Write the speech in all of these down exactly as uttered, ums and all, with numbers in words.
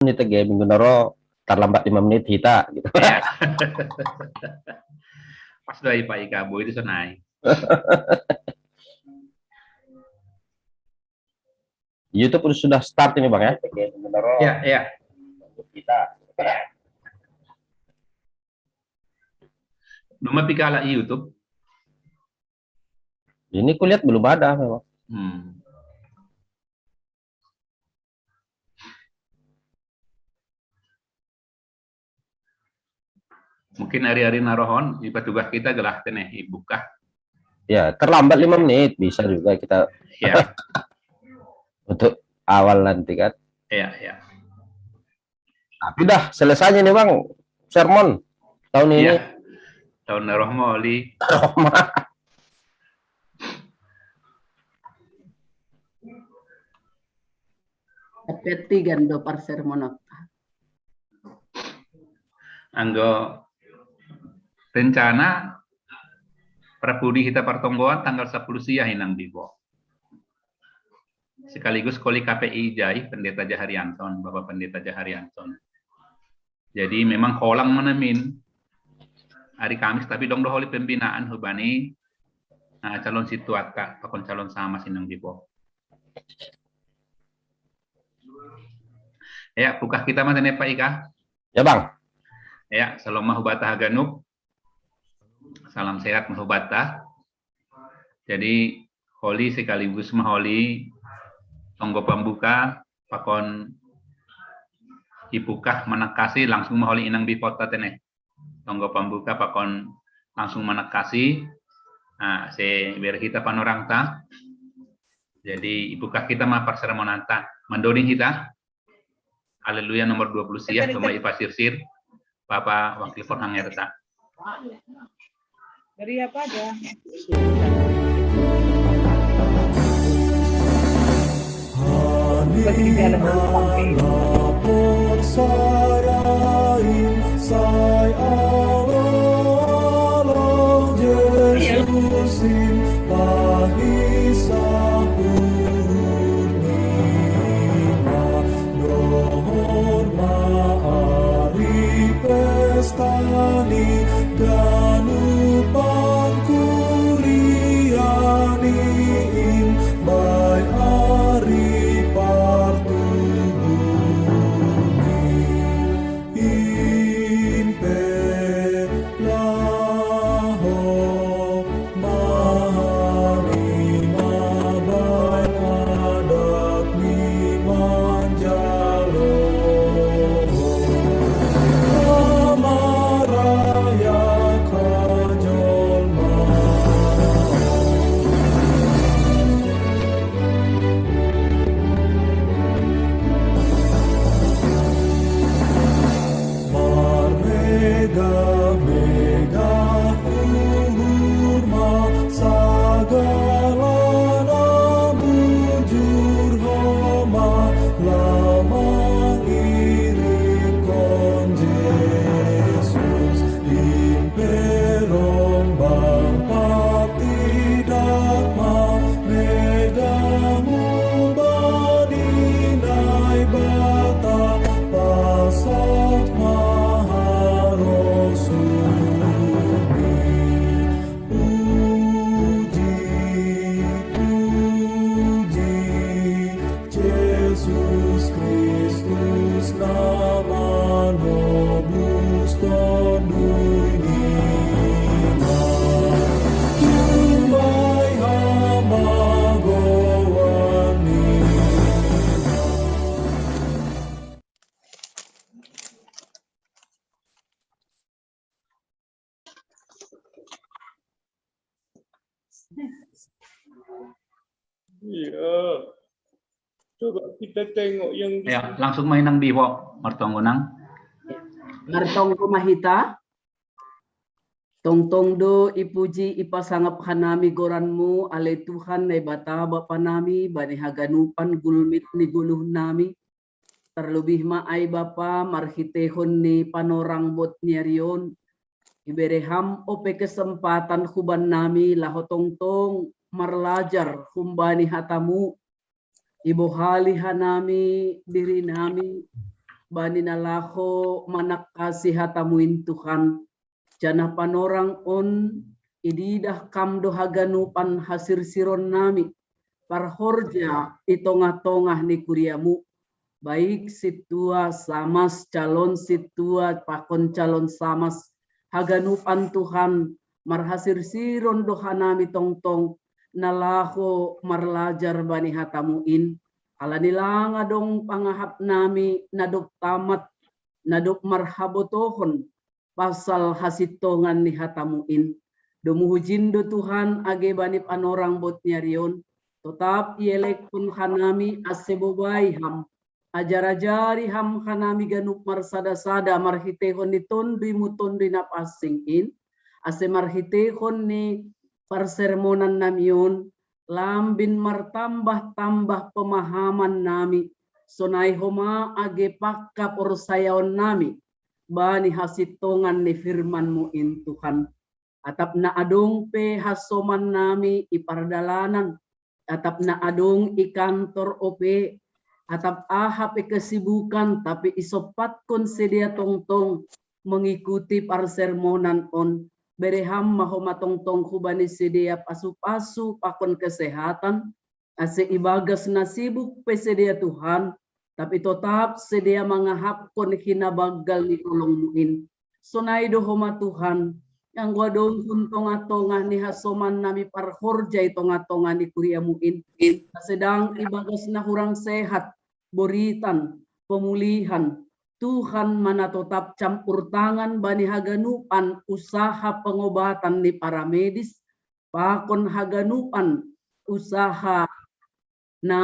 Ini tege minggu naro terlambat lima menit kita gitu. Ya. Pas doa Pak Ika, boy itu senai. YouTube sudah start ini bang ya. Ya, ya. Numa pikala YouTube. Ini kulihat belum ada memang. Hmm. Mungkin hari-hari narohon, petugas kita gelah teneh ibuka. Ya, terlambat lima menit bisa juga kita. Ya. Untuk awal nanti kan. Iya, iya. Tapi dah selesainya nih bang, sermon tahun ini. Ya. Tahun Rohmoli. Peti gando par sermon apa? Anggo rencana prapudi kita pertonggoan tanggal sepuluh siah inang bibo. Sekaligus koli K P I jai Pendeta Jaharianton, Bapak Pendeta Jaharianton. Jadi memang kolang menemin hari Kamis tapi dong doholi pembinaan hubani nah, calon situat kak pakon calon sama sinang bibo. Ya, pukah kita mah tene Pak Ika. Ya bang. Ya, salam mahubata haganup. Salam sehat mahubata. Jadi holi sekaligus maholi tonggo pembuka pakon ipukah menekasi langsung maholi inang bipota tene. Tonggo pembuka pakon langsung menekasi. Nah, se berhita panorang ta. Jadi ipukah kita ma persermonanta. Mandoding kita. Haleluya nomor dua puluh siah, Bapak Ipa Sirsir, Bapak Wakil Forhang R T A. Dari apa aja? Sai alo-alo Jesusin pahisa hurnima dohor ma ari pestani ganupan kuriani in bai ari partubuni. Iya. Coba kita tengok yang di Ya, langsung main nang bibo, martonggo nang. Martonggo mahita. Tongtong do ipuji ipasangap hanami goranmu, ale Tuhan Naibata Bapa nami, bani haganupan gulmit ni guluh nami. Terlebih ma ai Bapa marhitehon ni panorang bot ni arion. Ibere ham ope kesempatan huban nami laho tongtong marlajar humbani hatamu. Ibohali hanami diri nami bani na laho manakkasi hatamu in Tuhan. Janah panorang on ididah kam do haganupan hasirsiron nami, parhorja i tongah-tongah ni kuriamu, baik sintua samas, calon sintua pakon calon samas, haganupan Tuhan, marhasirsiron do hanami tongtong, na laho marlajar bani hatamu in, ala ni lang adong pangahap nami na dob tamat, na dob marhabotohon pasal hasintongan ni hatamu in. Domu hujin do Tuhan age bani panorang bot ni ari on, totap ielekkon hanami ase bobai ham, ajar-ajari ham hanami ganup marsada-sada marhiteihon ni tonduymu Tonduy Napansing in, ase marhiteihon ni parsermonan nami on, lambin martambah-tambah pemahaman nami, sonai homa age pangkaporsayaon nami bani hasintongan ni firmanmu in Tuhan. Atap na adong pe hasoman nami i pardalanan, atap na adong i kantor ope, atap aha pe kesibukan, tapi isompatkon sidea tongtong mengikuti parsermonan on. Bere ham ma homa tongtong hubani sidea pasu-pasu pakon kesehatan, ase ibagas na sibuk pe sidea Tuhan, tapi totap sidea mangahapkon hinabanggal ni holongmu in. Sonai do homa Tuhan, anggo adong hun tongah-tongah ni hasoman nami parhorja i tongah-tongah ni kuriamu in, na sedang ibagas na hurang sehat, boritan, pemulihan, Tuhan ma na totap campur tangan bani haganupan usaha pengobatan ni paramedis, pakon haganupan usaha na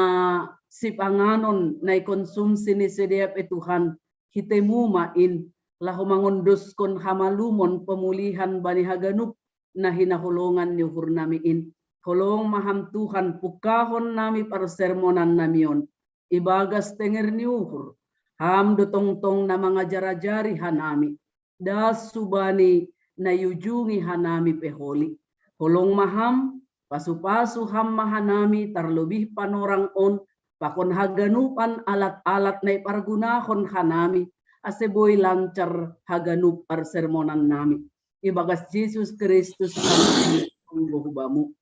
sipanganon na ikonsumsi ni sidea pe Tuhan, hitemu ma in, laho mangondoskon hamalumon pemulihan bani haganup na hinaholongan ni uhur nami in. Holong ma ham Tuhan pungkahon nami parsermonan nami on, ibagas tenger ni uhur, ham do tongtong na mangajar-ajari hanami, das hubani na iujungi hanami pe holi. Holong ma ham, pasu-pasu ham ma hanami tarlobih panorang on, pakon haganupan alat-alat na ipargunahon hanami, ase boi lancar haganup parsermonan nami. Ibagas Jesus Kristus Tuhan nami, hubamu.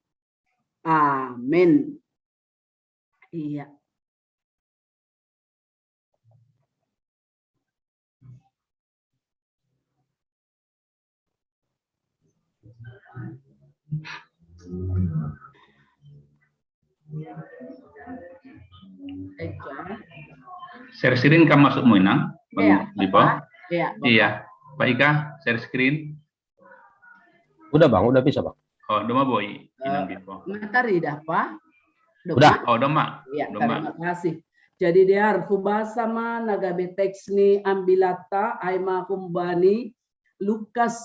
Amen. Iya. Share screen kam masuk muinang, Bang Dipo? Iya, Pak Ika, share screen. Udah Bang, udah bisa Bang. Oh, doma boi. Matari dah Pak. Udah. Oh, doma. Iya, terima kasih. Jadi diar hubasa ma na gabe teks ni ambilanta ai ma humbani Lukas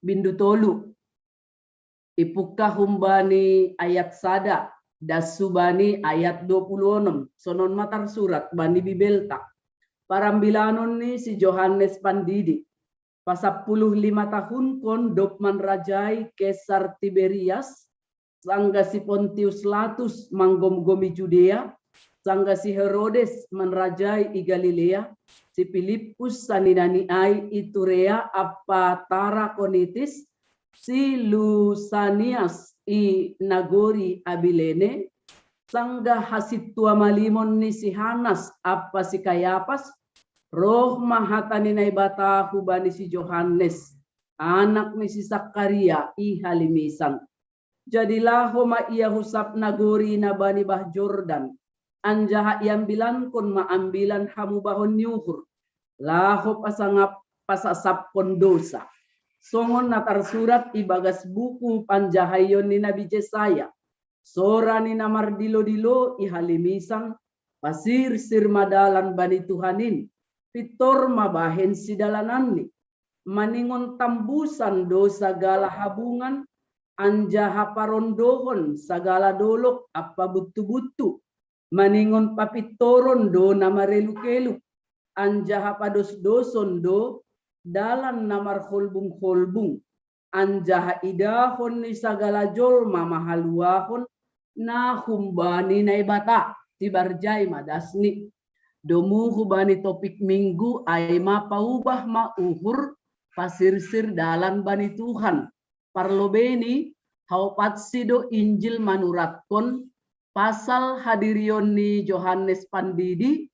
bindu tolu. Ipungka humbani ayat sada das hubani ayat dua puluh onom. Sonon ma tarsurat bani Bibelta. Parambilanon ni si Johannes Pandidi. Pasappuluh lima tahunkon dob manrajai Kesar Tiberias, sanggah si Pontius Latus manggomgomi Judea, sanggah si Herodes manrajai i Galilea, si Pilippus saninani ai i Turea ampa Tarakonitis, si Lusanias i nagori Abilene, sanggah hasintua malimon ni si Hanas ampa si Kayapas, roh ma hata ni Naibata hubani si Johannes, anak ni si Sakaria i halimisan. Jadi laho ma ia husap nagori na bani bah Jordan, anjaha iambilankon ma ambilan hamubahon ni uhur, laho pasangap pasasapkon dosa. Songon na tarsurat ibagas buku panjahaion ni Nabi Jesaya, sora ni na mardilo-dilo i halimisan, pasirsir ma dalan bani Tuhan in, pintor ma bahen sidalananni. Maningon tambusan do sagala habungan, anjaha parondohon sagala dolok ampa buttu-buttu. Maningon papintoron do na mareluk-eluk, anjaha padosdoson do dalan na marholbung-holbung, anjaha idahon ni sagala jolma ma haluahon na humbani Naibata, tibarjai ma dasni. Domu hubani topik minggu ai ma paubah ma uhur, pasirsir dalan bani Tuhan. Parlobei ni, haopat si do Injil manuratkon pasal hadirion ni Johannes Pandidi,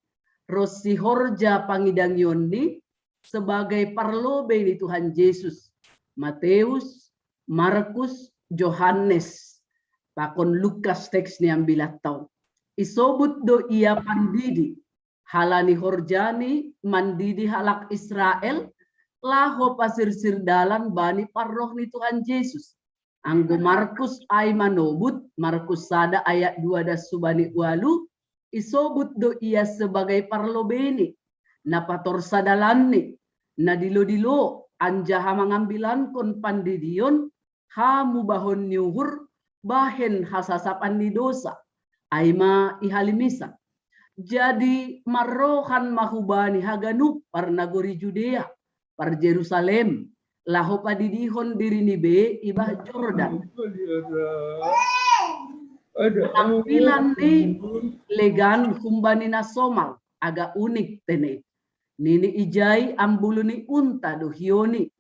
ros si horja pangidangion ni sebagai parlobei ni Tuhan Jesus. Mateus, Markus, Johannes, pakon Lukas teks ni ambilan tau. Isobut do ia pandidi, halani horjani mandidi halak Israel, laho pasirsir dalan bani parroh ni Tuhan Jesus. Anggo Markus ai manobut, Markus sada ayat dua das subani ualu, isobut do ia sebagai parlobei ni, na patorsa dalanni, na dilo-dilo, anjaha mangambilankon pandidion, hamubahon ni uhur, bahen hasasapan ni dosa, ai ma i halimisan. Jadi marrohan ma hubani haganup parnagori Judea, par Jerusalem, laho padidihon diri ni be i bah Jordan. Tampilan ni legan humbani na somal, agak unik tene. Nini ijai ambulu ni unta do hioni,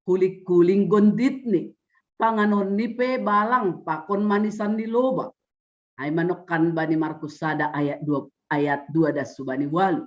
hulik-huling gonditni, panganonni pe balang pakon manisan ni loba. Ai manokkan bani Markus sada ayat dua, ayat dua das subani ualu.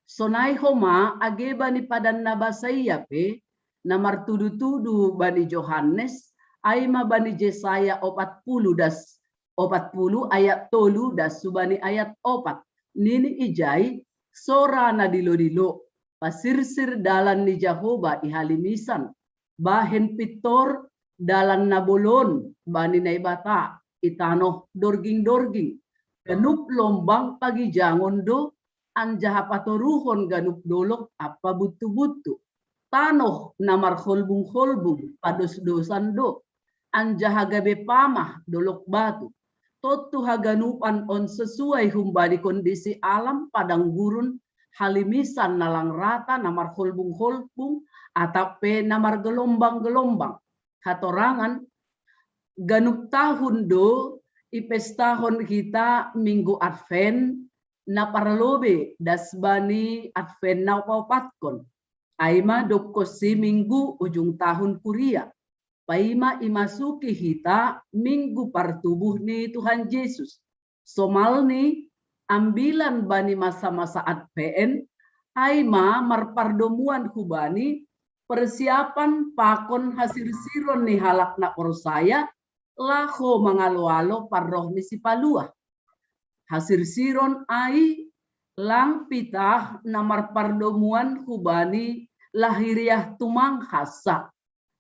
Sonai homa age bani padan na basa ia pe, na martudu-tudu bani Johannes, ai ma bani Jesaya opat pulu das, opat pulu ayat tolu das subani ayat opat. Nini ijai, sora na dilo-dilo, pasirsir dalan ni Jahoba i halimisan, bahen pintor dalan na bolon bani Naibata i tanoh dorging-dorging. Ganup lombang pagijangon do, anjaha patoruhon ganup dolok ampa buntu-buntu. Tanoh na marholbung-holbung padosdosan do, anjaha gabe pamah dolok batu. Tontu haganupan on sesuai humbani kondisi alam padang gurun, halimisan na lang rata, na marholbung-holbung, atap pe na margelombang-gelombang. Hatorangan, ganup tahun do ipestahon hita Minggu Advent, na parlobei das bani Advent na paopatkon. Ai ma dokkon si Minggu ujung tahun kuria. Paima imasuki hita Minggu partubuh ni Tuhan Jesus. Somalni, ambilan bani masa-masa Advent, ai ma marpardomuan hubani persiapan pakon hasirsiron ni halak na porsaya, laho mangalo-alo parroh ni Sipaluah. Hasirsiron ai lang pitah na marpardomuan hubani lahiriah tumang hansa.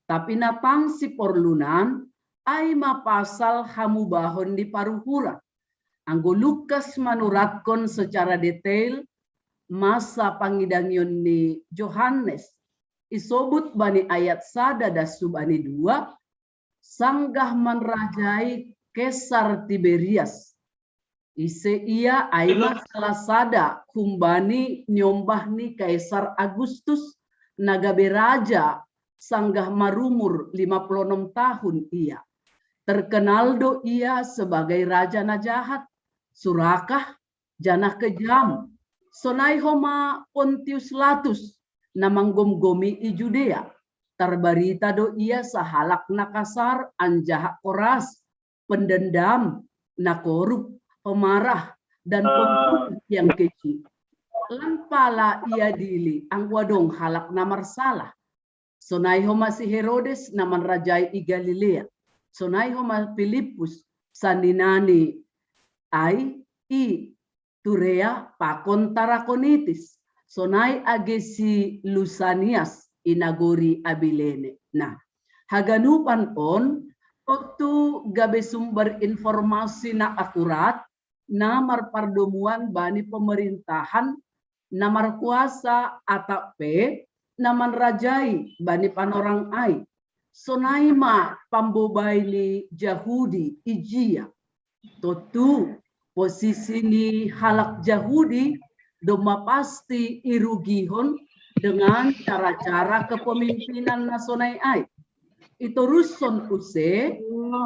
Tapi na tang siporlunan, ai ma pasal hamubahon ni paruhuran. Anggo Lukas manuratkon secara detail masa pangidangion ni Johannes, isobut bani ayat sada das subani dua, sanggah manrajai Kesar Tiberias. Ise ia? Ai ma salah sada humbani niombah ni Kaisar Agustus, na gabe raja sanggah marumur lima puluh enam tahun ia. Terkenal do ia sebagai raja na jahat, surakah, janah kejam. Sonai homa Pontius Latus, na manggomgomi i Judea. Tarbarita do ia sahalak na kasar anjaha koras, pendendam, na korup, pemarah, dan pembunuh yang keji. Lang pala ia dili anggo adong halak na marsalah. Sonai homa si Herodes na manrajai i Galilea. Sonai homa Pilippus, saninani ai i Turea pakon Tarakonitis. Sonai age si Lusanias i nagori Abilene. Nah, haganupan on tontu gabe sumber informasi na akurat, na marpardomuan bani pemerintahan na markuasa atap pe na manrajai bani panorang ai. Sonai ma pambobai ni Jahudi ijia. Tontu, posisi ni halak Jahudi domma pasti irugihon dengan cara-cara kepemimpinan na sonai ai. Itorushon use,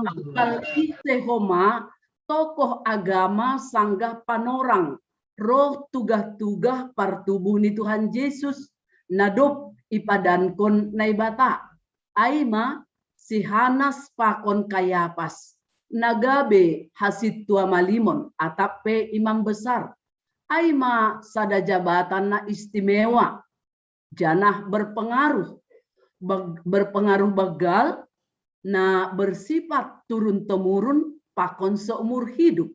angkal ise homa tokoh agama sanggah panorang roh tugah-tugah partubuh ni Tuhan Jesus, na dob ipadankon Naibata, ai ma si Hanas pakon Kayapas, na gabe hasintua malimon atap pe imam besar, ai ma sada jabatan na istimewa, janah berpengaruh, bag- berpengaruh bagal, na bersifat turun-temurun pakon seumur hidup.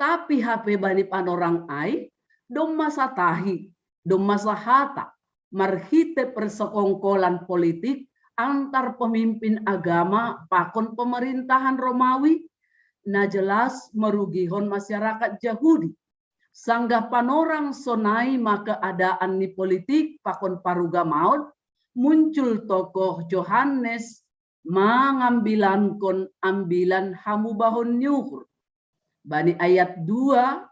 Tapi hape bani panorang ai, domma satahi, domma sahata, marhite persekongkolan politik antar pemimpin agama pakon pemerintahan Romawi, na jelas merugihon masyarakat Jahudi. Sanggah panorang sonai ma keadaan ni politik pakon parugamaon, muncul tokoh Johannes mangambilankon ambilan hamubahon ni uhur. Bani ayat dua,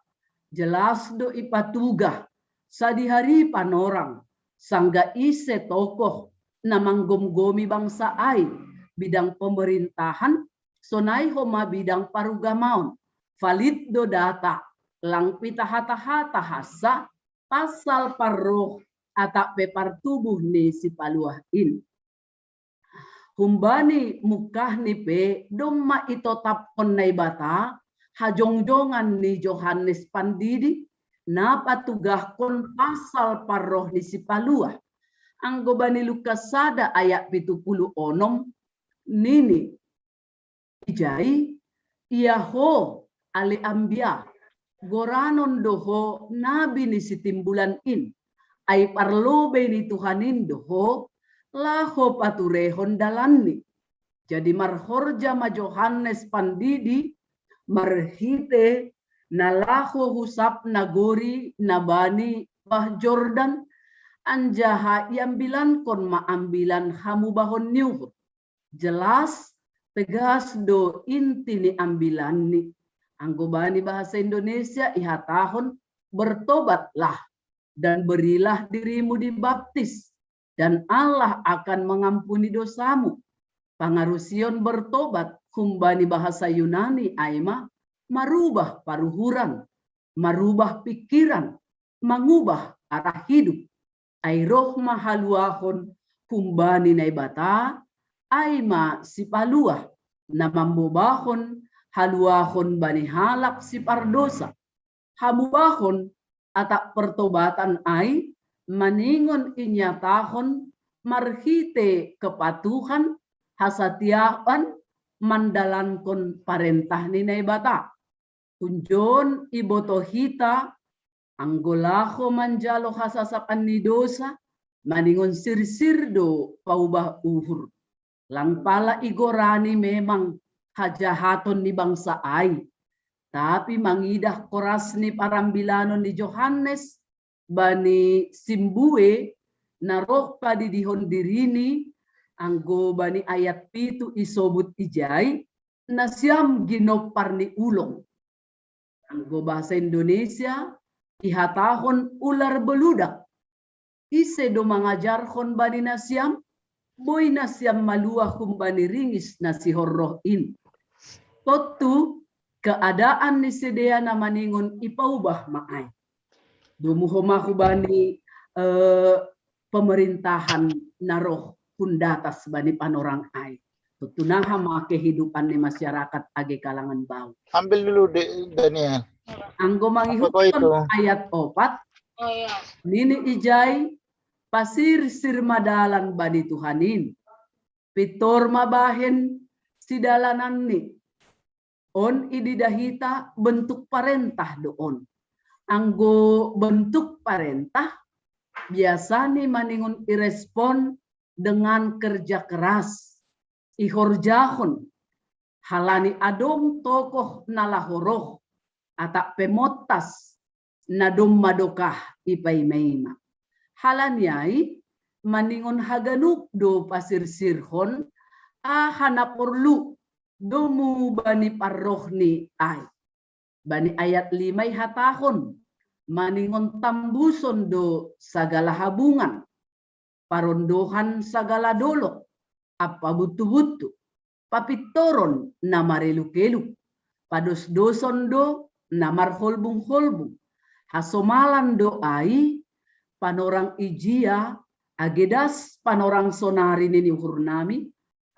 jelas do ipatugah, sadihari panorang, sanggah ise tokoh na manggomgomi bangsa ai, bidang pemerintahan, sonai homa bidang parugamaon. Valid do data, lang pitah hata-hata hansa pasal parroh atap pe partubuh ni sipaluah in. Humbani mungkahni pe domma itotapkon Naibata hajongjongan ni Johannes Pandidi, na patugahkon pasal parroh ni sipaluah. Anggo bani Lukas sada ayat pitu puluh onom, nini, ijai, ia ho, ale ambia, goranon do ho nabi ni sitimbulan in, ai parlobei ni Tuhan in do ho, laho paturehon dalanni. Jadi marhorja ma Johannes Pandidi marhite na laho hu sab nagori na bani bah Jordan, anjaha iambilankon ma ambilan hamubahon ni uhur. Jelas, tegas do inti ni ambilanni. Anggo bani bahasa Indonesia ihatahon, bertobatlah dan berilah dirimu dibaptis, dan Allah akan mengampuni dosamu. Pangarusion bertobat humbani bahasa Yunani ai ma marubah paruhuran, marubah pikiran, mangubah arah hidup. Ai roh ma haluahon humbani Naibata, ai ma sipaluah, na mambobahon haluahon bani halak sipardosa. Hamubahon atap pertobatan ai maningon inyatahon marhite kepatuhan, hasatiaan mandalankon parentah ni Naibata. Hunjon ibotoh hita, anggo laho manjalo hasasapan ni dosa, maningon sirsir do paubah uhur. Lang pala igorani memang hajahaton ni bangsa ai, tapi mangidah koras ni parambilanon ni Johannes bani simbue na roh padidihon dirini, anggo bani ayat pitu isobut ijai, nasiam ginompar ni ulong. Anggo bahasa Indonesia, ihatahon ular beludak. Ise do mangajarhon bani nasiam? Boi nasiam maluah humbani ringis na sihorroh in. Tontu keadaan ni sidea na maningon ipaubah ma ai. Domu homa hubani eh, pemerintahan na roh hundatas bani panorang ai. Tontu naha ma kehidupan ni masyarakat age kalangan bau. Ambil dulu, Daniel. Anggo mangihuthon ayat opat, nini ijai, pasirsir ma dalan bani Tuhan in. Pintor ma bahen sidalananni. On ididah hita bentuk parentah do on. Anggo bentuk parentah, biasani maningon irespon dengan kerja keras, ihorjahon, halani adong tokoh na laho roh, atap pe montas na domma dokah ipaimaima. Halani ai, maningon haganup do pasirsirhon aha na porlu domu bani parrohni ai. Bani ayat lima ihatahon, maningon tambuson do sagala habungan, parondohan sagala dolok, ampa buttu-buttu, papintoron na mareluk-eluk, padosdoson do na marholbung-holbung, Hasomalan do ai, panorang ijia, age das panorang sonari nini uhur nami,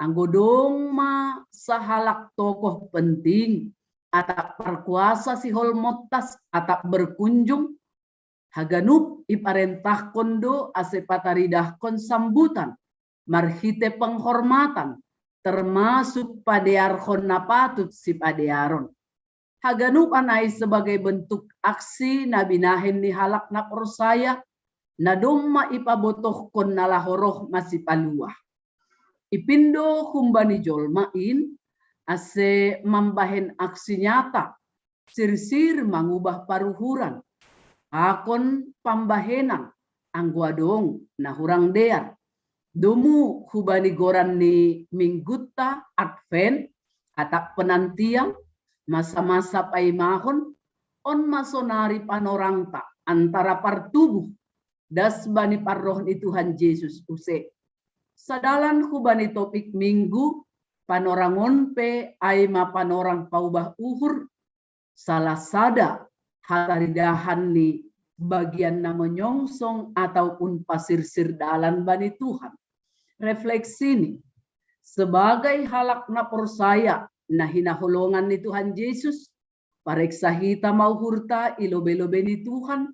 anggo dong ma sahalak tokoh penting, atap parkuasa siholmontas, atap berkunjung, haganup iparentahkon do ase pataridahkon sambutan, marhite penghormatan, termasuk padearhon na patut sipadearon. Haganupan ai sebagai bentuk aksi na binahen ni halak na porsaya, na domma ipabotohkon na laho roh masipaluah. Ipindo humbani jolma in, ase mambahen aksi nyata, sirsir mangubah paruhuran, pakon pambahenan, anggo adong na hurang dear. Domu hubani goran ni mingguta Advent, atap penantian, masa-masa paimahon, on ma sonari panorangta antara partubuh, das bani parroh ni Tuhan Jesus use. Sadalan hubani topik minggu, panorangon pe ai ma panorang paubah uhur, salah sada hataridahan ni bagian na menyongsong ataupun pasirsir dalan bani Tuhan. Refleksi ni, sebagai halak na porsaya na hinaholongan ni Tuhan Jesus, pareksa hita ma uhurta i lobe-lobe ni Tuhan,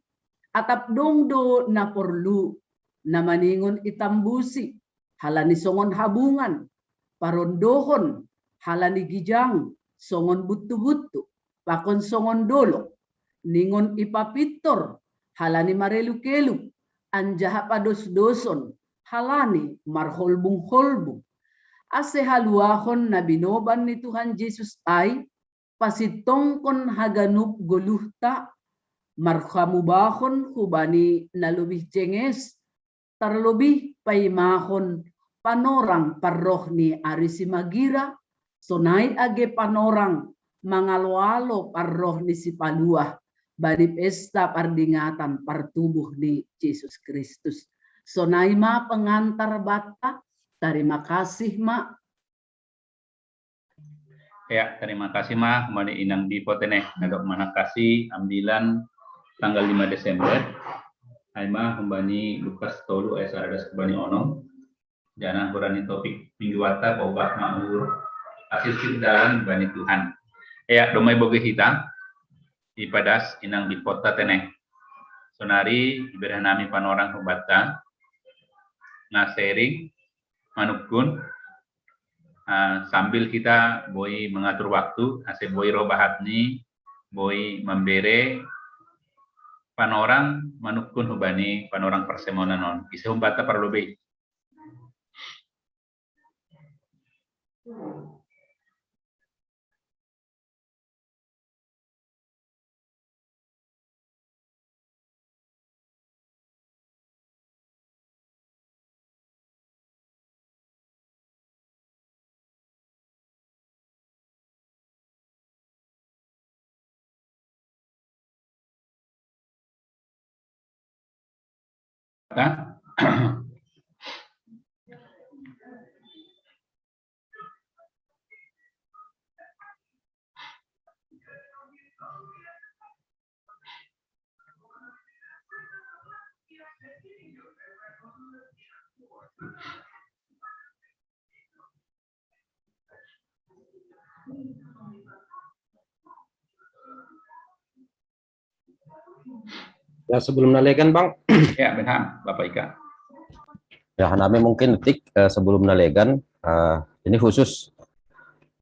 atap dong do na porlu, na maningon itambusi, halani songon habungan, parondohon, halani gijang, songon buttu-buttu, pakon songon dolok, ningon ipapintor, halani mareluk-eluk, anjaha padosdoson, halani marholbung-holbung. Ase haluahon na binoban ni Tuhan Jesus ai, pasintongkon haganup goluhta, marhamubahon hubani na lobih jenges, tarlobih paimahon panorang parroh ni ari simagira, sonai age panorang mangalo-alo parroh ni sipaluah, bani pesta pardingatan partubuh ni Jesus Kristus. Sonai ma pengantar banta, tarima kasih ma. Ya, terima kasih ma, humbani inang Bipo tene, na dok manangkasi ambilan tanggal lima Desember, ai ma humbani Lukas tolu ayat sada das humbani onom, jana hurani topik mingguanta paubah ma uhur, asil dalan bani Tuhan. Ya, domai boge hita, ipadas inang Bipo ta tene. Sonari ibereh nami panorang hubanta, na sharing, manungkun, uh, sambil kita boi mengatur waktu, ase boi roh bahat ni, boi membere panorang manungkun hubani panorang persemonan on. Ise humbanta parlobei. Ya, sebelum nalegan, Bang. Ya, benar, Bapak Ika. Ya, nami mungkin detik eh, sebelum nalegan, eh, ini khusus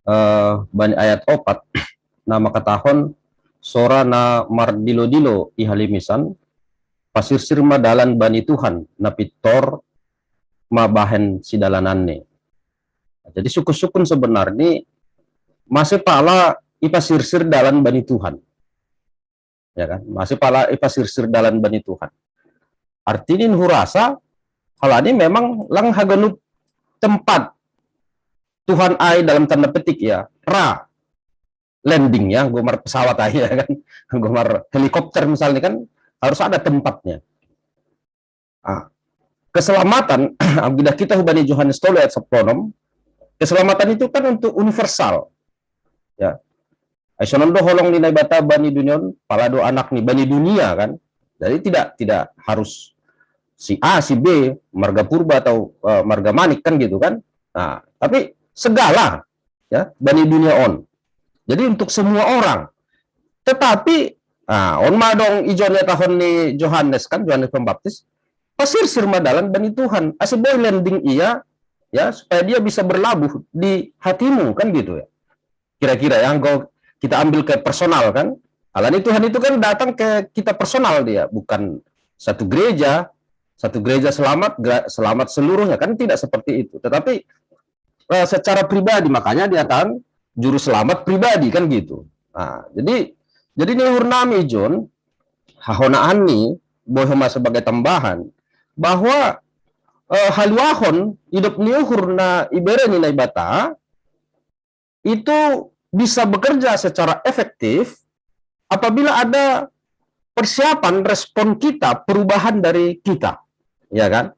eh, bani ayat opat, na mangkatahon sora na mardilo-dilo i halimisan, pasirsir ma dalan bani Tuhan, na pintor ma bahen sidalananni. Jadi sukun-sukun sebenarni mase pala ipasirsir dalan bani Tuhan. Ya kan? Mase pala ipasirsir dalan bani Tuhan. Artini hurasa, halani memang lang haganup tempat Tuhan ai dalam tanda petik ya, ra landing ya, gomar pesawat aja kan, gomar helikopter misalnya kan, harus ada tempatnya. Ah, keselamatan, bila kita hubani Johannes tolu ayat sepuluh, keselamatan itu kan untuk universal. Ya. Ai sonon do holong ni Naibata bani dunia on, pala do anak ni bani dunia kan. Jadi tidak tidak harus si A, si B, marga Purba atau eh, marga Manik kan gitu kan. Nah, tapi segala ya bani dunia on. Jadi untuk semua orang. Tetapi nah, on ma dong ijon ia tahon ni Johannes kan, Johannes Pembaptis, pasirsir ma dalan bani Tuhan. Ase boi landing ia ya supaya dia bisa berlabuh di hatimu kan gitu ya. Kira-kira yang kau kita ambil ke personal kan. Alani Tuhan itu kan datang ke kita personal dia, bukan satu gereja, satu gereja selamat, selamat seluruhnya kan, tidak seperti itu. Tetapi eh, secara pribadi, makanya dia kan juru selamat pribadi kan gitu. Nah, jadi jadi ni uhur nami John, hahonaan ni boy homa sebagai tambahan bahwa eh, haluahon hidup ni uhur na ibere ni Naibata itu bisa bekerja secara efektif apabila ada persiapan respon kita, perubahan dari kita, ya kan?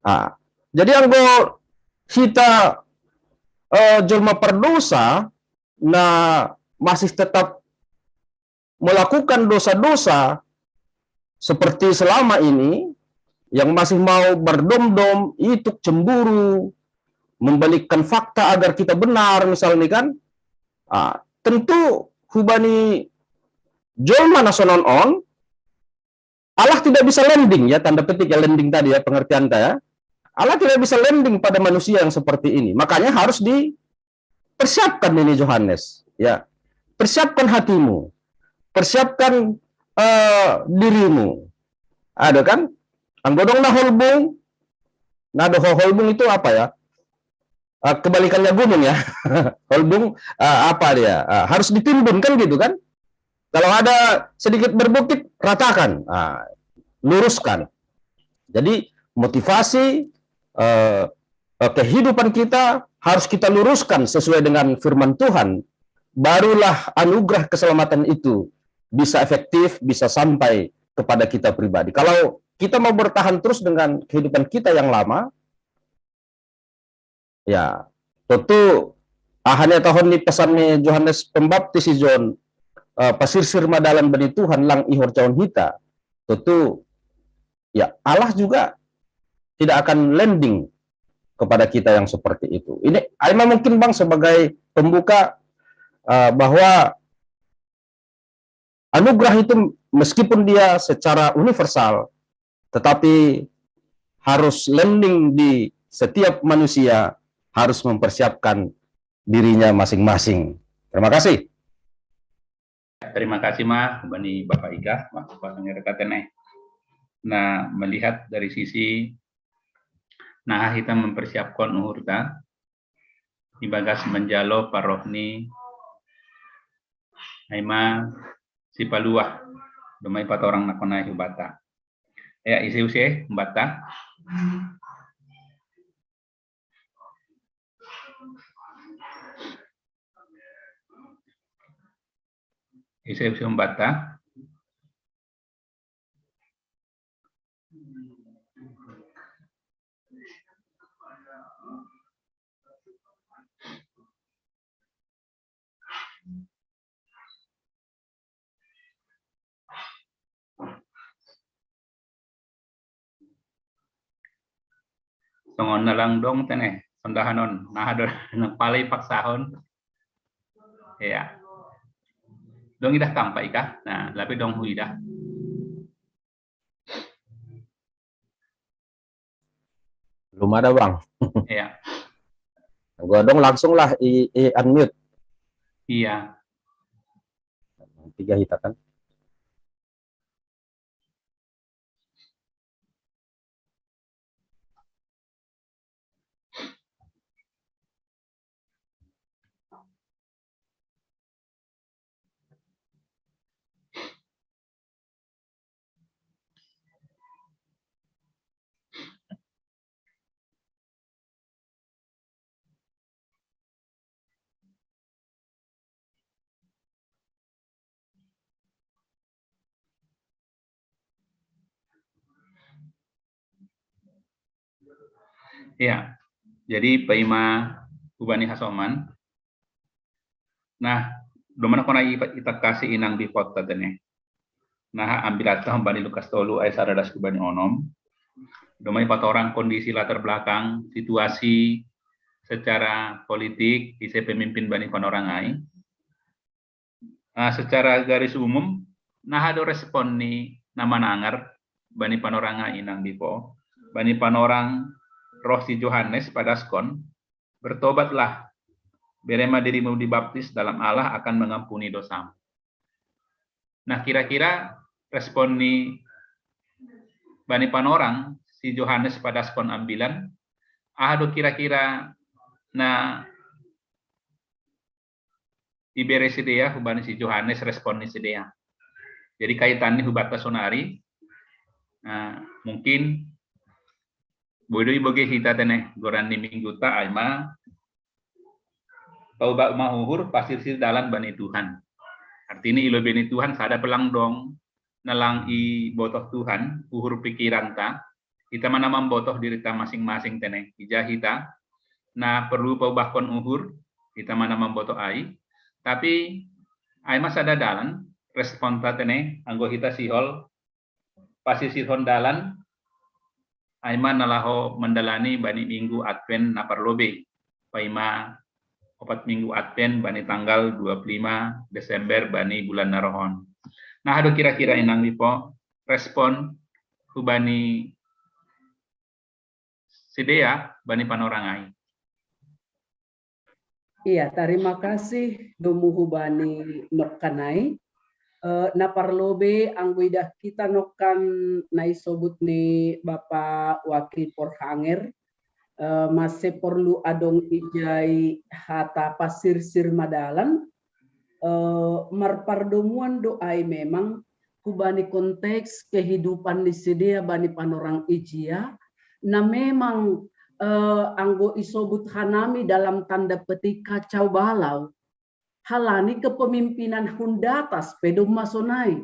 Nah, jadi anggo kita eh, jelma perdosa, nah masih tetap melakukan dosa-dosa seperti selama ini, yang masih mau berdomdom, ituk, cemburu, membalikkan fakta agar kita benar, misalnya kan, ah, tentu hubani jolma na sonon on, Allah tidak bisa landing ya, tanda petik ya landing tadi ya pengertian ya. Allah tidak bisa landing pada manusia yang seperti ini. Makanya harus dipersiapkan ini Johannes ya. Persiapkan hatimu. Persiapkan uh, dirimu. Ada kan? Anggodong na holbung. Nah, ada holbung itu apa ya? Uh, kebalikannya gunung ya. Holbung uh, apa dia? Uh, harus ditimbun kan gitu kan? Kalau ada sedikit berbukit, ratakan, nah, luruskan. Jadi motivasi eh, eh, kehidupan kita harus kita luruskan sesuai dengan firman Tuhan. Barulah anugerah keselamatan itu bisa efektif, bisa sampai kepada kita pribadi. Kalau kita mau bertahan terus dengan kehidupan kita yang lama, ya, tentu ahanya tahun ni pesan ni Johannes Pembaptis si John uh, pasirsir madalan bani Tuhan lang ihor caun hita. Tentu ya Allah juga tidak akan lending kepada kita yang seperti itu. Ini Aima mungkin Bang sebagai pembuka uh, bahwa anugerah itu meskipun dia secara universal, tetapi harus landing di setiap manusia harus mempersiapkan dirinya masing-masing. Terima kasih. Terima kasih ma bani Bapak Ika, Bapak Ngerekatenai. Nah, melihat dari sisi nah kita mempersiapkan uhurta ibagas menjalo paroh ni Aima si paluah domai patorang nakonai hubata. Ya, isi usia hubata. Isi usia hubata. Songon na lang dong tene sondahanon nah do nang palai paksahon. Iya. Dong idah tampa ika nah lapi dong hu idah. Belum ada bang. Iya. Gua dong langsung lah i, i unmute. Iya. Tiga hita kan. Ya, jadi paima hubani hasoman. Nah, Domana kona ita kasi inang bipot tatene. Nah, ambil atau bani Lukas tolu ayat saradas ku bani onom. Domai patorang kondisi latar belakang, situasi secara politik, ise pemimpin bani Panorangai. Nah, secara garis umum, nah ado respon ni nama nangar bani Panorangai inang bipo. Bani Panorang roh si Johannes padaskon, bertobatlah, berema dirimu dibaptis dalam Allah akan mengampuni dosamu. Nah, kira-kira respon ni bani Panorang si Johannes padaskon ambilan, ado kira-kira na ibere sidea hubani si Johannes respon ni sidea. Jadi kaitan ni hubata sonari, nah, mungkin bodo iboge hita tene goran ni minggu ta aima tau ba mahuhur pasir sir dalan bani Tuhan. Artinya ilo bani Tuhan sada pelang dong nalang i botoh Tuhan, uhur pikiran ta, ita mana mambotoh diri ta masing-masing tene. Ija hita, na perlu paubahkon uhur, ita mana mambotoh ai. Tapi ai masa ada dalan, respon ta tene, anggo hita sihol, pasisirhon dalan, ai ma nalaho mendalani bani minggu Advent na parlobe, paima opat minggu Advent bani tanggal dua puluh lima Desember bani bulan narohon. Nah, ado kira-kira inang lipo respon hubani sidea bani Panorangai. Iya, terima kasih domu hubani nokkanai. Uh, na parlobe anggo idah kita nokkan na isobut ni Bapak Wakil Porhanger, uh, mase porlu adong ijai hata pasirsir madalan, uh, marpardomuan do ai memang hubani konteks kehidupan ni sidea bani Panorang ijia, na memang uh, anggo isobut hanami dalam tanda petik kacau balau. Halani kepemimpinan hundatas pedom masonai.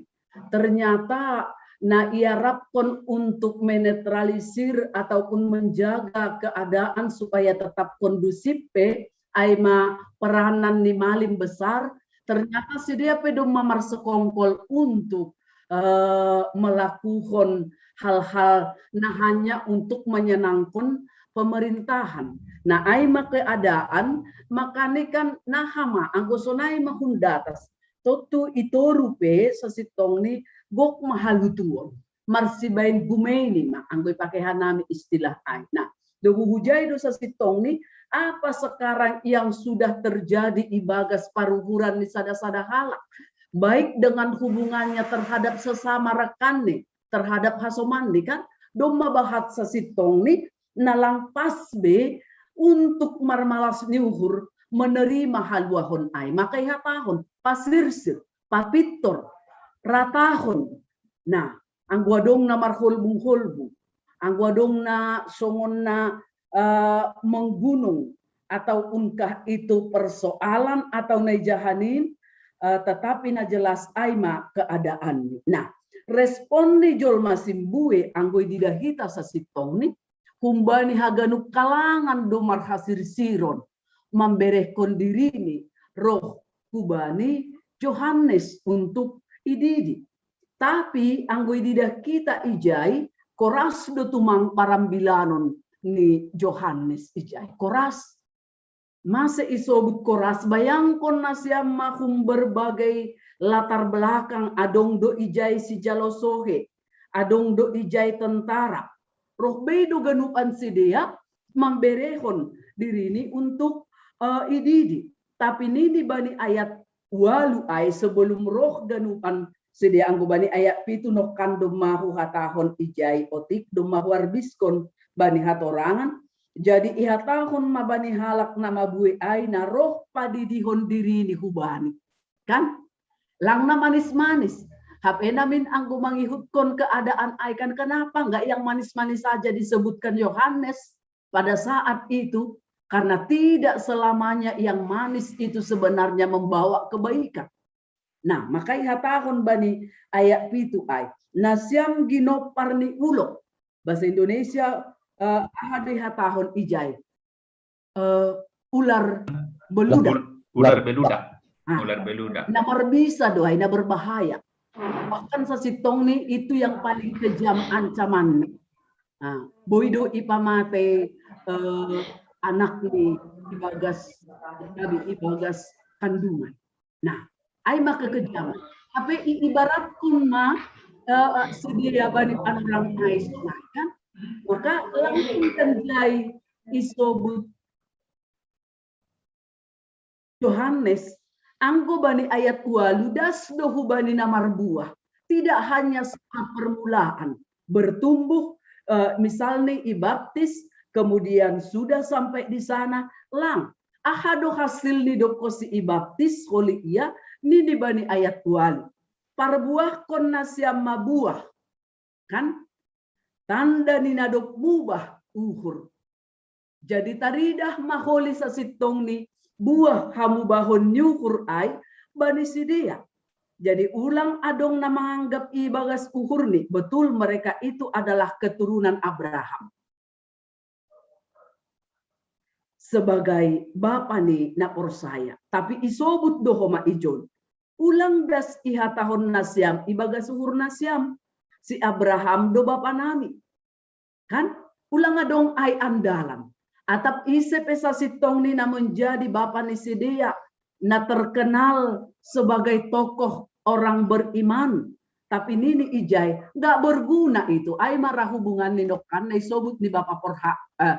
Ternyata na iarapkon untuk menetralisir ataupun menjaga keadaan supaya tetap kondusif pe ai ma peranan ni malim besar, ternyata sidea pedom mamarsekongkol untuk uh, melakukan hal-hal na hanya untuk menyenangkan pemerintahan. Nah, ai ma keadaan, makani kan nahama anggo sonai ma hundatas. Totu itoru pe sasitong ni gok mahalutuon. Marsibain gumeini ma anggo ipake hanami istilah ai. Nah, domu hujai do sasitong ni apa sekarang yang sudah terjadi ibagas paruhuran ni sada-sada halak, baik dengan hubungannya terhadap sesama rekannya, terhadap hasomanni kan, doma bahat sasitong ni nalang pas be untuk marmalas ni uhur menerima haluahon ai. Maka ihatahon pasirsir, papittor, ratahon. Nah, anggo adong na marholbung-holbung, anggo adong na songon na uh, menggunung, atau ungkah itu persoalan atau naijahanin, uh, tetapi na jelas ai ma keadaan. Nah, respon ni jolma simbue anggo ididahita sasitong ni, humbani haganup kalangan do marhasirsiron, mamberehkon dirini roh hubani Johannes untuk ididi. Tapi anggo ididah kita ijai, koras do tumang parambilanon ni Johannes ijai. Koras. Mase isobut koras, bayangkon nasiam mahum berbagai latar belakang, adong do ijai sijalo sohe, adong do ijai tentara. Roh bei do ganupan sidea mamberehon dirini untuk uh, ididi. Tapi nini bani ayat walu ai sebelum roh ganupan sidea anggo bani ayat pitu nokkan do mahu hatahon ijai otik do mahu arbiskon bani hatorangan. Jadi ihatahon ma bani halak na mabue ai na roh padidihon dirini hubani. Kan? Lang na manis-manis. Hape namin anggo mangihutkon keadaan ai kan, kenapa enggak yang manis-manis saja disebutkan Yohanes pada saat itu? Karena tidak selamanya yang manis itu sebenarnya membawa kebaikan. Nah, maka ihatahon bani ayat pitu ai. Nasiam ginopar ni ulok. Bahasa Indonesia uh, aha do ihatahon ijai. Uh, ular beludak. Ular beludak. Nah, ular beludak. Na marbisa do ai, na berbahaya. Bahkan sasintongni itu yang paling kejam ancamanna. Nah, boi do ipamate, eh, anakni ibagas, gabe ibagas kandungan. Nah, ai ma kekejaman. Hape iibaratkon ma, eh, sidea bani panorang ai sonai kan. Maka langsung kan jai isobut Yohanes, anggo bani ayat ualu das do hubani na marbuah. Tidak hanya sebuah permulaan, bertumbuh, eh, misalnya ibaptis, kemudian sudah sampai di sana, lang. Aha do hasil ni dokkosi ibaptis, holi ia, nini bani ayat ualu. Parbuahkon nasiam ma buah. Kan? Tanda ni na dob mubah uhur. Jadi taridah ma holi sasintongni buah hamubahon ni uhur ai bani sidea. Jadi ulang adong na manganggap ibagas uhurni, betul mereka itu adalah keturunan Abraham sebagai bapa ni na porsaya. Tapi isobut do homa ijon. Ulang das ihatahon nasiam ibagas uhur nasiam. Si Abraham do bapa nami. Kan? Ulang adong ai andalan. Atap ise pe sasintongni na menjadi bapa ni sidea, na terkenal sebagai tokoh orang beriman. Tapi nini ijai, nggak berguna itu. Ai ma ra hubungan ni nokkan na isobut ni bapa porha, eh,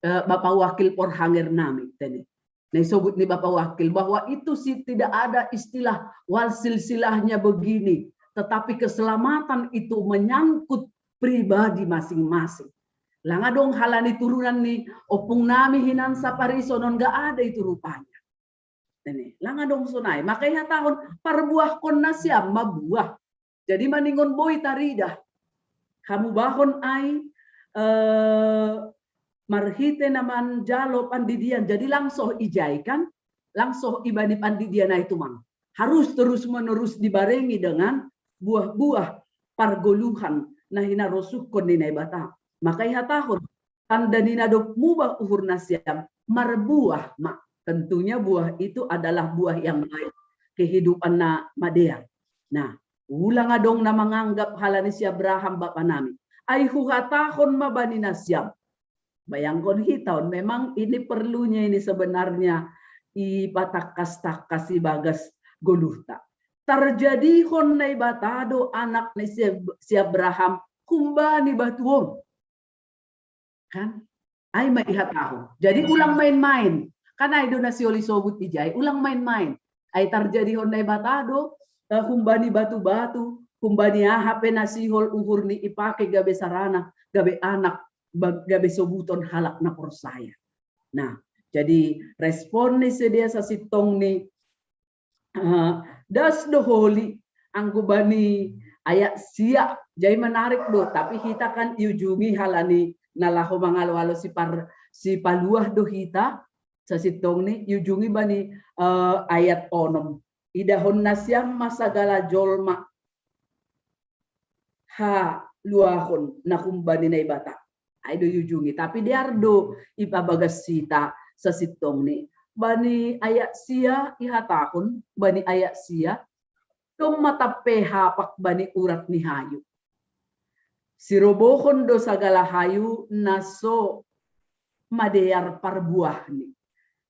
eh, bapa wakil porhanger nami tene. Na isobut ni bapa wakil bahwa itu sih tidak ada istilah wal silsilahnya begini, tetapi keselamatan itu menyangkut pribadi masing-masing. Lang adong halani turunan ni ompung nami hinan saparisonon, nggak ada itu rupanya. Ini, lang adong sonai. Maka ihatahon, parbuahkon nasiam ma buah. Jadi maningon boi taridah. Hamubahon ai, eh, marhite na manjalo pandidian. Jadi langsoh ijai kan, langsoh ibani pandidian ai tumang. Harus terus-menerus dibarengi dengan buah-buah pargoluhan na hinarosuhkon ni Naibata. Maka ihatahon, tanda ni na dob mubah uhur nasiam, marbuah ma. Tentunya buah itu adalah buah yang baik, kehidupan na madear. Nah, ulang adong na manganggap halani si Abraham bapa nami. Ai huhatahon ma bani nasiam. Bayangkon hita on, memang ini perlunya ini sebenarnya ipatangkas-tangkas ibagas goluhta. Tarjadihon Naibata do anak ni si, si Abraham humbani batu on. Kan? Ai ma ihatahon. Jadi ulang main-main. Kan ai do na siol isobut ijai, ulang main-main. Ai tarjadihon Naibata do, eh, humbani batu-batu, humbani aha pe na sihol uhurni ipake gabe sarana, gabe anak, ba-, gabe sobuton halak na porsaya. Nah, jadi respon ni sidea sasintongni, eh, das do holi anggo bani ayat sia. Jadi menarik do, tapi hita kan iujungi halani na laho mangalo-alo si par-, si paluah do hita, sasintongni iujungi bani, eh, ayat onom. Idahon nasiam ma sagala jolma haluahon na humbani Naibata. Ai do iujungi, tapi dear do ipabagas hita sasintongni. Bani ayat sia ihatahon, bani ayat sia, domma tampe hapak bani urat ni hayu. Sirobohon do sagala hayu na so madear parbuahni.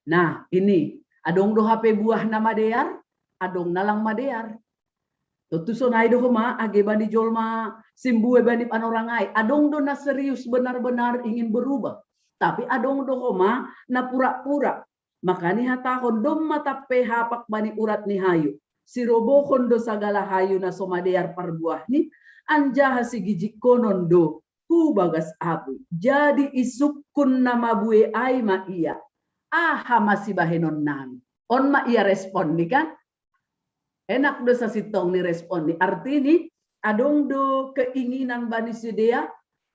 Nah, ini, adong do hape buah na madear, adong na lang madear. Tontu sonai do homa age bani jolma simbue bani panorang ai. Adong do na serius benar-benar ingin berubah. Tapi adong do homa na pura-pura. Makana ihatahon domma tampe hapak bani urat ni hayu. Sirobohon do sagala hayu na so madear parbuahni, anjaha sigijikkonon do hu bagas apuy. Jadi isungkun na mabue ai ma ia. Aha ma sibahenon nami? On ma ia respon ni kan? Enak do sasintongni respon ni. Artini, adong do keinginan bani sidea,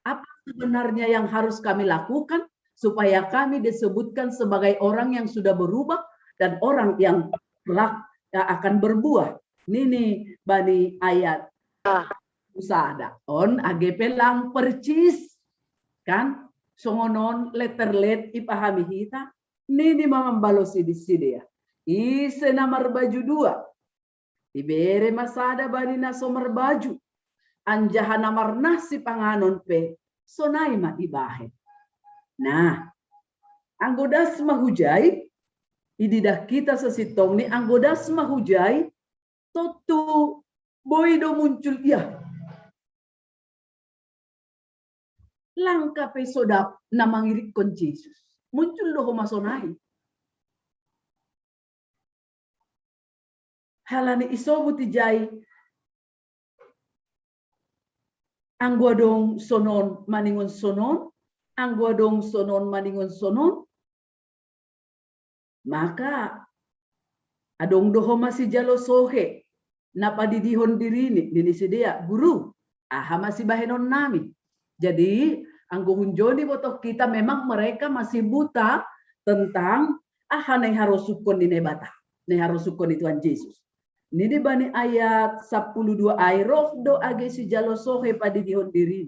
apa sebenarnya yang harus kami lakukan supaya kami disebutkan sebagai orang yang sudah berubah dan orang yang kelak, ya, akan berbuah. Nini bani ayat sada. On age pe lang percis. Kan? Songon on letter let ipahami hita. Nini ma mambalosi di sidea. Ise na marbaju dua, ibere ma sada bani na so marbaju, anjaha na marnah sipanganon pe sonai ma ibahen. Nah, anggo das ma hujai, ididah kita sasintongni anggo das ma hujai, tontu boi do muncul ia. Langka pe so dap na mangirikkon Jesus. Muncul do homa sonai. Halani isobut ijai, anggo adong sonon maningon sonon, anggo adong sonon maningon sonon, maka adong do homa sijalo sohe na padidihon dirini, nini sidea, "Guru, aha ma sibahenon nami?" Jadi, anggo hunjoni botoh kita memang mereka masih buta tentang aha na iharosuhkon ni Naibata, na iharosuhkon ni Tuhan Jesus. Nini bani ayat sapuluh dua ai, roh do age sijalo sohe padidihon dirini.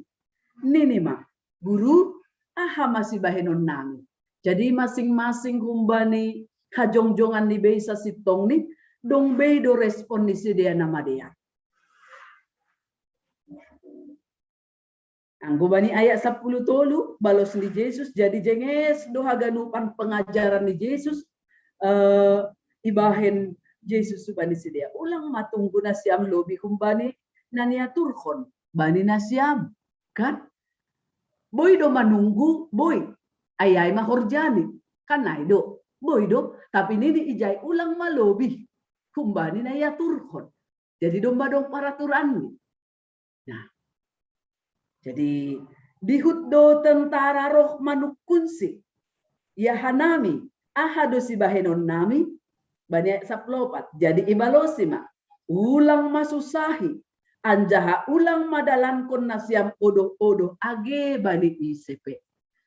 Nini ma, "Guru, aha ma sibahenon nami?" Jadi masing-masing humbani hajongjongan ni bei sasintongni, dong bei do respon ni sidea na madear. Anggo bani ayat sapuluh tolu, balos ni Jesus, jadi jenges do haganupan pengajaran ni Jesus, eh, ibahen Jesus hubani sidea. Ulang ma tunggu nasiam lobi humbani na niaturhon bani nasiam. Kan? Boi do manunggu, boi. Ai ai ma horjani. Kan ai do, boi do. Tapi nini ijai ulang ma lobi humbani na iaturhon. Jadi domma dong paraturanni. Nah, jadi dihut do tentara roh manungkunsi. Ia hanami, aha do sibahenon nami? Bani ayat saplopat. Jadi ibalosi ma, ulang ma susahi, anjaha ulang ma dalankon nasiam odoh-odoh age bani ise pe.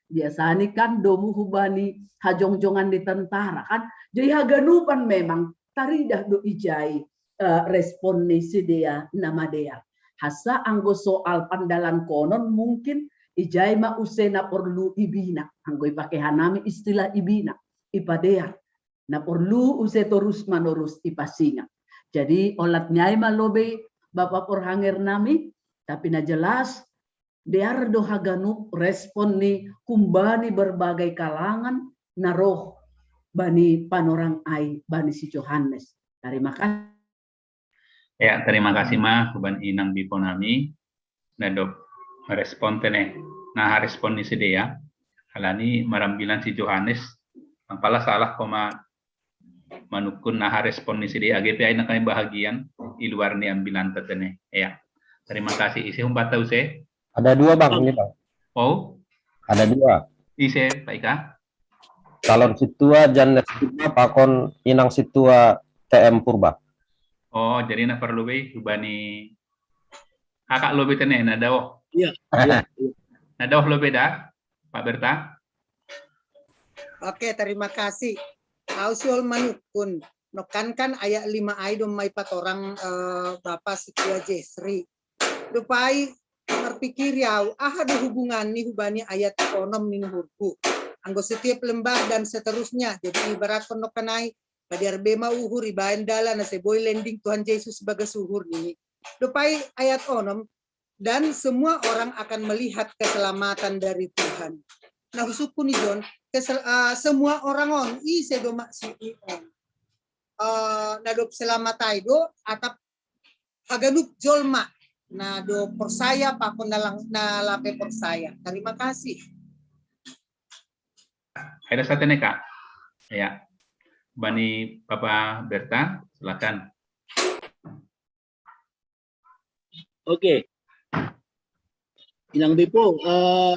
Biasani kan domu hubani hajongjongan ni tentara kan. Jadi haganupan memang taridah do ijai, eh, respon ni sidea na madear. Hasa anggo soal pandalankonon mungkin ijai ma use na porlu ibina. Anggo ipake hanami istilah ibina, ipadear. Na porlu use torus manorus ipasingat. Jadi olat ni ai ma lobi Bapa porhanger nami, tapi na jelas dear do haganup respon ni humbani berbagai kalangan na roh bani panorang ai bani si Johannes. Terima kasih. Ya, terima kasih ma huban inang bipo nami. Na dob respon tene, na harespon ni sidea, halani marambilan si Johannes, angkala salah koma manungkun na harespon ni sidea age pe ai na kami bahagian i luar ni ambilanta tene. Ya. Terima kasih. Ise humbata use? Ada dua bang, ini bang. Oh, Ada dua. Ise Pak Ika? Calon situa Jan Purba pakon inang situa T M Purba. Oh, jadi na perlu be hubani kakak lo be tene na daoh. Iya. Iya. Na daoh lo be da, Pak Berta. Oke, terima kasih. Au siol manukun. Nokan kan ayat lima ai dong mai patorang eh, Bapak Situa Jesri. Dopai marpikiri au, aha do hubungan ni hubani ayat onom ni nuhurku. Anggo setiap lembah dan seterusnya. Jadi ibarat nokan ai, padiar be ma uhur ibaen dalan ase boi landing Tuhan Yesus bagas uhur ni. Dopai ayat onom, dan semua orang akan melihat keselamatan dari Tuhan. Nah, husukku ni John, kesel, uh, semua orang on, ise do maksud ni on. Uh, na dob selamat ai do, atap haganup jolma, na do porsaya pakon na lape porsaya. Terima kasih. Ada satu nih kak. Ya. Bani Papa Berta, silakan. Oke. Inang Bipo, eh,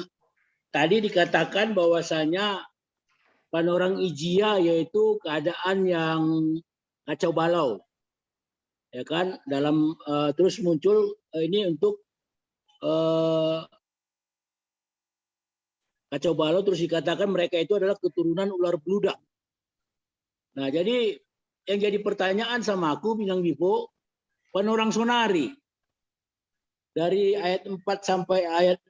tadi dikatakan bahwasanya panorang ijia yaitu keadaan yang kacau balau. Ya kan, dalam uh, terus muncul uh, ini untuk uh, kacau balau, terus dikatakan mereka itu adalah keturunan ular beludak. Nah, jadi yang jadi pertanyaan sama aku, Inang Bipo, panorang sonari dari ayat empat sampai ayat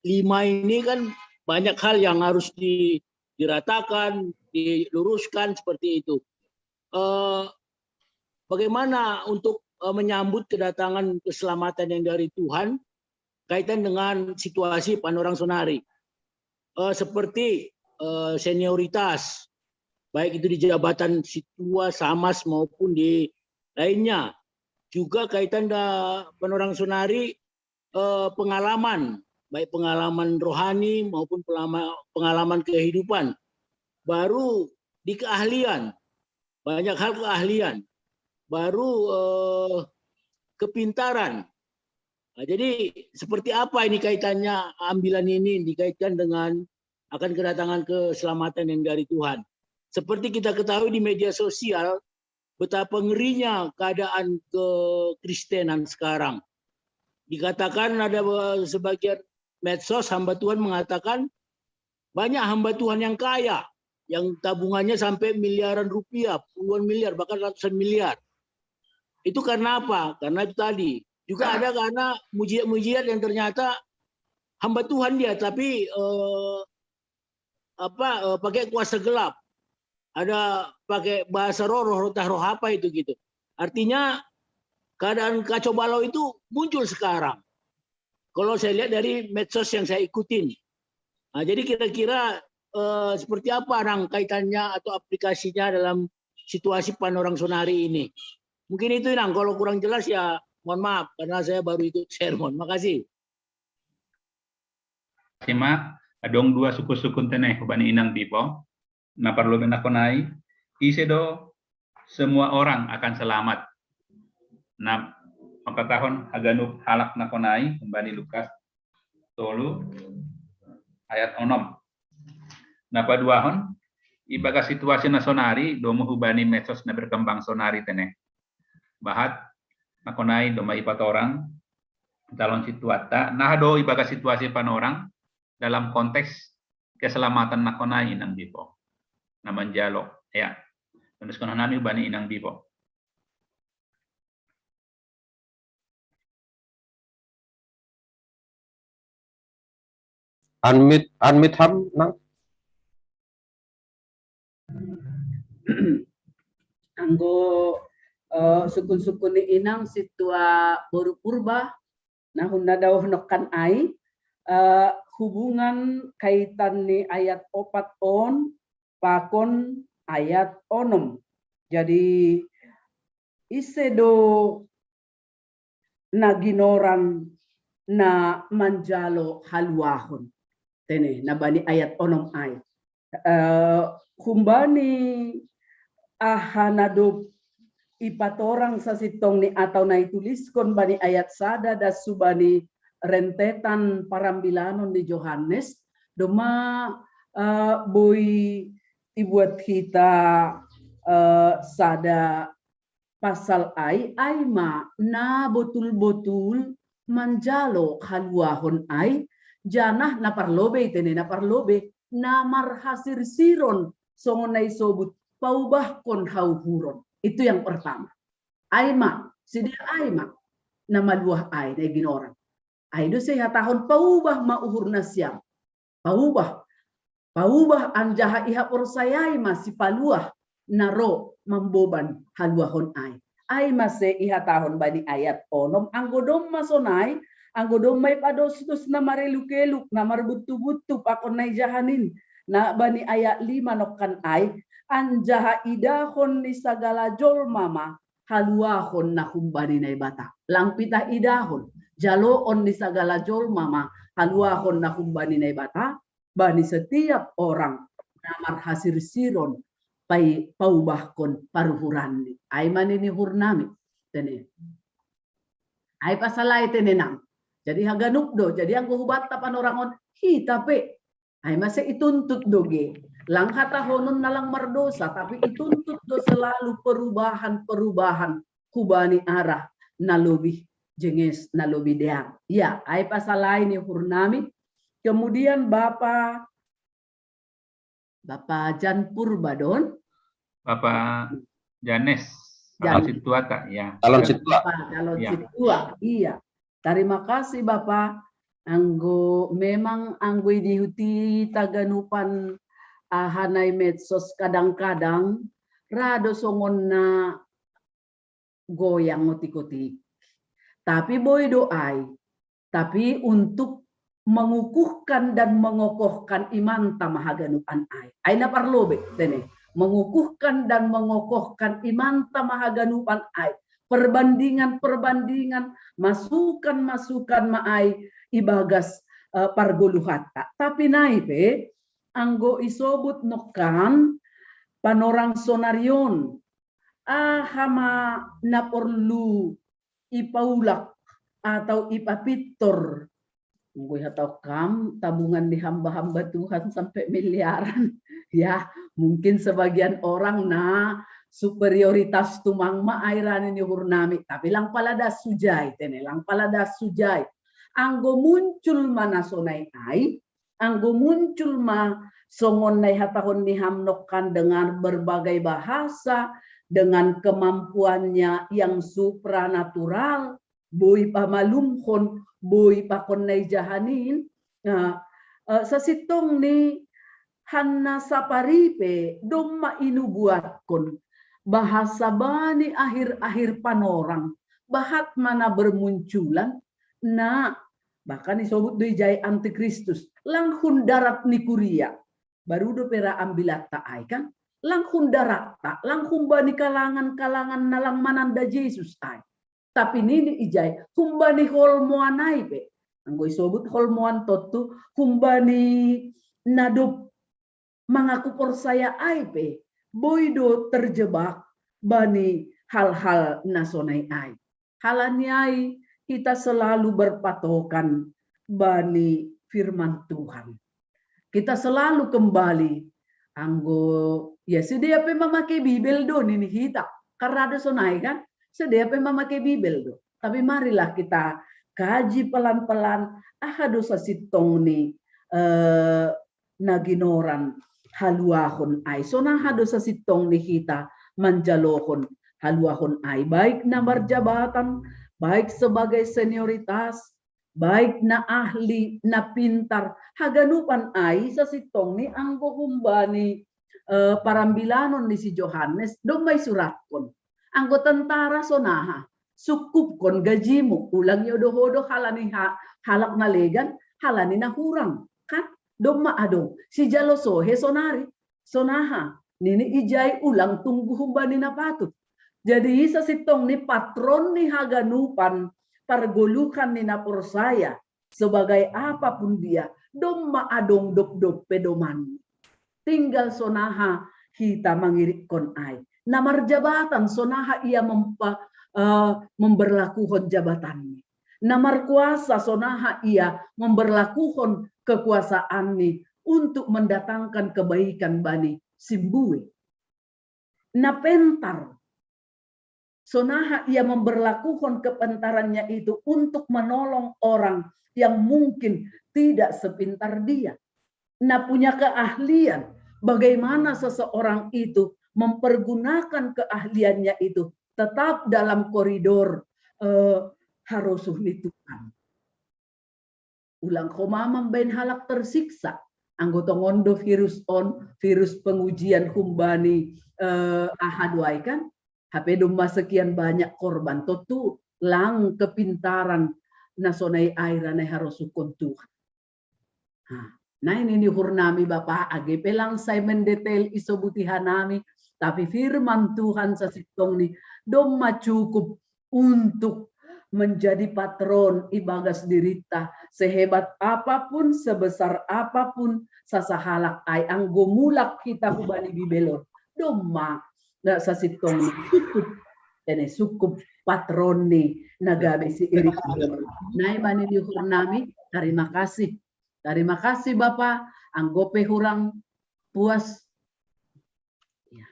lima ini kan banyak hal yang harus di, diratakan, diluruskan seperti itu. eh, bagaimana untuk eh, menyambut kedatangan keselamatan yang dari Tuhan kaitan dengan situasi Panorang Sonari. Eh, seperti eh, senioritas, baik itu di jabatan Situa, Samas maupun di lainnya. Juga kaitan dengan Panorang Sonari, eh, pengalaman, baik pengalaman rohani maupun pengalaman kehidupan. Baru di keahlian, banyak hal keahlian. Baru eh, kepintaran. Nah, jadi seperti apa ini kaitannya, ambilan ini dikaitkan dengan akan kedatangan keselamatan yang dari Tuhan. Seperti kita ketahui di media sosial, betapa ngerinya keadaan kekristenan sekarang. Dikatakan ada eh, sebagian medsos hamba Tuhan mengatakan banyak hamba Tuhan yang kaya, yang tabungannya sampai miliaran rupiah, puluhan miliar, bahkan ratusan miliar. Itu karena apa? Karena itu tadi. Juga ada karena mujizat-mujizat yang ternyata hamba Tuhan dia, tapi eh, apa eh, pakai kuasa gelap. Ada pakai bahasa roh, roh, roh, roh apa itu gitu. Artinya keadaan kacau balau itu muncul sekarang. Kalau saya lihat dari medsos yang saya ikutin. Nah, jadi kira-kira eh, seperti apa, Nang, kaitannya atau aplikasinya dalam situasi Panorang Sonari ini? Mungkin itu, Nang. Kalau kurang jelas ya mohon maaf karena saya baru ikut sermon. Makasih. Sima, adong dua suku-sukun teneh bani inang bipo. Na parlu bena konai, ise do semua orang akan selamat. Na maka tahun haganup halak na konai, kembali Lukas tolu ayat onom. Na paduahon, ibaga situasi na sonari, domo hubani medsos na berkembang sonari teneh. Bahat, na konai doma ipat orang, calon situatta, nah do ibaga situasi Panorang dalam konteks keselamatan na konai inang bipo. Na manjalo, ya. Terus kono nami bani inang bipo. Unmute, unmute ham, Nang. Anggo uh, sukun-sukun ni inang situa boru purba, nah hunna dawuh nokkan ai, uh, hubungan kaitan ni ayat opat on pakon ayat onom. Jadi ise do na ginoran na manjalo haluahon. Tene na bani ayat onom ai. Uh, humbani aha na dob ipatorang sasintong ni atau na ituliskon bani ayat sada das subani rentetan parambilanon ni Johannes, doma uh, boi ibuat hita uh, sada pasal ai, ai ma na botul-botul manjalo haluahon ai, janah na parlobei tene na parlobei na marhasirsiron songon na isobut paubahkon hauhuron. Itu yang pertama. Ai ma, sidia ai ma na maluah ai na ginoran. Ai do se hatahon paubah ma uhur nasiam. Paubah. Paubah anjaha iha porsayai ma sipaluah na ro mamboban haluahon ai. Ai ma se ihatahon bani ayat onom anggo domma sonai, anggo domma ipadosdos na mareluk-eluk na marbuttu-buttu pakon na ijahanin na bani ayat lima nokkan ai, anjaha idahon ni sagala jolma ma haluahon na humbani Naibata. Lang pitah idahon, jaloon ni sagala jolma ma haluahon na humbani Naibata, bani setiap orang na marhasirsiron paubahkon paruhuranni. Ai ma nini hurnami tene. Ai pasalai tene nang. Jadi haganup do. Jadi anggo hubatta panorangon hita pe. Ai mase ituntut do ge. Lang hatahonon na lang mardosa, tapi ituntut do selalu perubahan-perubahan hubani arah na lobih jenges, na lobih deang. Ya, ai pasalai ni hurnami. Kemudian Bapa Bapa Jan Purba don. Bapa Janes. Calon situa ta, ya. Calon situa. Calon situa, iya. Terima kasih Bapak. Anggo memang anggo dihuti taganupan ahanai medsos kadang-kadang Ra do songon na goyang otik-otik. Tapi boi do ai. Tapi untuk mengukuhkan dan mengokohkan imanta ma haganupan ai. Ai na parlobei, tene. Mengukuhkan dan mengokohkan imanta ma haganupan ai. Perbandingan-perbandingan, masukan-masukan ma ai ibagas, eh, pargoluhanta. Tapi nai pe, anggo isobut nongkan panorang sonarion, aha ma na porlu ipaulak atau ipapintor? Anggo ihatahon kam, tabungan ni hamba-hamba Tuhan sampai miliaran. Ya, mungkin sebagian orang na superioritas tumang ma ai ra nini uhurnami, tapi lang pala das hujai, tene, lang pala das hujai. Anggo muncul ma na sonai ai, anggo muncul ma songon na ihatahon ni ham nongkan dengan berbagai bahasa, dengan kemampuannya yang supranatural, boi pamalumhon, boi pakon na ijahanin. Nah, eh, sasintongni Hanna saparipe domma inubuatkon, bahasa bani akhir-akhir panorang, bahat mana bermunculan, na, bahkan isobut do ijai antikristus, lang hun darat ni kuria, baru do pera ambilatta ai kan, lang hun daratta, lang hun bani kalangan-kalangan na lang mananda Jesus ai. Tapi nini ijai, humbani holmoan ai pe. Anggo isobut holmoan tontu, humbani na dob mangaku porsaya ai pe, boi do terjebak bani hal-hal na sonai ai. Halani ai hita selalu berpatokan bani firman Tuhan. Kita selalu kembali, anggo, ya, sidea pe mamake Bibel do nini hita. Karado sonai kan, sidea pe mamake Bibel do. Tapi marilah kita kaji pelan-pelan, aha do sasintongni, eh, na ginoran haluahon ai. Sonaha do sasintongni hita manjalohon haluahon ai, baik na marjabatan, baik sebagai senioritas, baik na ahli, na pintar, haganupan ai sasintongni anggo humbani, eh, parambilanon ni si Johannes, domma isuratkon. Anggo tentara sonaha, sukupkon gajimu, ulang iodo-odo halani ha-, halak na legan, halani na hurang. Kan? Domma adong, sijalo sohe sonari. Sonaha, nini ijai ulang tunggu humbani na patut. Jadi sasintongni patron ni haganupan pargoluhan ni na porsaya, sebagai apapun dia, domma adong dob-dob pedoman. Tinggal sonaha hita mangirikkon ai. Na marjabatan sonaha ia mempa-, eh, memberlakuhon jabatanni. Na markuasa sonaha ia memberlakuhon kekuasaanni untuk mendatangkan kebaikan bani simbue. Na pentar sonaha ia memberlakuhon kepentarannya itu untuk menolong orang yang mungkin tidak sepintar dia. Na punya keahlian, bagaimana seseorang itu mempergunakan keahliannya itu tetap dalam koridor, eh, harosuh ni Tuhan. Ulang homa mambaen halak tersiksa. Anggo tongon do virus on, virus pengujian humbani, eh, aha do ai kan? Hape domma sekian banyak korban, tontu lang kepintaran na sonai ai ra na iharosuhon Tuhan. Ha, nai nini uhurnami Bapa, age pe lang sai mendetail isobuti hanami, tapi firman Tuhan sasintongni domma cukup untuk menjadi patron ibagas dirinta, sehebat apapun, sebesar apapun, sasahalak ai anggo mulak hita hubani Bibel on. Domma, na sasintongni cukup, tene cukup patronni na gabe siiring. Nai ma nini uhurnami, terima kasih. Terima kasih Bapa, anggo pe hurang puas. Ya.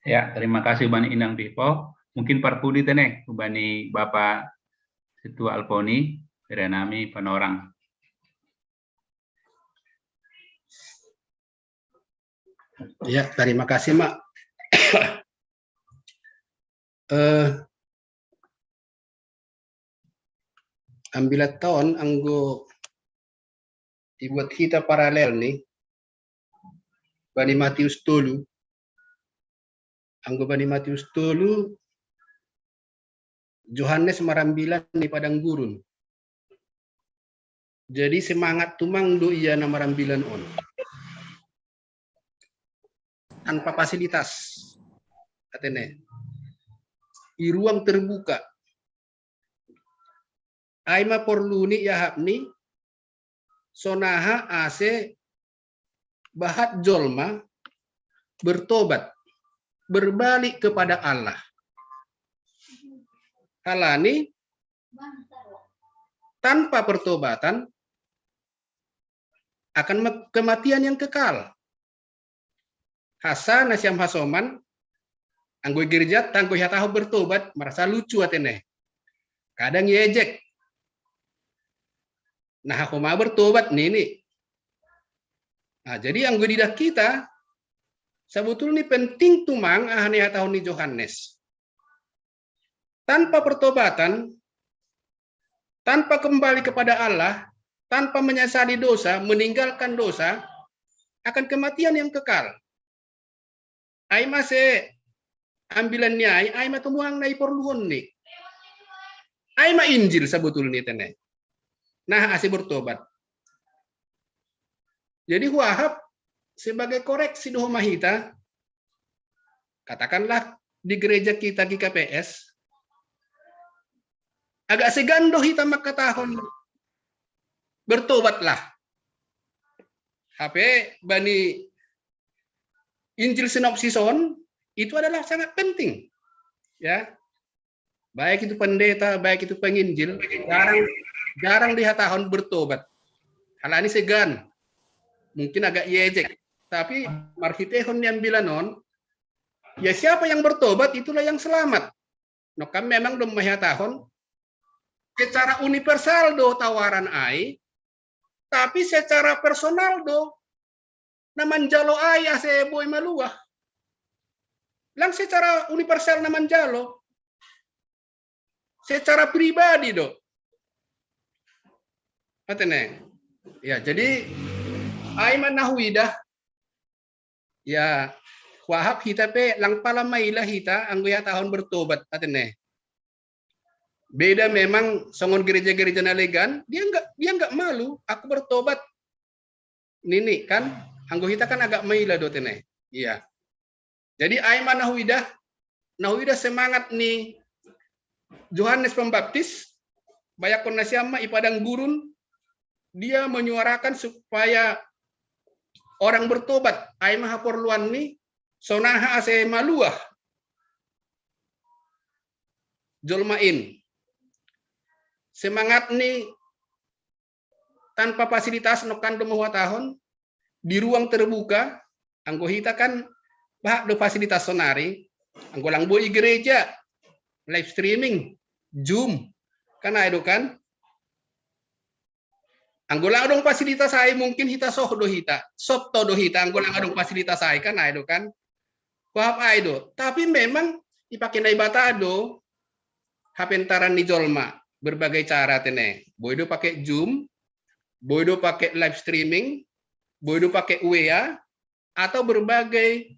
Ya, terima kasih bani Inang Pipo. Mungkin parpudi tene bani Bapa Situa Alponi, renami panorang. Ya, terima kasih, Mak. Eh, ambilatta on anggo ibuat hita paralel ni bani Matius tolu, Anggo bani Matius tolu, Johannes marambilan di padang gurun. Jadi semangat tumang do ia na marambilan on. Tanpa fasilitas. Atene. I ruang terbuka. Ai ma porlu ni iahap ni, sonaha ase bahat jolma bertobat, berbalik kepada Allah. Halani tanpa pertobatan akan kematian yang kekal. Hasa nasiam hasoman, anggo gereja tanggo hatahon bertobat, merasa lucu atene. Kadang yejek. Nah, homa bertobat nini. Nah, jadi anggo didah kita, sebetulnya penting tumang ahani hatahon ni Johannes. Tanpa pertobatan, tanpa kembali kepada Allah, tanpa menyesali dosa, meninggalkan dosa, akan kematian yang kekal. Ai ma se ambilan ni ai, ai ma tumuang na iporluhon ni. Ai ma Injil sebetulnya tene. Nah, ase bertobat. Jadi huahap sebagai koreksi do homa hita, katakanlah di gereja kita G K P S, agak segan do hita mangkatahon bertobatlah. Hape bani Injil sinopsis on itu adalah sangat penting. Ya. Baik itu pendeta, baik itu penginjil, jarang jarang dihatahon bertobat. Halani segan. Mungkin agak yejek. Tapi marhitehon ni ambilan on, ya siapa yang bertobat itulah yang selamat. Nokam memang do mahatahon secara universal do tawaran ai, tapi secara personal do na manjalo ai ase boi maluah. Lang secara universal na manjalo. Secara pribadi do. Atene. Ya, jadi ai ma na huidah. Ya, huahap hita pe lang pala maila hita anggo ihatahon bertobat atene. Beda memang songon gereja-gereja na legan, dia enggak dia enggak malu, aku bertobat. Nini kan, anggo hita kan agak maila do tene. Iya. Jadi ai ma na huidah, na huidah semangat ni Johannes Pembaptis, bayangkon nasiam ma i padang gurun, dia menyuarakan supaya orang bertobat, ai ma haporluan ni, sonaha ase maluah jolma in. Semangat ni tanpa fasilitas nokkan do mahuatahon di ruang terbuka, anggo hita kan bahat do fasilitas sonari, anggo lang boi gereja, live streaming, Zoom, kan ai do kan? Anggo lang adong fasilitas ai mungkin hita soh do hita, sotto do hita, anggo lang adong fasilitas ai kan ai do kan? Paham ai do. Tapi memang ipake Naibata do hapentaran ni jolma berbagai cara tene. Boi do pake Zoom, boi do pake live streaming, boi do pake W A, atau berbagai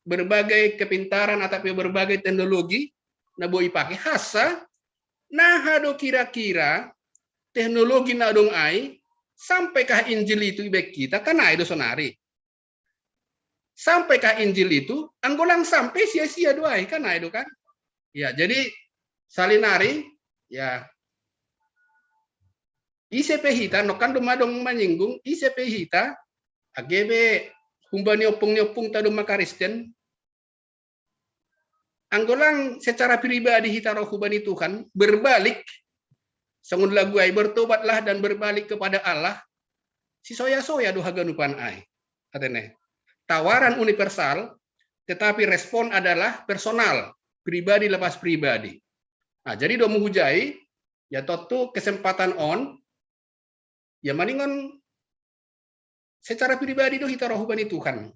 berbagai kepintaran atau berbagai teknologi na boi pake hasa nah do kira-kira teknologi na dong ai sampai kah Injil itu ibek kita kan ai do sonari. Sampai kah Injil itu, anggo lang sampai sia-sia do ai kan ai do kan. Ya, jadi salinari ya ise pe hita nokkan do madong manyinggung ise pe hita agebe humbani ompung ni ompung ta do ma Kristen. Anggo lang secara pribadi hita roh hubani Tuhan berbalik songon lagu ai bertobatlah dan berbalik kepada Allah, sisoya-soya do haganupan ai. Katene tawaran universal, tetapi respon adalah personal, pribadi lepas pribadi. Nah, jadi do muhujai ya tontu kesempatan on ya maningon secara pribadi do hita roh hubani Tuhan.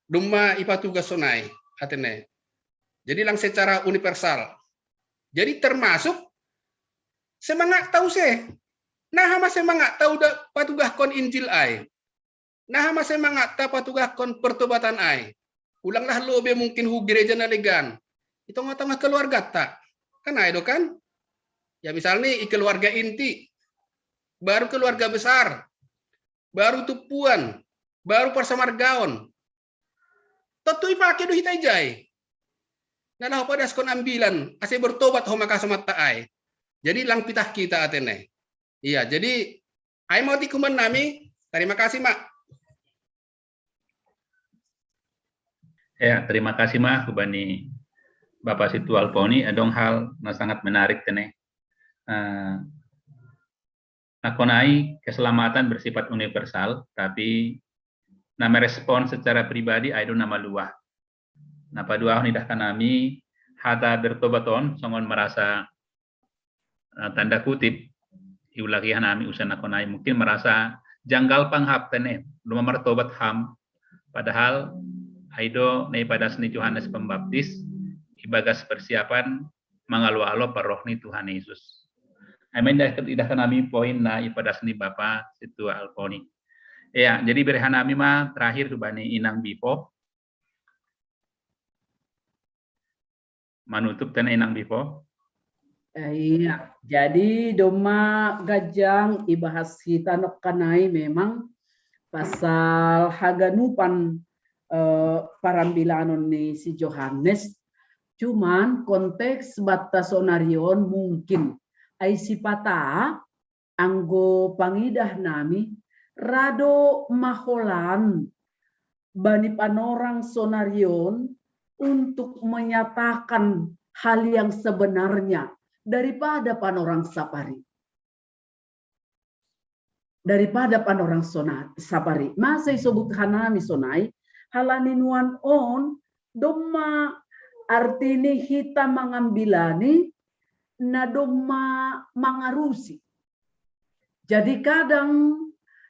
Dumma ipatugas sonai atene. Jadi lang secara universal. Jadi termasuk semangat tau se. Nah, ma semangat tau da patugahkon Injil ai. Nah, ma semangat ta patugahkon pertobatan ai. Ulanglah lobe mungkin hu gereja na legan. Itu tengah-tengah keluarga ta. Kan ai do kan? Ya misal ni i keluarga inti, baru keluarga besar, baru tupuan, baru parsamargaon. Tontu ipake do hita ijai. Na laho padaskon ambilan, ase bertobat ho maka so matta ai. Jadi lang pitah kita atene. Iya, jadi ai mau tikuman nami, terima kasih, Mak. Ya, terima kasih mah kubani Bapak Situ Alponi, adong hal na sangat menarik tene. Uh, nakonai keselamatan bersifat universal, tapi na merespon secara pribadi ai do na maluah. Na paduahon idah kanami hata bertobat on songon merasa uh, tanda kutip iulaki hanami usan nakonai mungkin merasa janggal panghap tene, luma martobat ham, padahal ai do na ipadas ni Johannes Pembaptis ibagas persiapan mangalo-alo parroh ni Tuhan Yesus. Amin. Idah kanami poin na ipadas ni Bapa Situ Alponi. Ya, jadi bere hanami ma terakhir hubani Inang Bipo. Manutup tene Inang Bipo. Eh, iya, jadi domma gajang ibahas hita nokkanai memang pasal haganupan eh, parambilanon ni si Johannes. Cuman konteks batta sonarion mungkin ai sipata anggo pangidah nami rado maholan bani panorang sonarion untuk menyatakan hal yang sebenarnya daripada panorang sapari. Daripada panorang sona, sapari. Masa isobut hanami sonai, halani nuan on, domma artini hita mangambilani, na domma mangarusi. Jadi kadang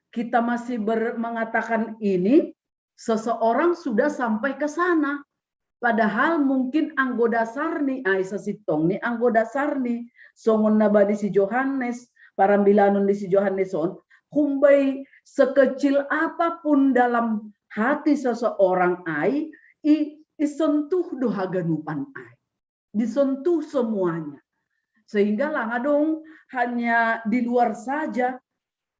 kita masih ber, mengatakan ini, seseorang sudah sampai ke sana. Padahal mungkin anggo dasarni ai sasintongni anggo dasarni songon na bani si Johannes, parambilanon di si Johannes on, humbai sekecil apapun dalam hati seseorang ai, i, isentuh do haganupan ai. Disentuh semuanya. Sehingga lang adong hanya di luar saja.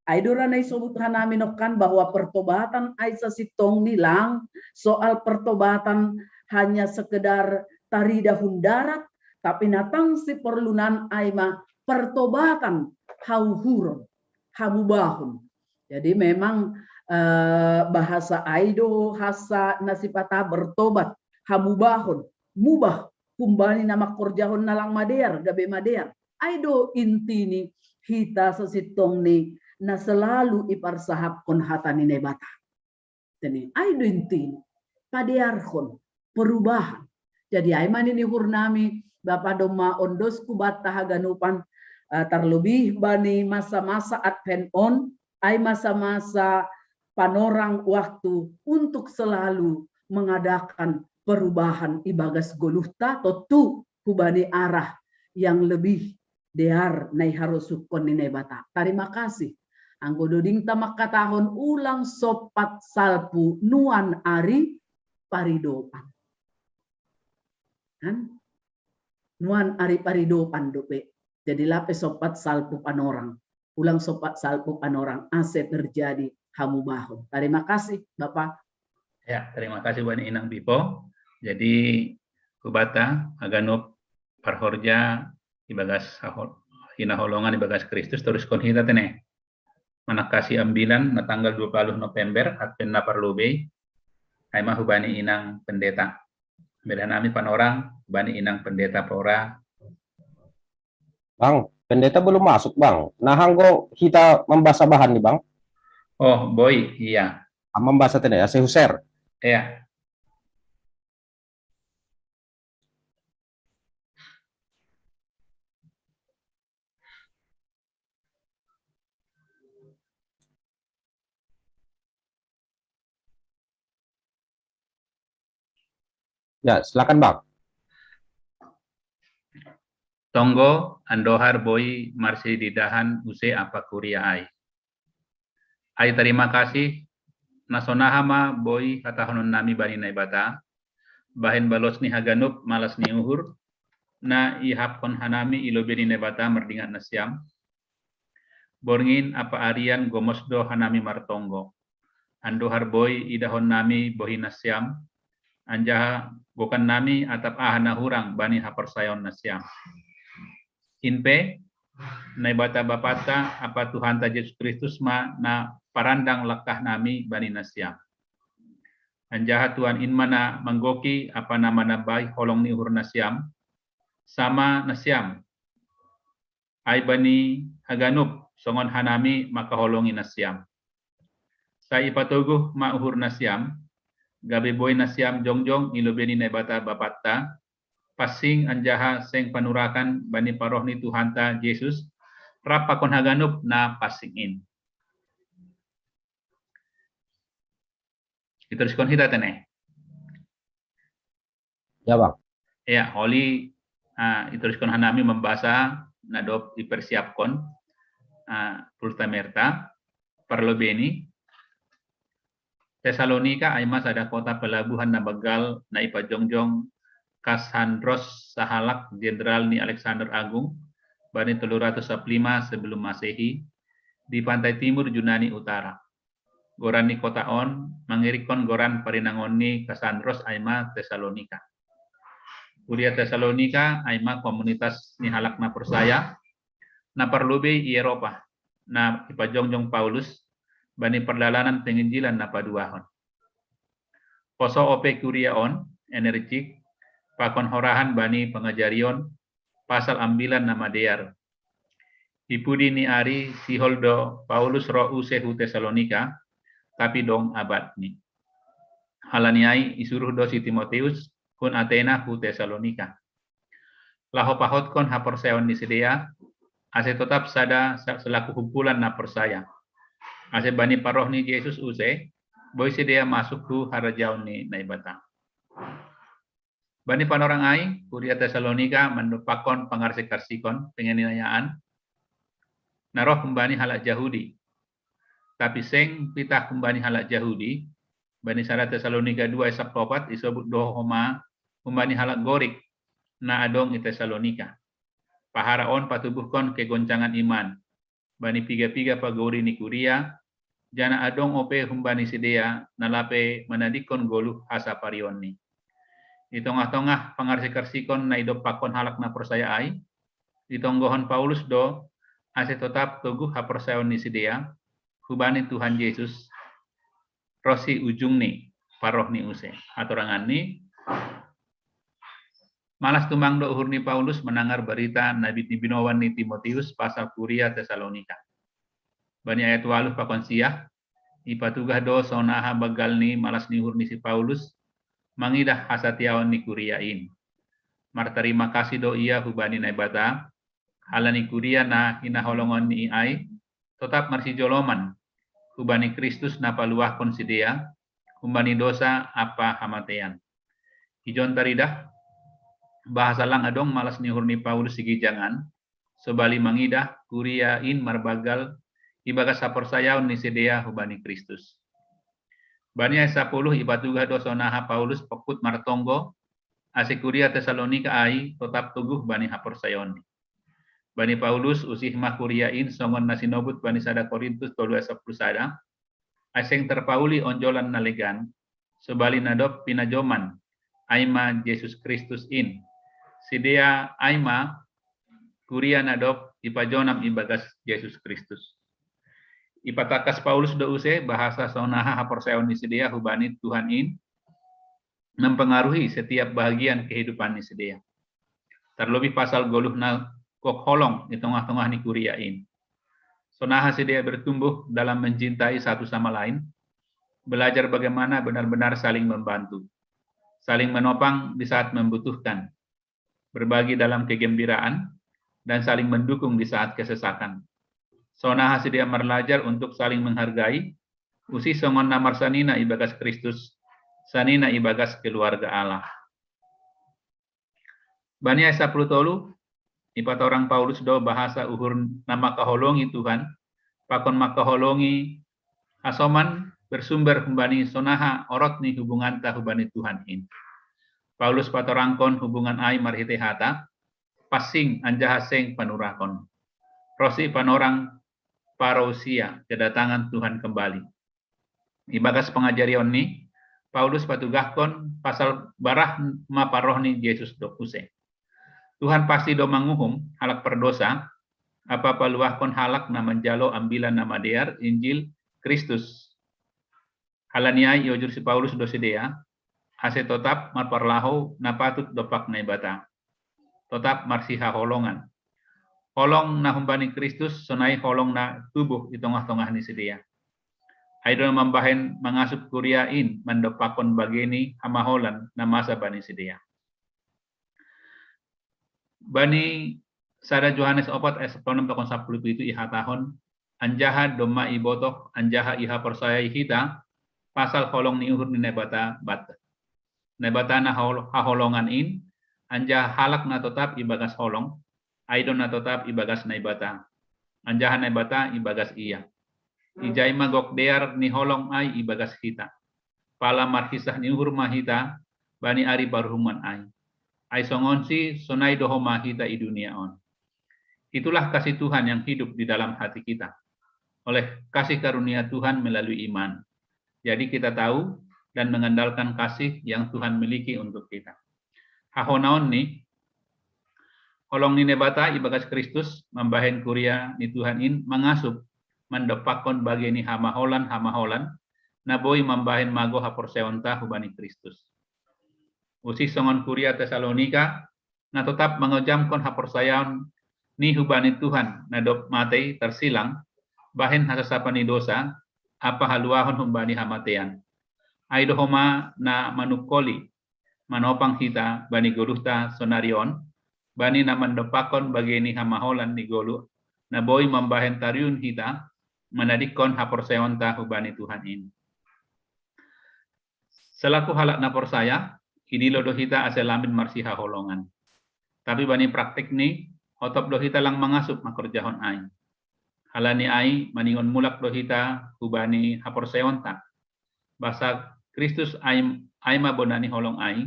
Ai do ra na isobut hanami nokkan bahwa pertobatan ai sasintongni lang soal pertobatan hanya sekedar tarida hun darat, tapi na tangsi porlunan ai ma pertobatan hauhuron, hamubahon. Jadi memang eh, bahasa ai do hasa na sipata bertobat, hamubahon, mubah, humbani na mangkorjahon na lang madear, gabe madear. Ai do intini hita sasintongni na selalu iparsahapkon hata ni Naibata. Tene, ai do intini, padearhon, perubahan. Jadi ai ma nini uhur nami, Bapa domma ondosku batta haganupan, eh, terlebih bani masa-masa Advent on, ai masa-masa panorang waktu untuk selalu mengadakan perubahan ibagas goluhta, tontu hubani arah yang lebih dear na iharosuhon ni Naibata. Tarima kasih. Anggo dodingta mangkatahon ulang sompat salpu nuan ari paridopan. Kan? Nuan ari paridopan dope. Jadi lape sompat salpu panorang. Ulang sompat salpu panorang ase terjadi hamubahon. Tarima kasih Bapak. Ya, terima kasih bani Inang Bipo. Jadi hubata haganup parhorja ibagas hinaholongan ibagas Kristus teruskon hita tene. Manangkasi ambilan na tanggal dua puluh November Advent na parlobei. Ai ma hubani Inang Pendeta. Beda nami panorang hubani Inang Pendeta Pora. Bang, Pendeta belum masuk, Bang. Nah, anggo hita mambasa bahan ni, Bang. Oh, boi, iya. Mambasa tene, ase huser. Iya. Ya, silakan Bang. Tonggo andohar boi marsididahan use apa kuria ai. Ai tarima kasih, na sonaha ma boi hatahonon nami bani Naibata, bahen balos ni haganup malas ni uhur, na ihapkon hanami i lobei ni Naibata mardingat nasiam. Borngin apaarian gomos do hanami martonggo. Andohar boi idahon nami bohi nasiam, anjaha gokan nami atap aha na hurang bani haporsayaon nasiam. In pe, Naibata Bapanta ampa Tuhanta Jesus Kristus ma na parandang langkah nami bani nasiam. Anjaha Tuhan in ma na manggoki ampa na manambahi holong ni uhur nasiam, sama nasiam, ai bani haganup songon hanami mangkaholongi nasiam. Sai ipatoguh ma uhur nasiam, gabe boi nasiam jongjong i lobei ni Naibata Bapanta, pansing anjaha seng panurakan bani paroh ni Tuhanta Jesus, rap pakon haganup na pansing in. Iteruskon hita tene. Ya, Bang. Ya, holi, ah, iteruskon hanami mambasa na dob ipersiapkon, ah, pulta merta, parlobei ni. Tesalonika ai ma sada kota pelabuhan na banggal na ipajongjong Kasandros sahalak jenderal ni Alexander Agung bani tolu ratus sapuluh lima sebelum Masehi, di pantai timur Yunani Utara. Goran ni kota on mangirikkon goran parinangon ni Kasandros ai ma Tesalonika. Kuria Tesalonika ai ma komunitas ni halak na porsaya na parlobei i Eropa, na ipajongjong Paulus bani pardalanan penginjilan na paduahon. Poso ope kuria on energik pakon horahan bani pangajarion pasal ambilan na madear. I pudi ni ari sihol do Paulus ro use hu Tesalonika, tapi dong abatni. Halani ai isuruh do si Timoteus hun Atena hu Tesalonika, laho pahotkon haporsayaon ni sidea, ase totap sada sa-, selaku humpulan na porsaya. Ase bani paroh ni Jesus use, boi sidea masuk hu harajaon ni Naibata. Bani panorang ai, kuria Tesalonika mandompakkon pangarse-karsikon penganiayaan na roh humbani halak Jahudi. Tapi seng pitah humbani halak Jahudi, bani sada Tesalonika dua ayat sapuluh opat isobut do homa humbani halak Gorik na adong i Tesalonika. Pahara on patubuhkon kegoncangan iman bani piga-piga pagori ni kuria, janah adong ope humbani sidea na lape manadingkon goluh hasaparionni. I tongah-tongah pangarse-karsikon na idompakkon halak na porsaya ai, itonggohon Paulus do ase totap toguh haporsayaon ni sidea hubani Tuhan Jesus, ronsi ujungni paroh ni use. Hatoranganni, malas tumang do uhur ni Paulus manangar barita na binoan ni Timoteus pasal kuria Tesalonika. Bani ayat waluh pakon siah, ipatugah do sonaha banggal ni malas ni uhur ni si Paulus mangidah hasatiaon ni kuria in. Martarima kasih do ia hubani Naibata, halani kuria na hinaholongon ni i ai, totap marsijoloman hubani Kristus na paluahkon sidea humbani dosa ampa hamatean. Ijon taridah, bahasa lang adong malas ni uhur ni Paulus sigijangan, sobali mangidah kuria in marbanggal ibagas haporsayaon ni sidea hubani Kristus. Bani ayat sapuluh ipatugah do sonaha Paulus pokut martonggo, ase kuria Tesalonika ai totap toguh bani haporsayaonni. Bani Paulus usih ma kuria in songon na sinobut bani sada Korintus tolu ayat sapuluh sada, ai seng tarpauli onjolan na legan, sobali na dob pinajoman ai ma Jesus Kristus in. Sidea ai ma kuria na dob ipajonam ibagas Jesus Kristus. Ipatangkas Paulus do use bahasa sonaha haporsayaon ni sidea hubani Tuhan in mempengaruhi setiap bahagian kehidupan ni sidea. Tarlobih pasal goluh na gok holong i tongah-tongah ni kuria in. Sonaha sidea bertumbuh dalam mencintai satu sama lain, belajar bagaimana benar-benar saling membantu, saling menopang di saat membutuhkan, berbagi dalam kegembiraan, dan saling mendukung di saat kesesakan. Sonaha sidea marlajar untuk saling menghargai, usih songon na marsanina ibagas Kristus, sanina ibagas keluarga Allah. Bani ayat sapuluh tolu, ipatorang Paulus do bahasa uhur na mangkaholongi Tuhan pakon mangkaholongi hasoman bersumber humbani sonaha orot ni hubunganta hubani Tuhan in. Paulus patorangkon hubungan ai marhitei hata, passing anjaha seng panurakon. Ro si panorang parousia kedatangan Tuhan kembali. Ibagas pangajarionni, Paulus patugahkon pasal barah ma parroh ni Jesus do use. Tuhan pasti do manguhum halak pardosa, aba paluahkon halak na manjalo Ambilan Namadear, Injil Kristus. Halani ai iojur si Paulus do sidea, ase totap marparlahou na patut dompak Naibata. Totap marsihaholongan. Holong na humbani Kristus sonai holong na tubuh i tongah-tongah ni sidea. Ai do na mambahen mangasup kuria in mandompakkon bagei ni hamaholan na masa bani sidea. Bani sada Johannes opat ayat sapuluh onom pakon sapuluh pitu ihatahon, anjaha domma ibotoh, anjaha ihaporsayai hita, pasal holong ni uhur ni Naibata banta. Naibata na hol-, haholongan in, anjaha halak na totap ibagas holong, ai do na totap ibagas Naibata. Anjaha Naibata ibagas ia. Ijai ma gok dear ni holong ai ibagas hita. Pala marhisah ni uhur ma hita, bani ari paruhuman ai. Ai songonsi sonai do homa hita i dunia on. Itulah kasih Tuhan yang hidup di dalam hati kita. Oleh kasih karunia Tuhan melalui iman. Jadi kita tahu dan mengandalkan kasih yang Tuhan miliki untuk kita. Hahonaon ni, holong ni Naibata ibagas Kristus mambahen kuria ni Tuhan in mangasup, mandompakkon bagei ni hamaholan-hamaholan, na boi mambahen mago haporsayaonta hubani Kristus. Usih songon kuria Tesalonika, na totap mangojamkon haporsayaon ni hubani Tuhan na dob matei tarsilang, bahen hasasapan ni dosa, ampa haluahon humbani hamatean. Ai do homa na manungkoli, manopang hita bani goluhta sonari on, bani na mandompakkon bagei ni hamaholan ni goluh, na boi mambahen tariun hita, manadingkon haporsayaonta hubani Tuhan in. Selaku halak na porsaya, idilo do hita ase lambin marsihaholongan. Tapi bani praktik ni, otop do hita lang mangasup mangkorjahon ai. Halani ai, maningon mulak do hita hubani haporsayaonta. Basa Kristus ai, ai ma bona ni holong ai,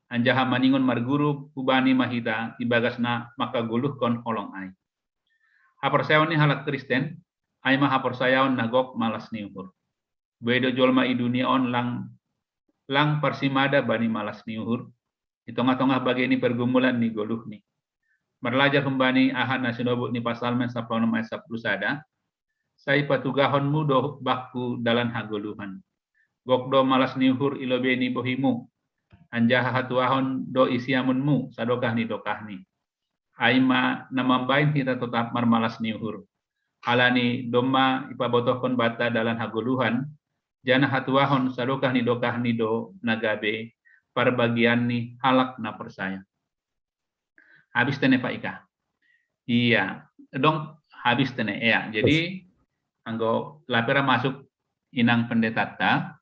anjaha maningon marguru hubani ma hita ibagas na mangkagoluhkon holong ai. Haporsayaon ni halak Kristen, ai ma haporsayaon na gok malas ni uhur. Boi do jolma i dunia on lang, lang parsimada bani malas ni uhur, i tongah-tongah bagei ni pergumulan ni goluhni. Marlajar humbani aha na sinobut ni Psalmen sapuluh onom ayat sapuluh sada, sai patugahonmu do bakku dalan hagoluhan. Gok do malas ni uhur i lobei ni bohimu, anjaha hatuahon do i siamunmu sadokah ni dokahni. Ai ma na mambahen hita totap marmalas ni uhur. Halani domma ipabotohkon banta dalan hagoluhan, janah hatuahon sadokah ni dokahni do na gabe parbagian ni halak na porsaya. Habis tene Pak Ika. Iya, dong habis tene ya. Jadi anggo lape ra masuk inang pendetanta,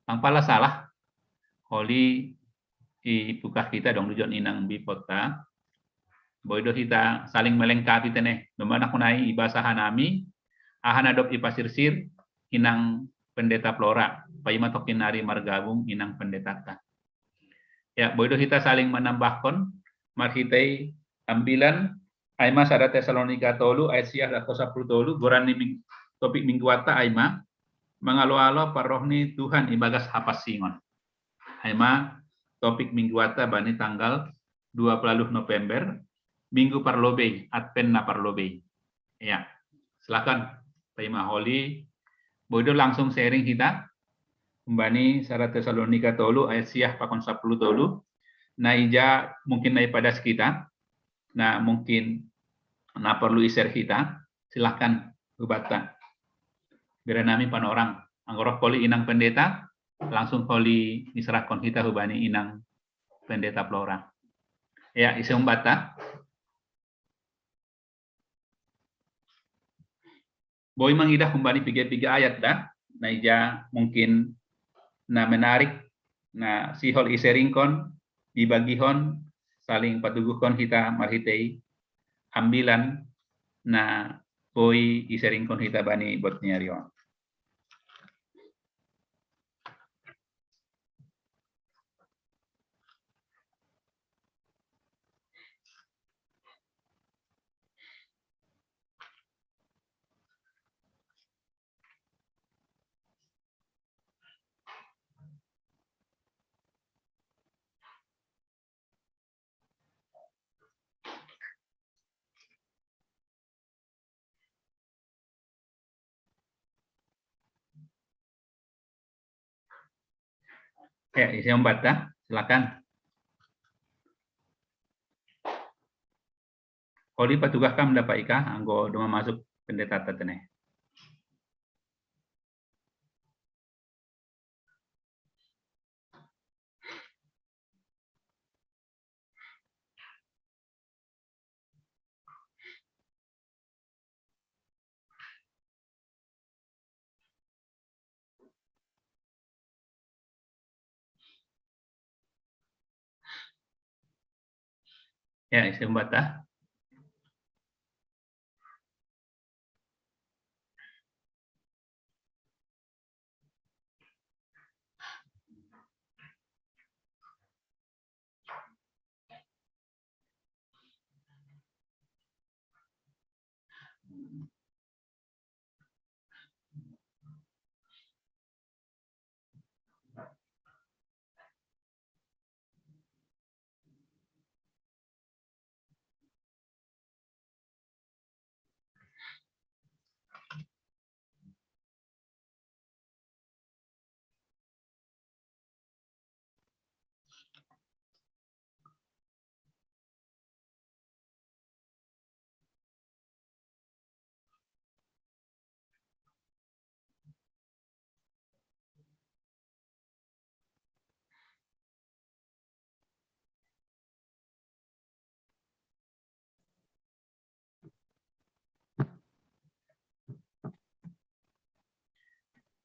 pang pala salah, holi ipukah hita dong dujon inang bipotta. Boi do hita saling melengkapi tene. Domma nang hunai ibasa hanami, aha na dob ipasirsir inang pendeta Flora, paima tokin nari margabung inang pendetanta. Ya, boi do hita saling manambahkon, marhitei ambilan, ai ma sada Tesalonika tolu, ayat siah dohot sapuluh tolu, goran ni ming-, topik mingguanta ai ma, mangalo-alo parroh ni Tuhan ibagas hapassingon. Ai ma topik mingguanta bani tanggal dua puluh November, minggu parlobei, Advent na parlobei. Ya, silakan, paima holi, boi do langsung sharing hita, humbani sada Tesalonika tolu, ayat siah pakon sapuluh tolu, na ija mungkin na ipadas hita, na mungkin na perlu i-share hita, silakan hubanta. Bere nami panorang, anggo roh holi inang pendeta, langsung holi iserahkon hita hubani inang pendeta Flora. Ya, ise humbanta. Boi mangidah humbani piga-piga ayat da, na ija mungkin na menarik, na sihol i-sharingkon, dibagihon, saling patuguhkon hita marhitei ambilan, na boi i-sharingkon hita bani bot ni ari on. Ya, saya membaca. Silakan. Oli patugah kam dapat ika, anggo doma masuk pendeta tatene. Ya, isi pembatas.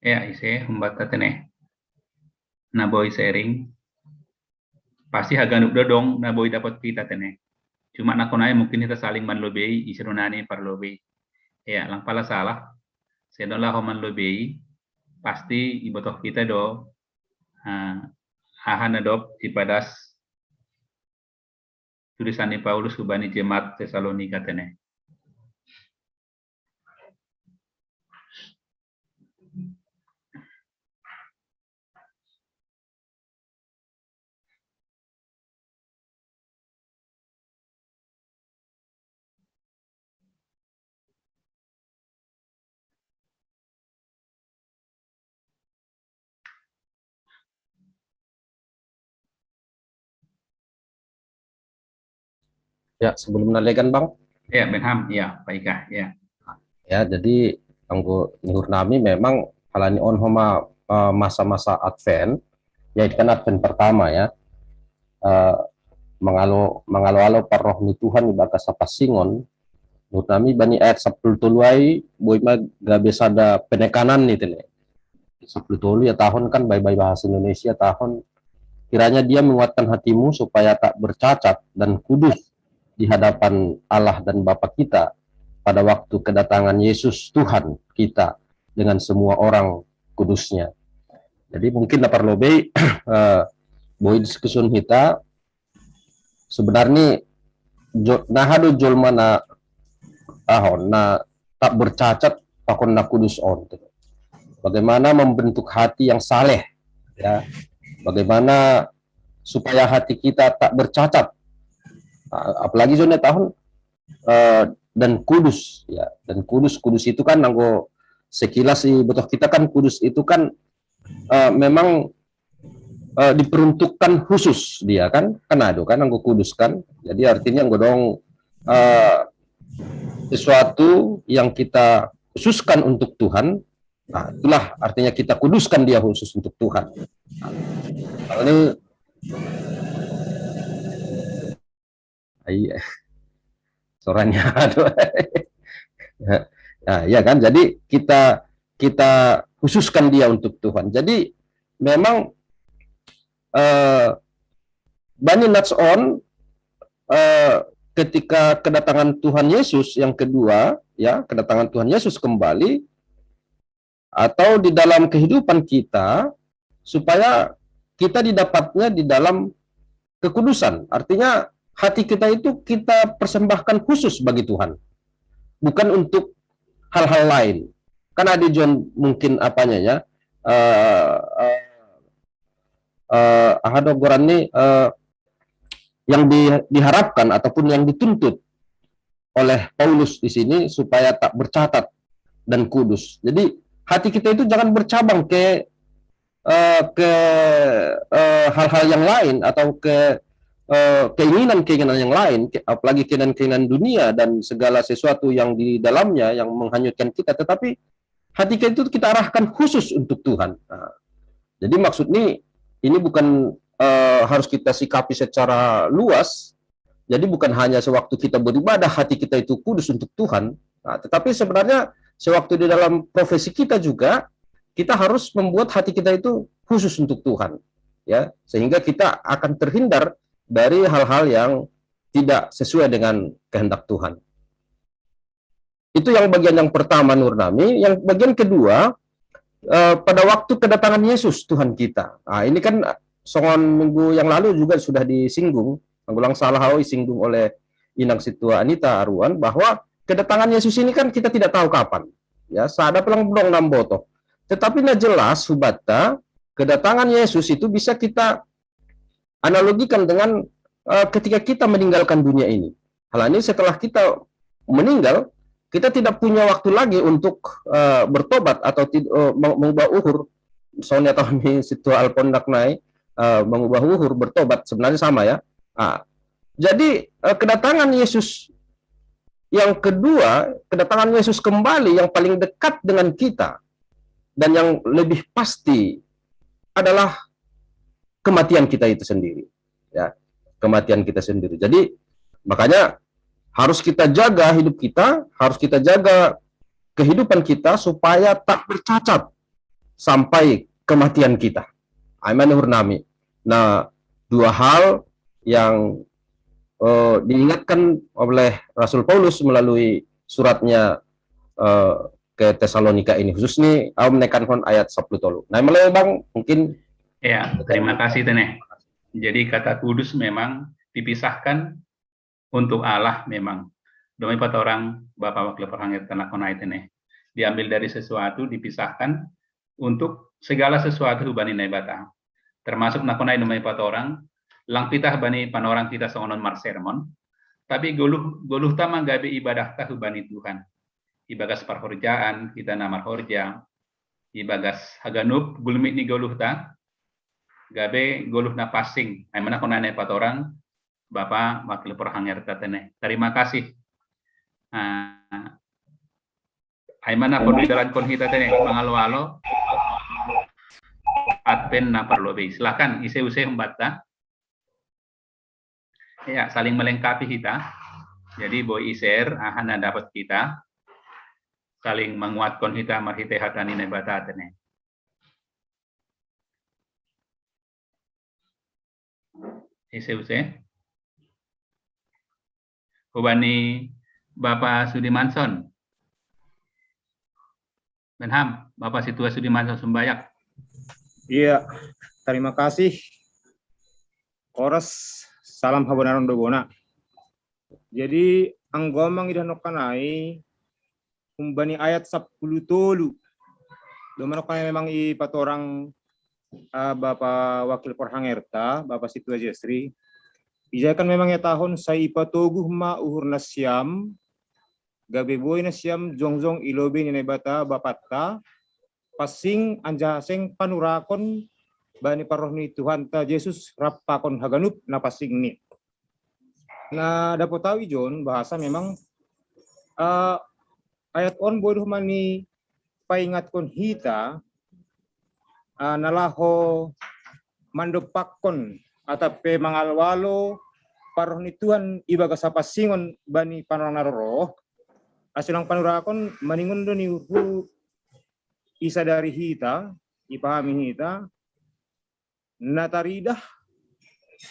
Ya, ise, humbat tatene. Na boi sharing. Pasti haganup dodong na boi dapot kita tene. Cuma na konai mungkin kita saling manlobei, ise do nani parlobei. Ya, lang pala salah. Sedo laho manlobei, pasti ibotoh kita do, ah, aha na dob ipadas tulisan ni Paulus hubani jemaat Tesalonika tene. Ya, sebelum nalegan, Bang. Ya, Benham, ya, Pak Ika, ya. Ya, jadi anggo ni hurnami memang halani on homa, eh, masa-masa Advent, ya itu kan Advent pertama ya. Eh, mangalo mangalo-alo parroh ni Tuhan ibagas hapansingon, ni hurnami bani ayat sapuluh tolu ai boi ma gabe sada penekanan ni tene. Sapuluh tolu ya tahun kan, bye-bye bahasa Indonesia tahun. Kiranya Dia menguatkan hatimu supaya tak bercacat dan kudus di hadapan Allah dan Bapa kita pada waktu kedatangan Yesus Tuhan kita dengan semua orang kudusnya. Jadi mungkin na parlobei, eh, boi diskusun hita, sebenarnya jo, naha do jolma na, aho, na tak bercacat pakon na kudus on. Bagaimana membentuk hati yang saleh, ya. Bagaimana supaya hati kita tak bercacat. Nah, apalagi zona tahun, eh, dan kudus, ya. Dan kudus, kudus itu kan anggo sekilas ibotoh kita kan kudus itu kan, eh, memang, eh, diperuntukkan khusus dia kan, kan ada kan anggo kudus kan. Jadi artinya anggo dong, eh, sesuatu yang kita khususkan untuk Tuhan, nah, itulah artinya kita kuduskan dia khusus untuk Tuhan. Nah, ini, iya. Suaranya, aduh. Nah, ya kan, jadi kita kita khususkan dia untuk Tuhan. Jadi memang, eh, bani nats on, eh, ketika kedatangan Tuhan Yesus yang kedua, ya, kedatangan Tuhan Yesus kembali, atau di dalam kehidupan kita, supaya kita didapatnya di dalam kekudusan. Artinya hati kita itu kita persembahkan khusus bagi Tuhan, bukan untuk hal-hal lain. Kan ada John mungkin apanya ya, eh, eh, eh, aha do goran ni, eh, yang di, diharapkan ataupun yang dituntut oleh Paulus di sini supaya tak bercacat dan kudus. Jadi hati kita itu jangan bercabang ke eh, ke eh, hal-hal yang lain atau ke eh, keinginan-keinginan yang lain, ke- apalagi keinginan-keinginan dunia dan segala sesuatu yang di dalamnya yang menghanyutkan kita, tetapi hati kita itu kita arahkan khusus untuk Tuhan. Nah, jadi maksud ini, ini bukan eh, harus kita sikapi secara luas. Jadi bukan hanya sewaktu kita beribadah hati kita itu kudus untuk Tuhan, nah, tetapi sebenarnya sewaktu di dalam profesi kita juga kita harus membuat hati kita itu khusus untuk Tuhan, ya, sehingga kita akan terhindar dari hal-hal yang tidak sesuai dengan kehendak Tuhan. Itu yang bagian yang pertama, Nur Nami. Yang bagian kedua, eh, pada waktu kedatangan Yesus Tuhan kita. Nah, ini kan songon minggu yang lalu juga sudah disinggung, ngulang salah hau, disinggung oleh Inang Situa Anita Aruan, bahwa kedatangan Yesus ini kan kita tidak tahu kapan. Ya, sada pelang belong namboto. Tetapi na jelas hubatta, kedatangan Yesus itu bisa kita analogikan dengan eh, ketika kita meninggalkan dunia ini. Hal ini setelah kita meninggal, kita tidak punya waktu lagi untuk eh, bertobat atau tid- eh, meng- mengubah uhur. Soalnya tahun ini situ alpondak naik eh, mengubah uhur, bertobat, sebenarnya sama, ya. Ah, jadi eh, kedatangan Yesus yang kedua, kedatangan Yesus kembali yang paling dekat dengan kita dan yang lebih pasti adalah kematian kita itu sendiri. Ya, kematian kita sendiri. Jadi makanya harus kita jaga hidup kita, harus kita jaga kehidupan kita supaya tak bercacat sampai kematian kita. Amin, Nur Nami. Nah, dua hal yang eh, diingatkan oleh Rasul Paulus melalui suratnya eh, ke Tesalonika ini, khusus ni au menekankan ayat sepuluh tolu. Nah, mulai, Bang, mungkin. Ya, terima kasih, Tene. Jadi kata kudus memang dipisahkan untuk Allah memang. Demi empat orang Bapak Wakil Perhangir Tene. Diambil dari sesuatu, dipisahkan untuk segala sesuatu bani Naibata. Termasuk nakonai demi empat orang, lang pitah bani panorang kita songonon marsermon, tapi goluh, goluh tama gabe ibadah tahu bani Tuhan. Ibagas parhorjaan, kita na marhorja, ibagas haganup gulmit ni goluh ta, gabe goluh na passing. Ai mana kona ne patorang, Bapa Wakil Porhanger ta Tene. Terima kasih. Nah, ai mana perlu jalan kon kita Tene, mangalo-alo. Advent na perlu be. Silakan, ise use humbatta. Ya, saling melengkapi kita. Jadi boi i-share aha na dapat kita, saling menguatkan kita marhite hata ni Naibata Tene. Ise use. Hubani Bapa Sudimanson. Menham, Bapa Situa Sudimanson Sumbayak. Iya, terima kasih. Horas, salam habonaron do bona. Jadi anggo mangidah nongkanai humbani ayat sapuluh tolu. Doma nongkanai memang i patorang uh, Bapa Wakil Porhangerta, Bapa Situa Jesri. Ijai kan memang ya tahun sai ipatoguh ma uhur nasiam, gabe boi nasiam jongjong i lobei ni Naibata Bapatta, passing anjaha seng panurakon bani parroh ni Tuhanta Jesus rap pakon haganup na passing ni. Na dapot au ijon bahasa memang uh, ayat on bodoh mani paingatkon hita uh, na laho mandompakkon atap pe mangalo-alo parroh ni Tuhan ibagas hapansingon bani panorang na roroh, asulang panurakon maningon do ni uhu isadari hita, ipahami hita, na taridah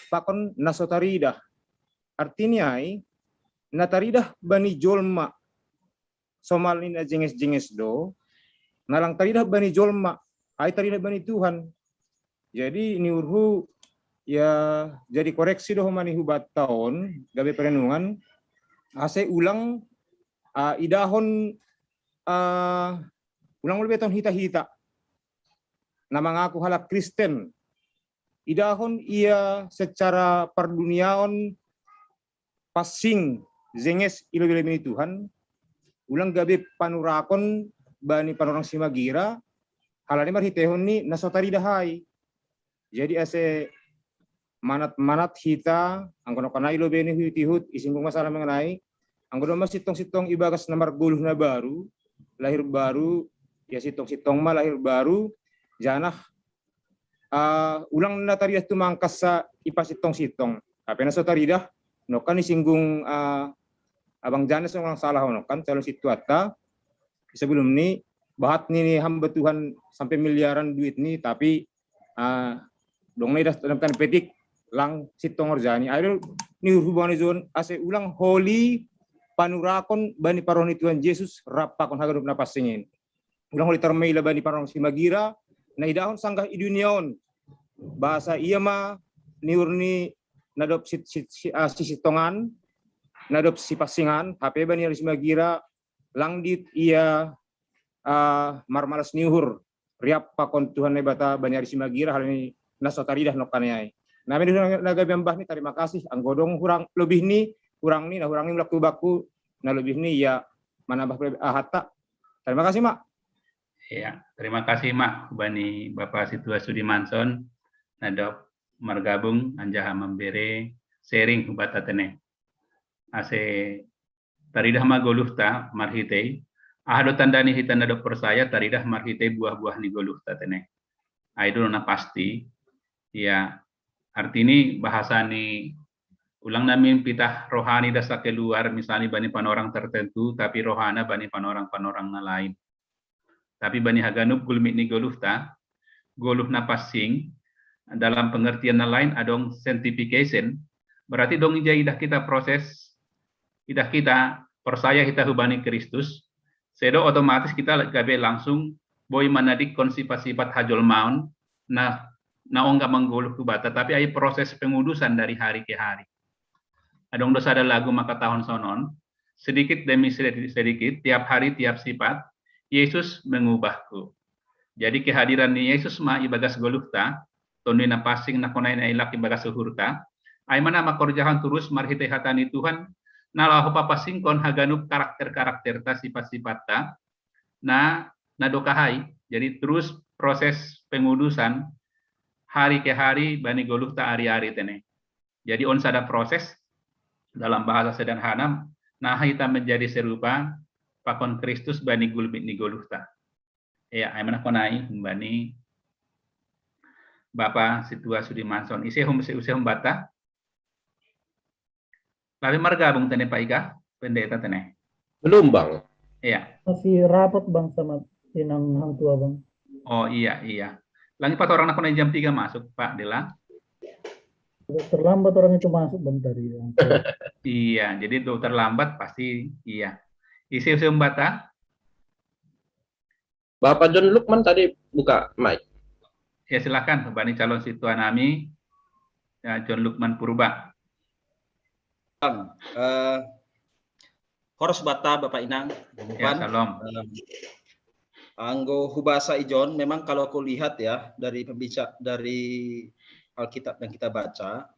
pakon na so taridah. Artini ai, na taridah bani jolma somal ni na jenges-jenges do, na lang taridah bani jolma, ai taridah bani Tuhan. Jadi ni urhu ya jadi koreksi do mani hubatta on gabe perenungan ase ulang uh, idahon uh, ulang lebih tahun hita-hita na mangaku halak Kristen idahon ia secara parduniaon passing jenges ilo-ilo ni Tuhan ulang gabe panurakon bani panorang simagira Hal ni marhitehon ni na so taridahai. Jadi ase manat-manat hita, anggo na kanai lo bene hutihut, isinggung masalah mengenai, anggo doma sitong-sitong ibagas na margoluh na baru, lahir baru, ya sitong-sitong ma lahir baru, janah uh, ulang na taridah tumangkas sa ipasitong-sitong. Tapi na so taridah, nokan isinggung uh, Abang Janes, ulang salah nokan calon situata. Sebelum ni bahat ni hamba Tuhan sampai miliaran duit ni, tapi uh, dong na idah dalam tanda petik lang sitong orjani. Ayo ni hubungan zon ase ulang holi panurakon bani paroni Tuhan Yesus rap pakon haganup na pasingin. Ulang holi tarmaila bani parong simagira na idahon sanggah i dunia on. Bahasa ia ma niur ni nadop si, si, si, uh, sisitongan, nadop sipasingan, hape bani ari simagira langdit ia uh, marmalas niuhur riap pakon Tuhan Naibata bani ari simagira hal ni na so taridah nokan ai. Nami na gabe ambah ni tarima kasih, anggo dong hurang lebih ni, hurang ni na hurang ni mulak tu baku, na lebih ni ya manambah uh, hatta. Terima kasih, Mak. Ya, terima kasih, Mak, bani Bapak Situa Sudimanson, nadop margabung anjaha mambere sharing hubata tene. Ase taridah ma goluhta marhitei, aha do tanda ni hita nadop porsaya taridah marhitei buah-buah ni goluhta tene. Ai do na pasti, ya, arti ni bahasa ni ulang namin pitah rohani dasa keluar misalnya bani panorang tertentu, tapi rohana bani panorang-panorang na lain. Tapi bani haganup gulmit ni goluhta, goluh na passing, dalam pengertian na lain adong sanctification, berarti dong ija idah kita proses, idah kita porsaya hita hubani Kristus, sedo otomatis kita gabe langsung boi manadikkon sifat-sifat hajolmaon na na ongga manggoluh hubata, tapi ai proses pengudusan dari hari ke hari. Adong do sada lagu mangkatahon sonon, sedikit demi sedikit, tiap hari, tiap sifat, Yesus mengubahku. Jadi kehadiran ni Yesus ma ibagas goluhta, Tonduy Napansing na hona na ilak ibagas uhurta, ai ma na mangkorjahon torus marhitei hata ni Tuhan, na laho papansingkon haganup karakter-karakterta, sifat-sifatta, na na dokahai. Jadi torus proses pengudusan hari ke hari bani goluhta ari-ari tene. Jadi on sada proses dalam bahasa sederhana, na hita menjadi serupa pakon Kristus bani gulmit ni goluhta. Ya, ai ma na hona i bani Bapa Situa Sudimanson. Ise hum ise humbata. Tapi margabung tene Pak Ika, pendeta tene. Belum, Bang. Iya. Masih rapat, Bang, sama inang hang tua, Bang. Oh iya, iya. Langi empat orang nak jam tiga masuk, Pak Dela. Terlambat orang itu masuk, Bang, tadi. Iya, jadi itu terlambat pasti iya. Isi humbata. Bapak John Lukman tadi buka mic. Ya silakan, bani calon situa nami, ya, John Lukman Purba. Bang, eh, horas bata Bapak Inang, ya, salam. Eh, anggo hubasa Ijon, memang kalau aku lihat ya dari pembicara dari Alkitab yang kita baca,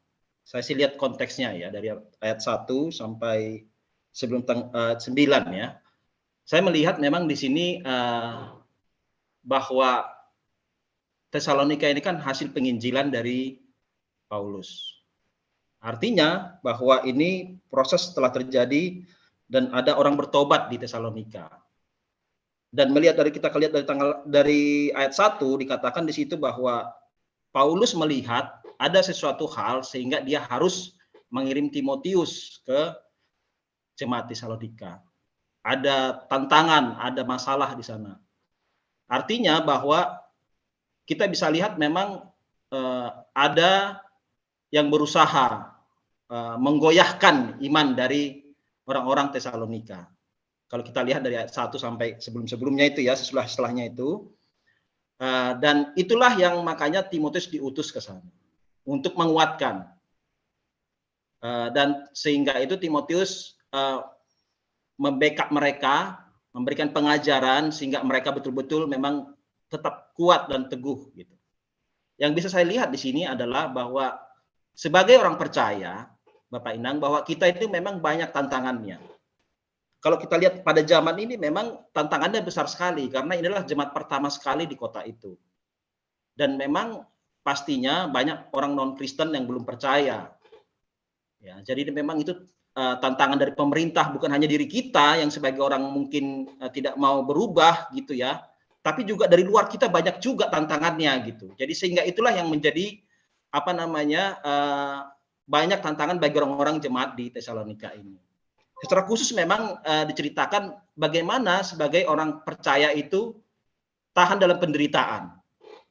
saya sih lihat konteksnya ya dari ayat satu sampai sebelum tang, uh, sembilan ya. Saya melihat memang di sini uh, bahwa Tesalonika ini kan hasil penginjilan dari Paulus. Artinya bahwa ini proses telah terjadi dan ada orang bertobat di Tesalonika. Dan melihat dari kita lihat dari tanggal dari ayat satu dikatakan di situ bahwa Paulus melihat ada sesuatu hal sehingga dia harus mengirim Timotius ke jemaat Tesalonika. Ada tantangan, ada masalah di sana. Artinya bahwa kita bisa lihat memang eh, ada yang berusaha eh, menggoyahkan iman dari orang-orang Tesalonika. Kalau kita lihat dari ayat satu sampai sebelum-sebelumnya itu ya, sesudah setelahnya itu. Uh, dan itulah yang makanya Timotius diutus ke sana untuk menguatkan. Uh, dan sehingga itu Timotius uh, membackup mereka, memberikan pengajaran sehingga mereka betul-betul memang tetap kuat dan teguh gitu. Yang bisa saya lihat di sini adalah bahwa sebagai orang percaya, Bapak Inang, bahwa kita itu memang banyak tantangannya. kalau kita lihat pada zaman ini memang tantangannya besar sekali karena inilah jemaat pertama sekali di kota itu. Dan memang pastinya banyak orang non-Kristen yang belum percaya. Ya, jadi memang itu uh, tantangan dari pemerintah, bukan hanya diri kita yang sebagai orang mungkin uh, tidak mau berubah gitu ya, tapi juga dari luar kita banyak juga tantangannya gitu. Jadi sehingga itulah yang menjadi apa namanya uh, banyak tantangan bagi orang-orang jemaat di Tesalonika ini. Secara khusus memang uh, diceritakan bagaimana sebagai orang percaya itu tahan dalam penderitaan.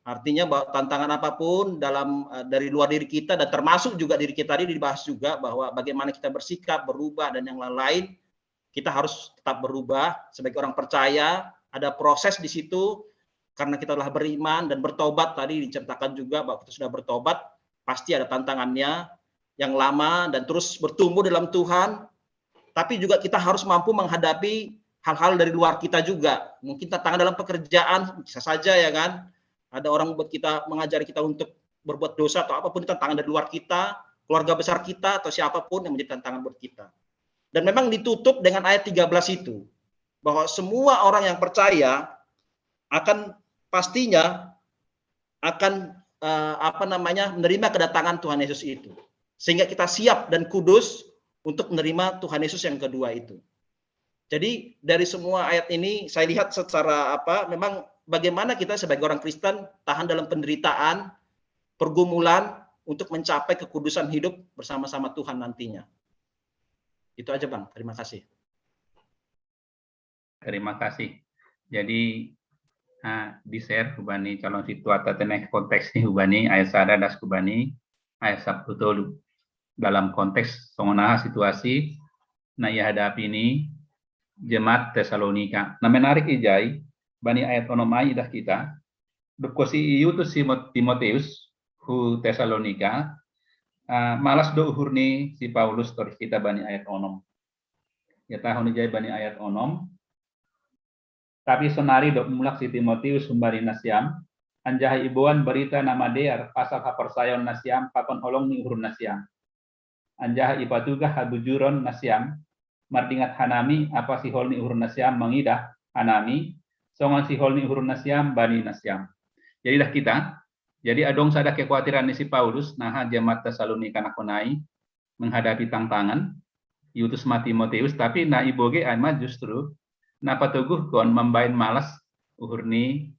Artinya bahwa tantangan apapun dalam uh, dari luar diri kita dan termasuk juga diri kita tadi dibahas juga bahwa bagaimana kita bersikap, berubah dan yang lain-lain, kita harus tetap berubah sebagai orang percaya. Ada proses di situ karena kita telah beriman dan bertobat, tadi diceritakan juga bahwa kita sudah bertobat, pasti ada tantangannya yang lama dan terus bertumbuh dalam Tuhan. Tapi juga kita harus mampu menghadapi hal-hal dari luar kita juga. Mungkin tantangan dalam pekerjaan bisa saja ya kan. Ada orang buat kita mengajari kita untuk berbuat dosa atau apapun itu tantangan dari luar kita, keluarga besar kita atau siapapun yang menjadi tantangan buat kita. Dan memang ditutup dengan ayat tiga belas itu bahwa semua orang yang percaya akan pastinya akan uh, apa namanya menerima kedatangan Tuhan Yesus itu. Sehingga kita siap dan kudus untuk menerima Tuhan Yesus yang kedua itu. Jadi dari semua ayat ini saya lihat secara apa memang bagaimana kita sebagai orang Kristen tahan dalam penderitaan, pergumulan untuk mencapai kekudusan hidup bersama-sama Tuhan nantinya. Itu aja Bang, terima kasih. Terima kasih. Jadi uh, di share hubani calon situata teneh konteks nih hubani ayat sada das hubani ayat sabtu tolu dalam konteks songonaha situasi na ia hadapi ini jemaat Tesalonika. Nah menarik ijai bani ayat onom ai idah kita dukkosi iutus si Timoteus hu Tesalonika uh, malas do uhurni si Paulus torih kita bani ayat onom. Ya tahun ijai bani ayat onom. Tapi sonari do mulak si Timoteus humbari nasiam, anjaha iboan berita nama dear pasal hapersayon nasiam pakon holong ni uhur nasiam. Anjaha ipatugah habujuron nasiam, mardingat hanami apa sihol ni uhur nasiam mangidah hanami, songon sihol ni uhur nasiam bani nasiam. Jadi dah kita, jadi adong sada kekuatiran ni si Paulus, naha jemaat Tesalonika nakonai, menghadapi tantangan, iutus ma Timoteus, tapi na iboge ai ma justru na patoguhkon mambaen malas uhur ni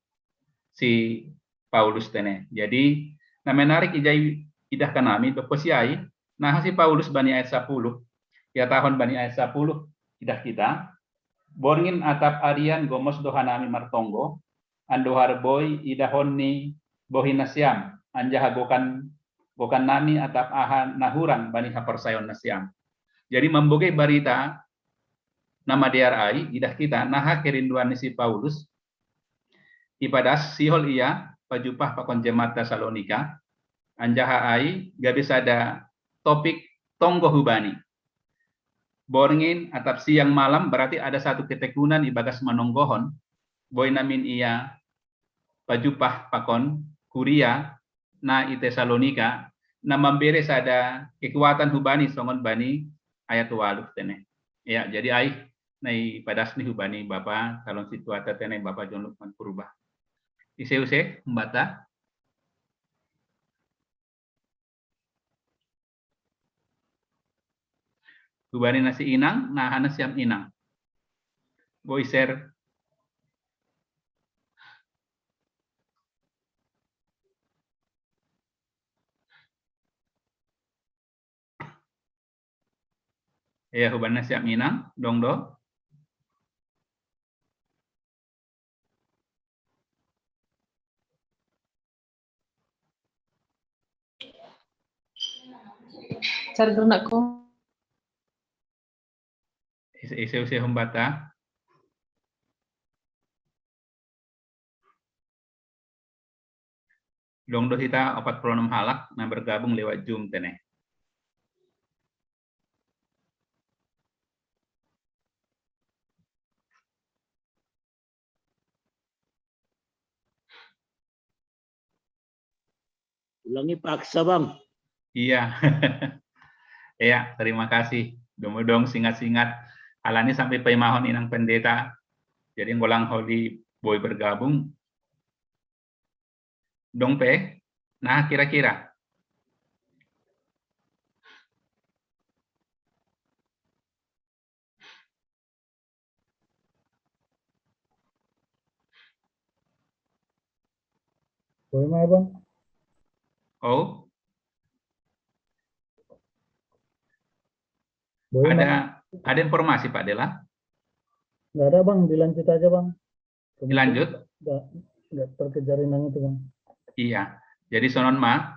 si Paulus tene. Jadi na menarik ijai idah kanami dokosiai, naha si Paulus bani ayat sapuluh, ya tahun bani ayat sapuluh idah kita, borngin atap arian gomos dohanami martonggo, andohar boi idahon ni bohi nasiam, anjaha gokan gokan nami atap aha na hurang bani haporsayaon nasiam. Jadi mamboge barita na madear ai idah kita naha kerinduan ni si Paulus ipadas sihol ia pajumpah pakon jemaat Tesalonika, anjaha ai gabe sada topik tonggo hubani. Borngin atap siang malam berarti ada satu ketekunan ibagas manonggohon, boi namin ia pajumpah pakon kuria na i Tesalonika na mambere sada kekuatan hubani songon bani ayat waluh tene. Ya, jadi ai na ipadas ni hubani Bapa calon situata tene Bapa John Lukman Purba. Ise use humbata. Hubani nasi inang, naha nasiam inang. Boi share. Ya, hubani nasiam inang, dong do. Cari dulu nakku. Ise use humbata. Dong do hita opat puluh enam halak na bergabung lewat Zoom tene. Ulangi paksa bang. Iya. Ya, terima kasih. Dong-dong singat-singat. Alani sampai paimahon inang pendeta. Jadi ngolang holi boi bergabung. Dong pe, nah kira-kira. Boleh, Bang? Oh, Boleh, ada Bang? Ada informasi, Pak Dela? Nggak ada, Bang. Dilanjut aja, Bang. Kemudian Dilanjut? Nggak, nggak terkejar inang itu, Bang. Iya. Jadi sonon ma,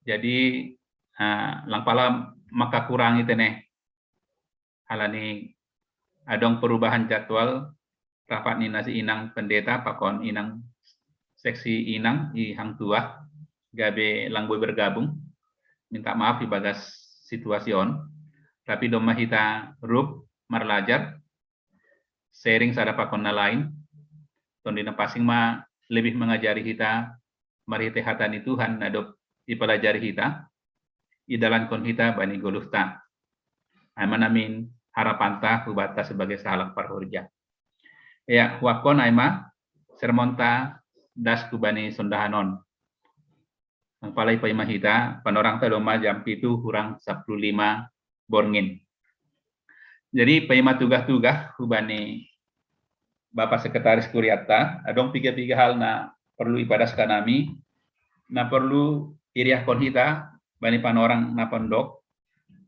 jadi ah, lang pala makakurang ite ne. Alani adong perubahan jadwal rapat ni nasi inang pendeta pakon inang seksi inang i hang tuah gabe lang boi bergabung. Minta maaf ibagas situasi on. Tapi doma hita rup marlajar, sharing sada pakon na lain. Tondina pasing ma lebih mengajari hita marhite hata ni Tuhan na dob ipalajari hita, idalankon hita bani goluhta. Ai ma namin harapanta hubanta sebagai sahalak parhorja. Ya, huakkon ai ma sermonta das hubani sondahan on. Nang pala ipaima hita, panorangta doma jam pitu hurang sapuluh lima borngin. Jadi paima tugah-tugah hubani Bapa Sekretaris Kuriatta, adong piga-piga hal na perlu ipadaskan nami, na perlu iriahkon hita bani panorang na pondok,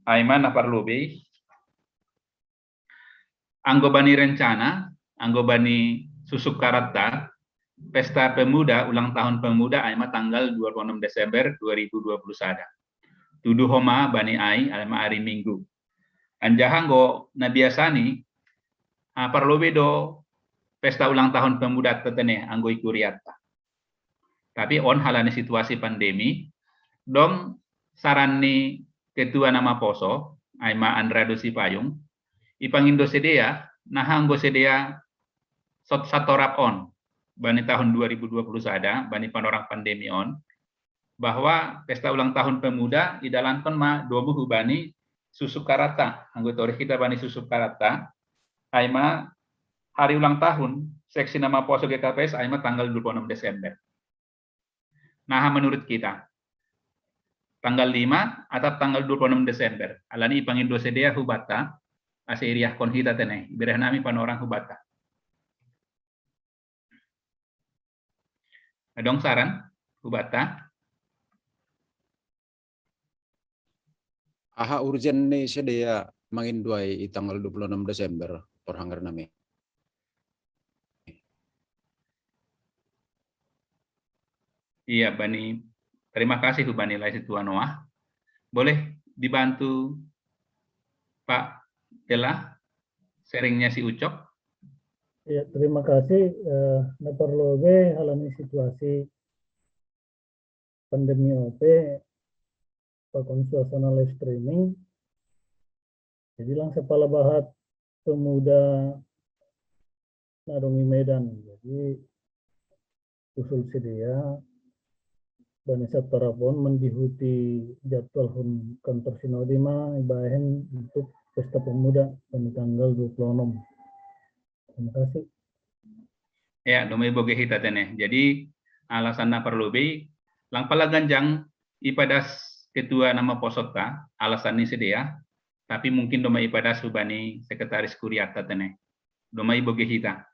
ai ma na parlobei, anggo bani rencana, anggo bani susuk karatta, Pesta Pemuda, ulang tahun pemuda, ai ma tanggal dua puluh enam Desember dua ribu dua puluh sada. Tudu homa bani ai, ai ma ari Minggu. Anjaha anggo na biasa ni, ah, parlobei do pesta ulang tahun pemuda tetene anggo i kuriatta. Tapi on halani situasi pandemi, dong saran ni ketua na maposo, ai ma Andra Dosi Payung, ipangindo sidea, naha anggo sidea sot satorap on, bani tahun dua ribu dua puluh sada, bani panorang pandemi on, bahwa pesta ulang tahun pemuda idalankon ma domu hubani susuk karatta, anggo torih hita bani susuk karatta, ai ma hari ulang tahun seksi na maposo G K P S ai ma tanggal dua puluh enam Desember. Naha menurut kita, tanggal lima atau tanggal dua puluh enam Desember? Alani ipangindo sidea hubanta, asa iriahkon hita tene, ibereh nami panorang hubanta. Adong saran hubanta? Aha urgen ni sidea mangindo ai i tanggal dua puluh enam Desember, parhanggar nami. Iya, bani. Terima kasih hubani lai situa Noah. Boleh dibantu Pak Dela sharingnya si Ucok? Ya, terima kasih. Eh, na parlobei halani situasi pandemi ope pakon suasana live streaming. Jadi lang sapala bahat pemuda na adong i Medan. Jadi usul sidea bani satorap on mandihuti jadwal hun kantor sinode ma ibahen untuk pesta pemuda bani tanggal dua puluh enam. Terima kasih. Ya, doma iboge hita tene. Jadi alasan na parlobei, lang pala ganjang ipadas ketua na maposonta, alasan ni sidea, tapi mungkin doma ipadas hubani sekretaris kuriatta tene. Doma iboge hita.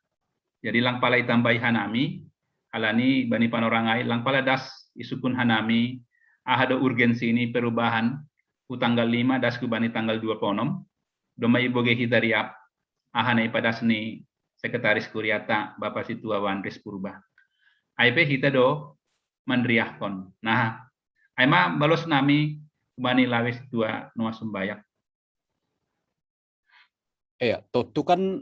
Jadi lang pala itambai hanami, alani bani panorang ai, lang pala das isukun hanami, aha do urgensi ni perubahan, hu tanggal lima das hubani tanggal dua puluh enam, doma iboge hita riap, aha na ipadas ni sekretaris kuriatta Bapa Situa Wandris Purba. Ai pe hita do manriahkon. Nah, ai ma balos nami hubani lawe situa Noah Sumbayak. Iya, tontu kan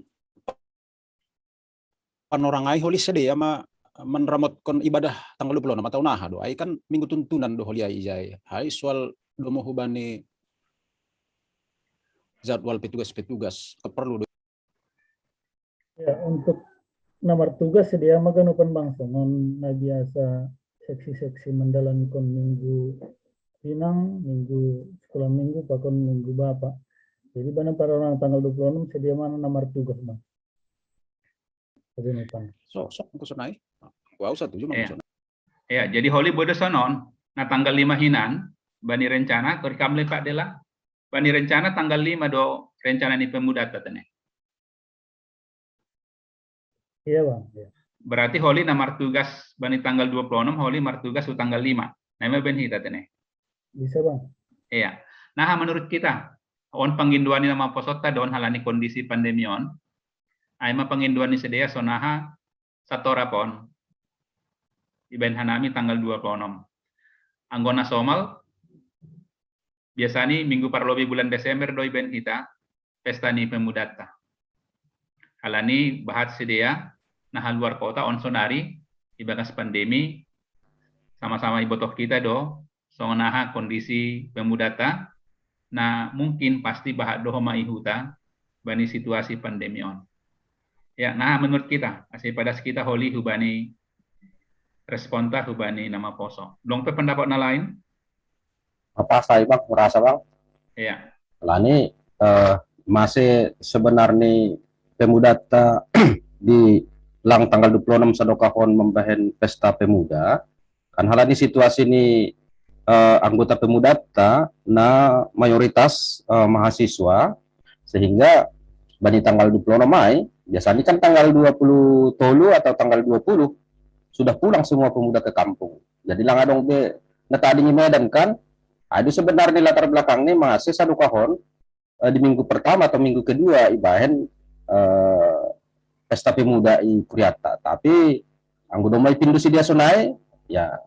panorang ai holi sidea ma manramotkon ibadah tanggal dua puluh enam atau naha do. Ai kan minggu tuntunan do holi ai ijai. Ai soal domu hubani jadwal petugas-petugas keperlu do. Ya, untuk na martugas sidea ma ganupan bang songon na biasa seksi-seksi mandalankon minggu inang, minggu sekolah minggu, pakon minggu bapa. Jadi bana para orang tanggal dua puluh enam sedia mana nama tugas, Bang? Tapi Bang. So, so, aku sonai. Wow, satu juga Iya. Sonai. Ya, jadi holi bodo sonon, na tanggal lima hinan, bani rencana, kori kam lepak dela, bani rencana tanggal lima do rencana ni pemuda tatene. Iya, Bang. Iya. Berarti holi na martugas bani tanggal dua puluh enam, holi martugas tu tanggal lima. Nama ben hita tene. Bisa, Bang. Iya. Nah, menurut kita, on panginduan ni nama posotta don halani kondisi pandemi on. Aima panginduan ni sedia sonaha satora pon. Iben hanami tanggal dua puluh enam. Anggona somal, biasani minggu parlobi bulan Desember do iben hita, pesta ni pemudatta. Halani bahat sedia, nah luar kota on sonari, ibagas pandemi, sama-sama ibotoh kita do, songonaha kondisi pemudatta, na mungkin pasti bahat doho ma ihuta, bani situasi pandemi on. Ya, nah menurut kita, asi padas kita holi hubani responta hubani nama poso. Dong pe pendapat na lain? Apa saya, Bang, merasa, Bang? Ya. Lani eh, masih sebenarnya pemudatta di lang tanggal dua puluh enam sadokahon membahen pesta pemuda. Kan halani situasi ni eh, anggota pemudatta na mayoritas eh, mahasiswa, sehingga bani tanggal dua puluh enam Mei, biasanya kan tanggal dua puluh tolu atau tanggal dua puluh sudah pulang semua pemuda ke kampung. Jadi lang adong be na tadingi Medan kan. Aduh, sebenarnya latar belakang ni masih sadokahon eh, di minggu pertama atau minggu kedua ibahen eh, pesta pemuda i Kuriatta. Tapi anggo doma ipindu sedia sonai, ya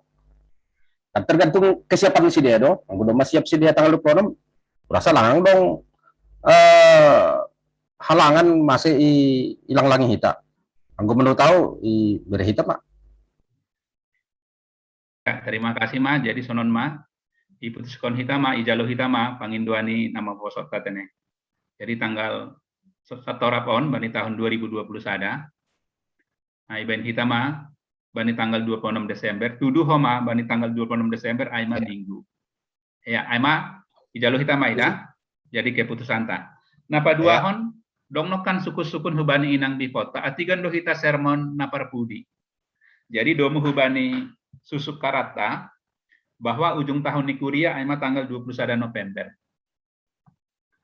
kan tergantung kesiapan sedia do. Anggo doma siap sedia tanggal dua puluh enam, rasa lang dong eh, halangan masih i, ilang langi hita. Anggo menurut tahu i bere hita, Pak. Ya, terima kasih ma. Jadi sonon ma, iputuskon hita ma, ijalo hita ma, panginduan ni nama posotta tene. Jadi tanggal satora pon bani tahun dua ribu dua puluh sada. Nah, iben hita ma, bani tanggal dua puluh enam Desember, tuduh ho ma, bani tanggal dua puluh enam Desember, aima minggu. Ya, aima, ijalo hita ma ida, jadi keputusan ta. Nah, paduahon, dong nokan sukun-sukun hubani inang bipotta, atigan do hita sermon na parpudi. Jadi domu hubani susuk karatta, bahwa ujung tahun ni kuria aima tanggal dua puluh sada November.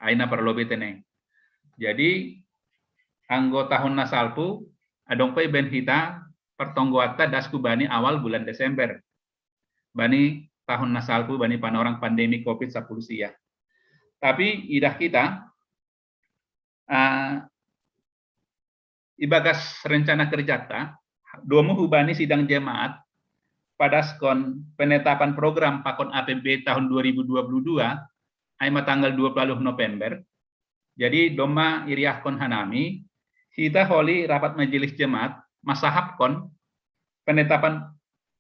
Aina parlobi tene. Jadi anggo tahun na salpu, adong pe iben hita partonggoatta das hubani awal bulan Desember. Bani tahun na salpu, bani panorang pandemi covid sapuluh sia. Tapi idah kita, uh, ibagas rencana kerjata, domu hubani sidang jemaat, padaskon penetapan program pakon A P B tahun dua ribu dua puluh dua, aima tanggal dua puluh November. Jadi doma iriahkon hanami, hita holi rapat majelis jemaat, masahapkon penetapan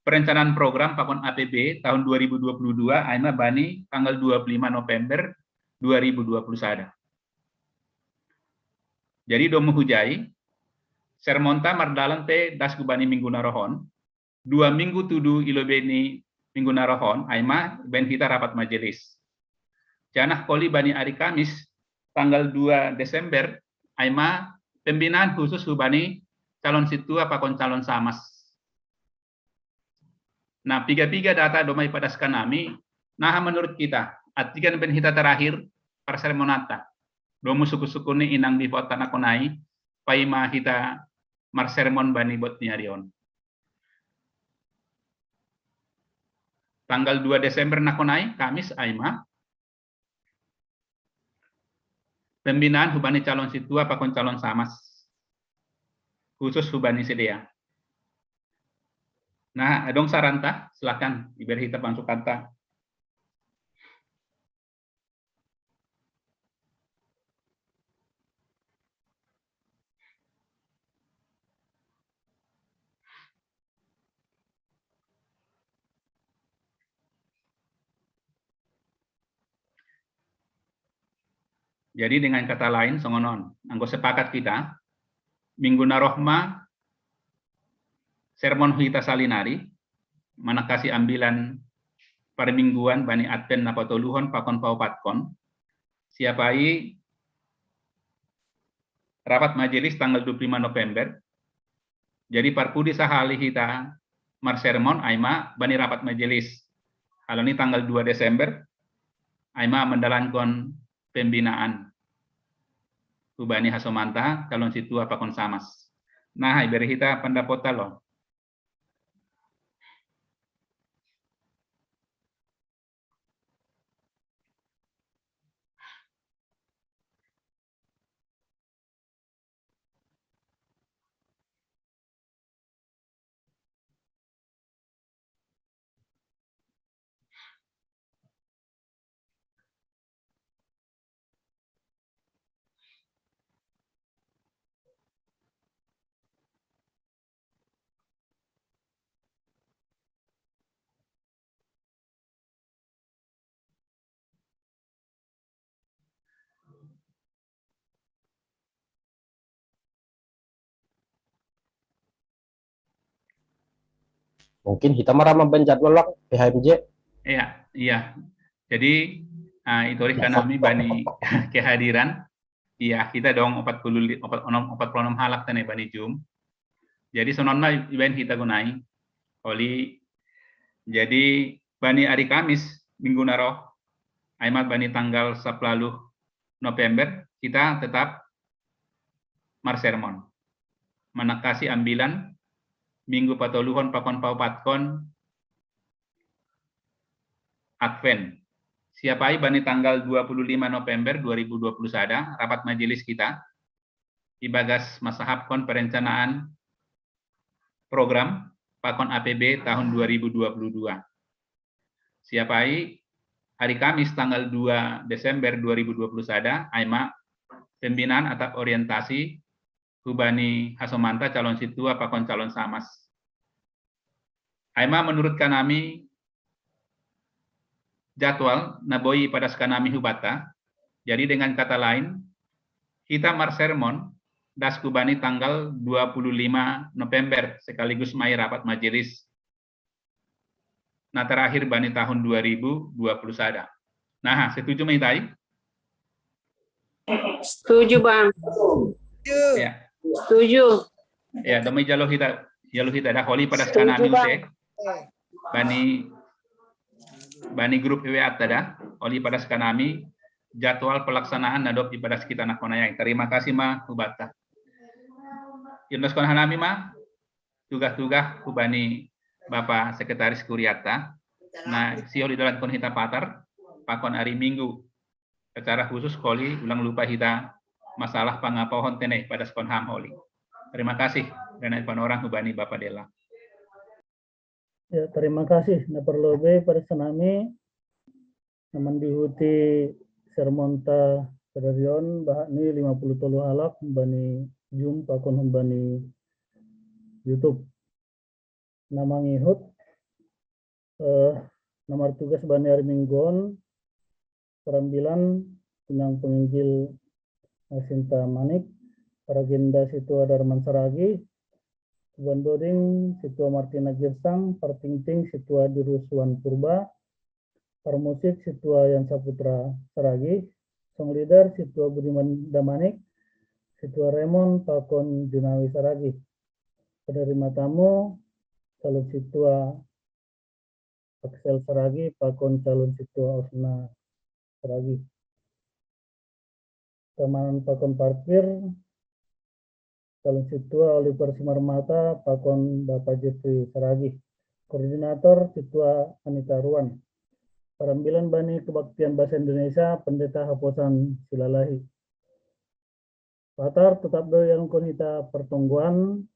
perencanaan program pakon A P B tahun dua ribu dua puluh dua, aima bani tanggal dua puluh lima November dua ribu dua puluh sada. Jadi domu hujai, sermonta mardalan pe das hubani minggu na rohon, dua minggu tudu ilo beni minggu na rohon, aima ben hita rapat majelis. Janah koli bani ari Kamis, tanggal dua Desember, aima pembinaan khusus hubani calon situa pakon calon samas. Nah, piga-piga data doma ipadaskan nami, naha menurut kita, atigan ben hita terakhir parsermonata. Domu suku-suku ni inang bipotta nakonai, paima hita marsermon bani bot ni arion. Tanggal dua Desember nakonai, Kamis, aima, pembinaan hubani calon situa pakon calon samas. Khusus hubani sedia. Nah, adong saranta, silakan iber hita pansukanta. Jadi dengan kata lain, songonon, anggo sepakat kita, minggu na roh ma sermon hita salinari, manangkasi ambilan parmingguan bani Advent na patoluhon pakon paopatkon, siapai rapat majelis tanggal dua puluh lima November. Jadi parpudi sahali hita marsermon ai ma bani rapat majelis. Halo ni tanggal dua Desember ai ma mandalankon pembinaan hubani hasomanta calon situa pakon samas. Nah, iberi hita pandapot talo. Mungkin kita marama ben jadwal, Bang, P H M J. Iya, iya. Jadi uh, itu oleh karena kami bani kehadiran. Iya, kita dong empat puluh empat puluh enam halak tane bani Zoom. Jadi sonon ma ibaen hita gunai. Oli jadi bani hari Kamis minggu naro ai ma bani tanggal sepuluh November kita tetap marsermon. Manakasi ambilan minggu patoluhon pakon paupatkon Advent. Siapai bani tanggal dua puluh lima November dua ribu dua puluh sada rapat majelis kita ibagas masahapkon perencanaan program pakon A P B tahun dua ribu dua puluh dua. Siapai hari Kamis tanggal dua Desember dua ribu dua puluh sada ai ma pembinaan atau orientasi hubani hasomanta calon situa pakon calon samas. Ai ma menurut kanami jadwal naboi padas kanami hubata. Jadi dengan kata lain, kita marsermon das hubani tanggal dua puluh lima November sekaligus mai rapat majelis na terakhir bani tahun dua ribu dua puluh sada. Nah, setuju ma hitai? Setuju, Bang. Ya. Setuju. Ya, demi jalo hita, jalo hita dah holi padas kanami ute. Bani bani grup W A tada, oli padas kanami jadwal pelaksanaan nadop ibadah kita na konayai. Terima kasih ma hubata. Yunus kon hanami ma tugah-tugah hubani Bapak Sekretaris Kuriata. Nah, sio di dalam kon hita patar pakon hari Minggu. Secara khusus koli ulang lupa hita masalah pangapohon tene pada skon ham holi. Terima kasih. Rena panorang hubani Bapak Dela. Ya, terima kasih. Na perlu be pada senami naman dihuti sermonta sadarion bahak ni lima puluh tolu halak bani Zoom pakon bani YouTube. Na mangihut eh, na martugas bani ari Minggon parambilan pinang penginjil Sinta Manik, paragenda situa Darman Saragi, Tuban Doding situa Martina Girsang, partingting situa Diruswan Purba, parmusik situa Yan Saputra Saragi, song leader situa Budiman Damanik, situa Remon pakon Junawi Saragi. Penerima tamu calon situa Axel Saragi pakon calon situa Osna Saragi. Keamanan pakon parkir calon situa Oliver Simarmata pakon Bapak Jeffrey Saragi. Koordinator situa Anita Ruan. Parambilan bani kebaktian bahasa Indonesia Pendeta Haposan Silalahi. Patar tetap do yang kon hita pertongguan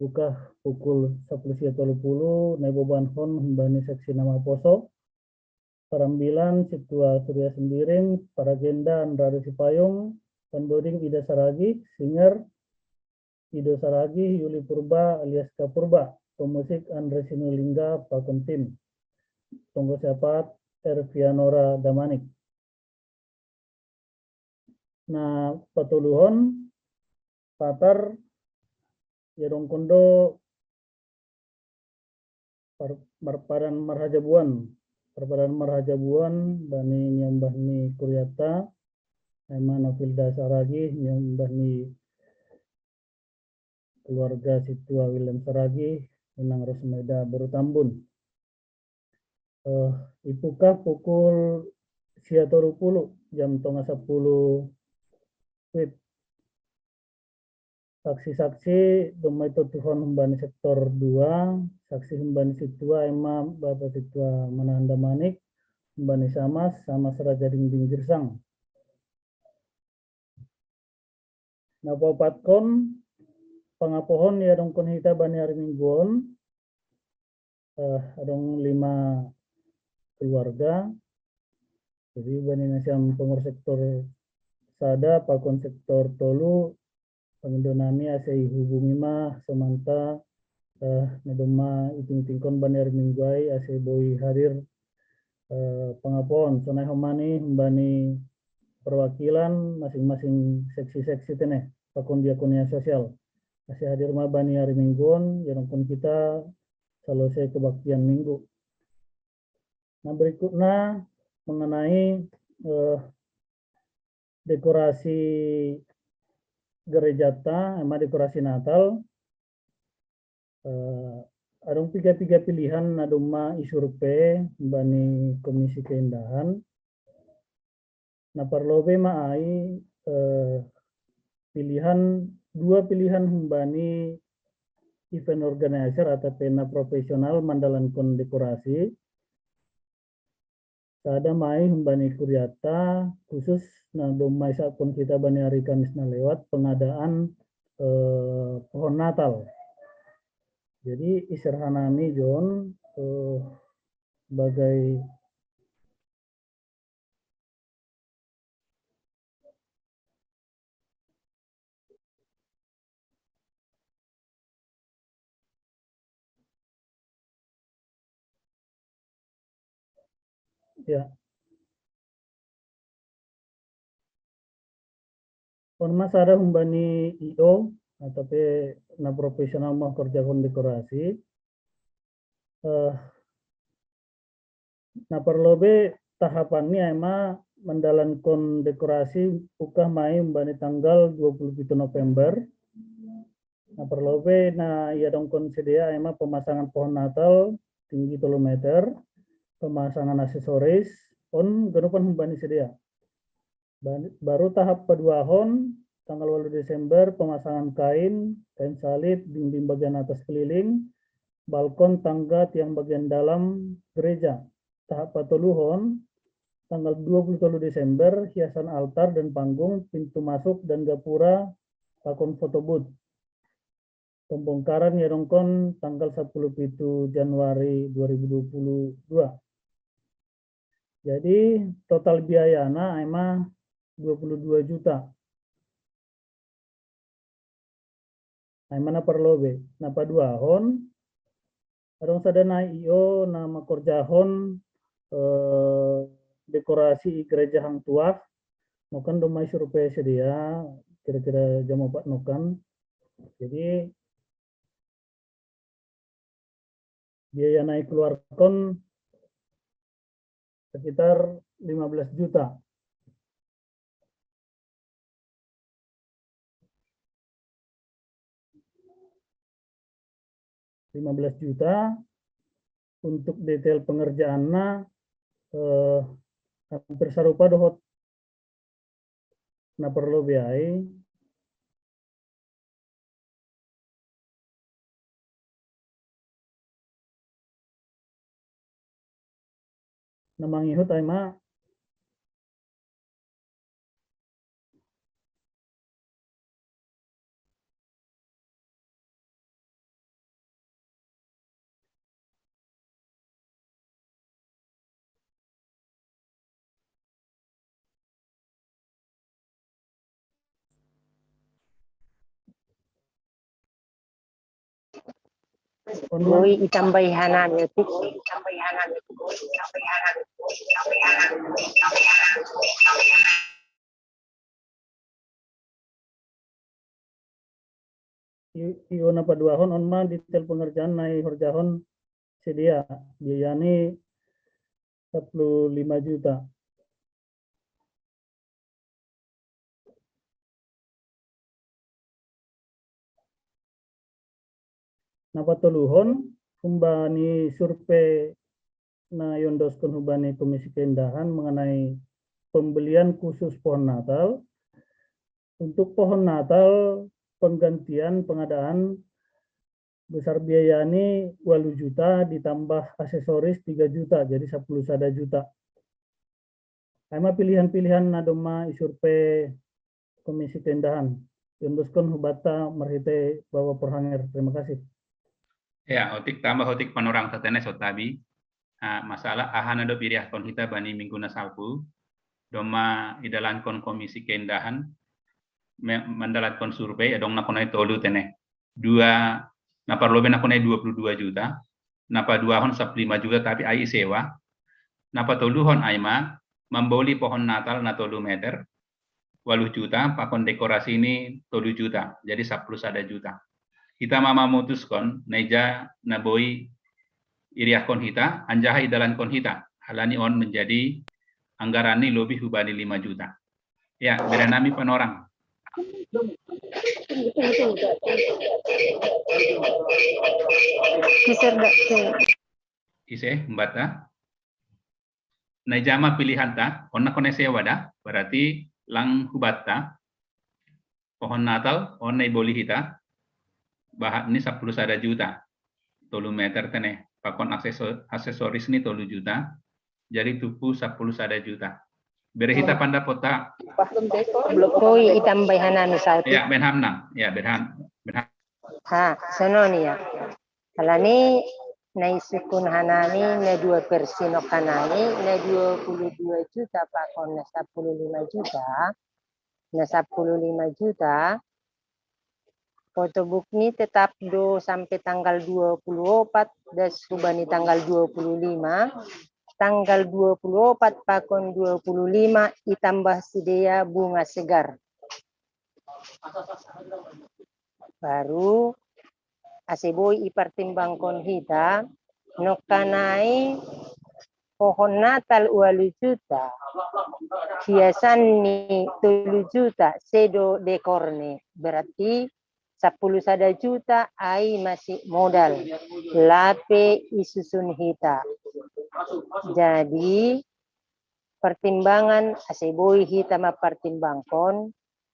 buka pukul sepuluh sia tolu puluh nai boban hon humbani seksi nama poso. Parambilan situa Surya Sembiring, paragenda Andrade Sipayung, Pandoding Ida Saragi, singer Ido Saragi, Yuli Purba alias Kapurba, pemusik Andre Sinulinga, pakon tim. Tonggo siapat Ervianora Damanik. Na patoluhon patar ya dongkondo marpadan marhajabuan, marpadan marhajabuan bani niombah ni kuriata Ema Nofilda Saragih, humbani keluarga Situa William Saragih, Inang Rosmeda Berutambun. Eh, ipukah pukul sia tolu puluh, jam tonga sapuluh wib. Saksi-saksi, dumai totuhon humbani sektor dua, saksi humbani Situa ema Bapak Situa Mananda Manik, humbani Samas, Samas Raja Dingding Girsang. Nah, paupatkon, pangapohon ya dongkon hita bani hari Mingguon, eh, adong lima keluarga. Jadi, bani nasiam pengurus sektor sada, pakon sektor tolu, pangindo nami ase ihubungi ma, somanta, eh, na domma itingtingkon bani hari Minggu ai, ase boi hadir, eh, pangapohon, sonai homani, humbani perwakilan masing-masing seksi-seksi tene, pakon diakonia sosial. Ase hadir ma bani hari Mingguon, ya dongkon kita selesai kebaktian Minggu. Nah, berikutnya mengenai, eh, dekorasi gereja ta, ema dekorasi Natal, eh, adong piga-piga pilihan na domma isurvei bani Komisi Keindahan. Nah, parlobe ma ai, eh, pilihan, dua pilihan humbani event organizer atau pe na profesional mandalankon dekorasi. Sada ma ai humbani kuria ta, khusus na domma isapon kita bani hari Kamis na lewat, pengadaan, eh, pohon Natal. Jadi, iserha nami John, eh, sebagai Ya. On ma sada humbani I O, atau pe na profesional mengkerjakan dekorasi. Eh, na parlobe tahapan ni ema mandalankon dekorasi ukah ma ai humbani tanggal dua puluh pitu November. Na parlobe na ia dongkon sedia ema pemasangan pohon Natal tinggi tolu meter, pemasangan aksesoris, on ganupan humbani sedia. Ba-, baru tahap paduahon, tanggal walu Desember, pemasangan kain, kain salib, dinding bagian atas keliling, balkon, tangga, tiang bagian dalam gereja. Tahap patoluhon, tanggal dua puluh tolu Desember, hiasan altar dan panggung, pintu masuk dan gapura, pakon foto booth. Pembongkaran ya dongkon tanggal sepuluh pitu Januari dua ribu dua puluh dua. Jadi, total biayana ema dua puluh dua juta. Ema na parlobe. Na paduahon, adong sada nai I O na mengkerjakan, eh, dekorasi i gereja Hang Tuah. Nokan domma isurvei sedia, kira-kira jam opat nokan. Jadi, biaya na ikeluarkon sekitar lima belas juta. Lima belas juta. Untuk detail pengerjaanna, eh, hampir sarupa dohot na parlobe ai. Na mangihut ai ma. Oi, itambai hanan ya tu. I-, I O na paduahon on ma detail pengerjaan na ihorjahon sedia, biayani sepuluh lima juta. Napatoluhon, humbani survei na iondoskon humbani Komisi Keindahan mengenai pembelian khusus pohon Natal. Untuk pohon Natal, penggantian pengadaan besar biayani walu juta ditambah aksesoris tiga juta, jadi sapuluh sada juta. Ai ma pilihan-pilihan na domma isurvei Komisi Keindahan. Iondoskon hubatta marhite Bapak Porhanger. Terima kasih. Ya, otik tambah otik panorang tatene sotabi. Ah, masalah aha na do piriahkon hita bani minggu na salpu. Domma idalankon Komisi Keindahan, me- mandalankon survei, adong na konai tolu tene. Dua, na parlobe na konai dua puluh dua juta, na paduahon sapuluh lima juta tapi ai sewa, na patoluhon ai ma mamboli pohon Natal na tolu meter, walu juta, pakon dekorasi ni tolu juta, jadi sapuluh sada juta. Hita ma mamutuskon, na ija na boi iriahkon hita, anjaha idalankon hita. Halani on menjadi anggaran ni lobi hubani lima juta. Ya, bere nami panorang. Kiser dak ke. Ise, humbata. Na ija ma pilihanta, on na konai sewa da, berarti lang hubatta. Pohon Natal, on na iboli hita, bahat ni sapuluh sada juta. Tolu meter tene, pakon akseso- aksesoris ni tolu juta, jadi tupu sapuluh sada juta. Bere hita pandapotta. Koi itambai hanami sauti. Ya, benham nang. Ya, benham. Benham. Ha, sonon ya. Halani na isukun hanami na dua persi nok hanami na dua puluh dua juta pakon na sapuluh lima juta. Na sapuluh lima juta. Foto book ni tetap do sampai tanggal dua puluh opat das hubani tanggal dua puluh lima. Tanggal dua puluh opat pakon dua puluh lima itambah sidea bunga segar. Baru ase boi ipartimbangkon hita, nokkanai pohon Natal walu juta, hiasan ni tolu juta sedo dekorne, berarti sapuluh sada juta ai masih modal lape isusun hita. Jadi pertimbangan ase boi hita mapartimbangkon,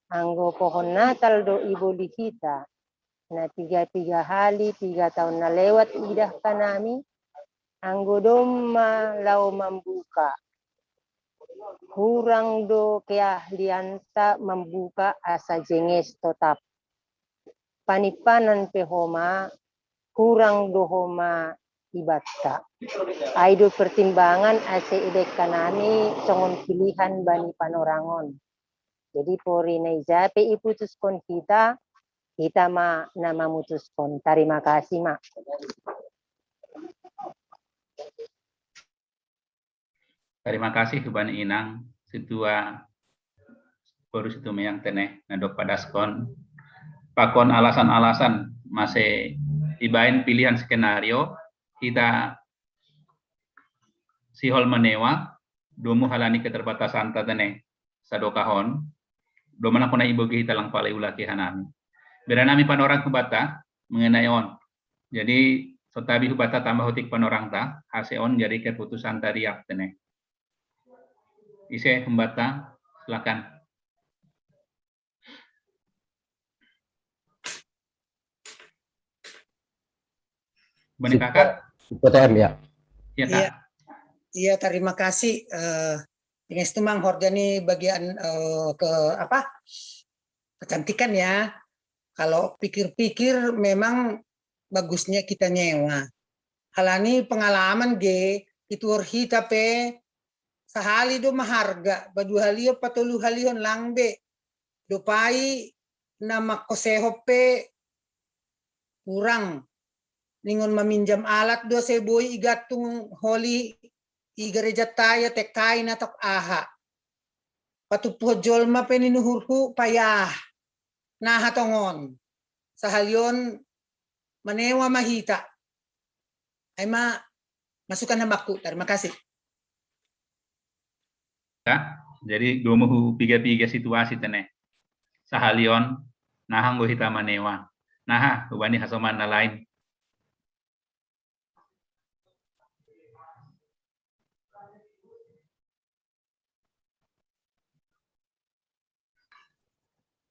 anggo pohon Natal do iboli hita, na tiga-tiga hali tiga tahun na lewat idah kanami, anggo domma lao mambuka. Kurang do keahlianta mambuka asa jenges totap. Panipanan pe homa kurang do homa ibatta. Ai do pertimbangan ase idekka nami songon pilihan bani panorangon. Jadi pori na ijape iputuskon hita, hita ma na mamutuskon. Terima kasih ma. Terima kasih hubani inang situa boru situ meang tene na dok padaskon pakon alasan-alasan mase ibaen pilihan skenario hita sihol manewa domu halani keterbatasan tatene sadokahon domana kona ibogi hita lang pale ulaki hanami. Beranami panorang hubata mengenai on. Jadi sotabi hubata tambah otik panorang ta ase on jadi keputusan tariak tene. Ise humbata silakan. Bani kakak. P T M ya. Ya kak. Iya, terima kasih. Eh, ini itu mang horjani bagian eh, ke apa kecantikan ya. Kalau pikir-pikir memang bagusnya kita nyewa. Halani pengalaman ge itu hita pe sahali do maharga padua halio patolu halihon langbe dopai na makkoseho pe kurang ningon maminjam alat do seboi igantung holi i gereja taya tekai na tok aha. Patumpuhon jolma pe ninuhurhu payah. Naha tongon sahalion manewa mahita. Ai ma masukan hamaku. Terima kasih. Ya, jadi domu piga-piga situasi tene. Sahalion naha nggo hita manewa. Naha ubani hasoman na lain.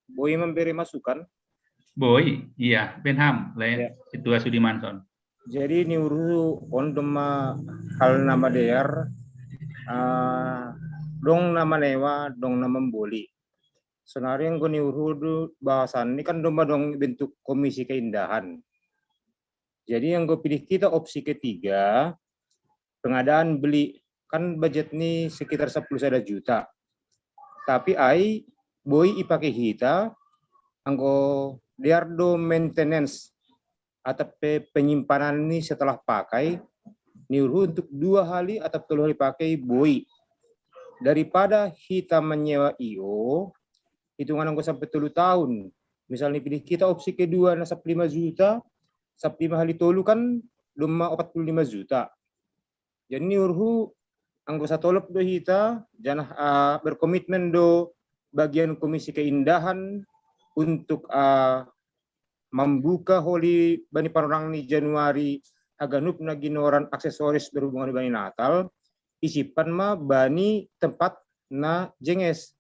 Boi memberi masukan. Boi, iya, Benham, lain Ya. Ketua Sudimanson. Jadi ni uruhu on doma hal na madear, ah, dong na manewa, dong na mamboli. Sonari anggo ni uruhu bahasan ni kan doma dong bentuk komisi keindahan. Jadi anggo pilih kita opsi ketiga, pengadaan beli kan budget ni sekitar sepuluh sada juta. Tapi ai boi ipake hita anggo dear do maintenance atau pe penyimpanan ni setelah pakai ni uruhu untuk dua hali atau tolu hali pakai boi daripada hita menyewa io hitungan anggo sampai tolu tahun. Misalnya pilih kita opsi kedua na sap lima juta, sap lima hali tolu kan doma opat puluh lima juta. Jadi ni uruhu anggo satolop do hita janah uh, berkomitmen do bagian komisi keindahan untuk uh, membuka holi bani panorang ni Januari haganup na ginoran aksesoris berhubungan bani Natal, isipan ma bani tempat na jenges.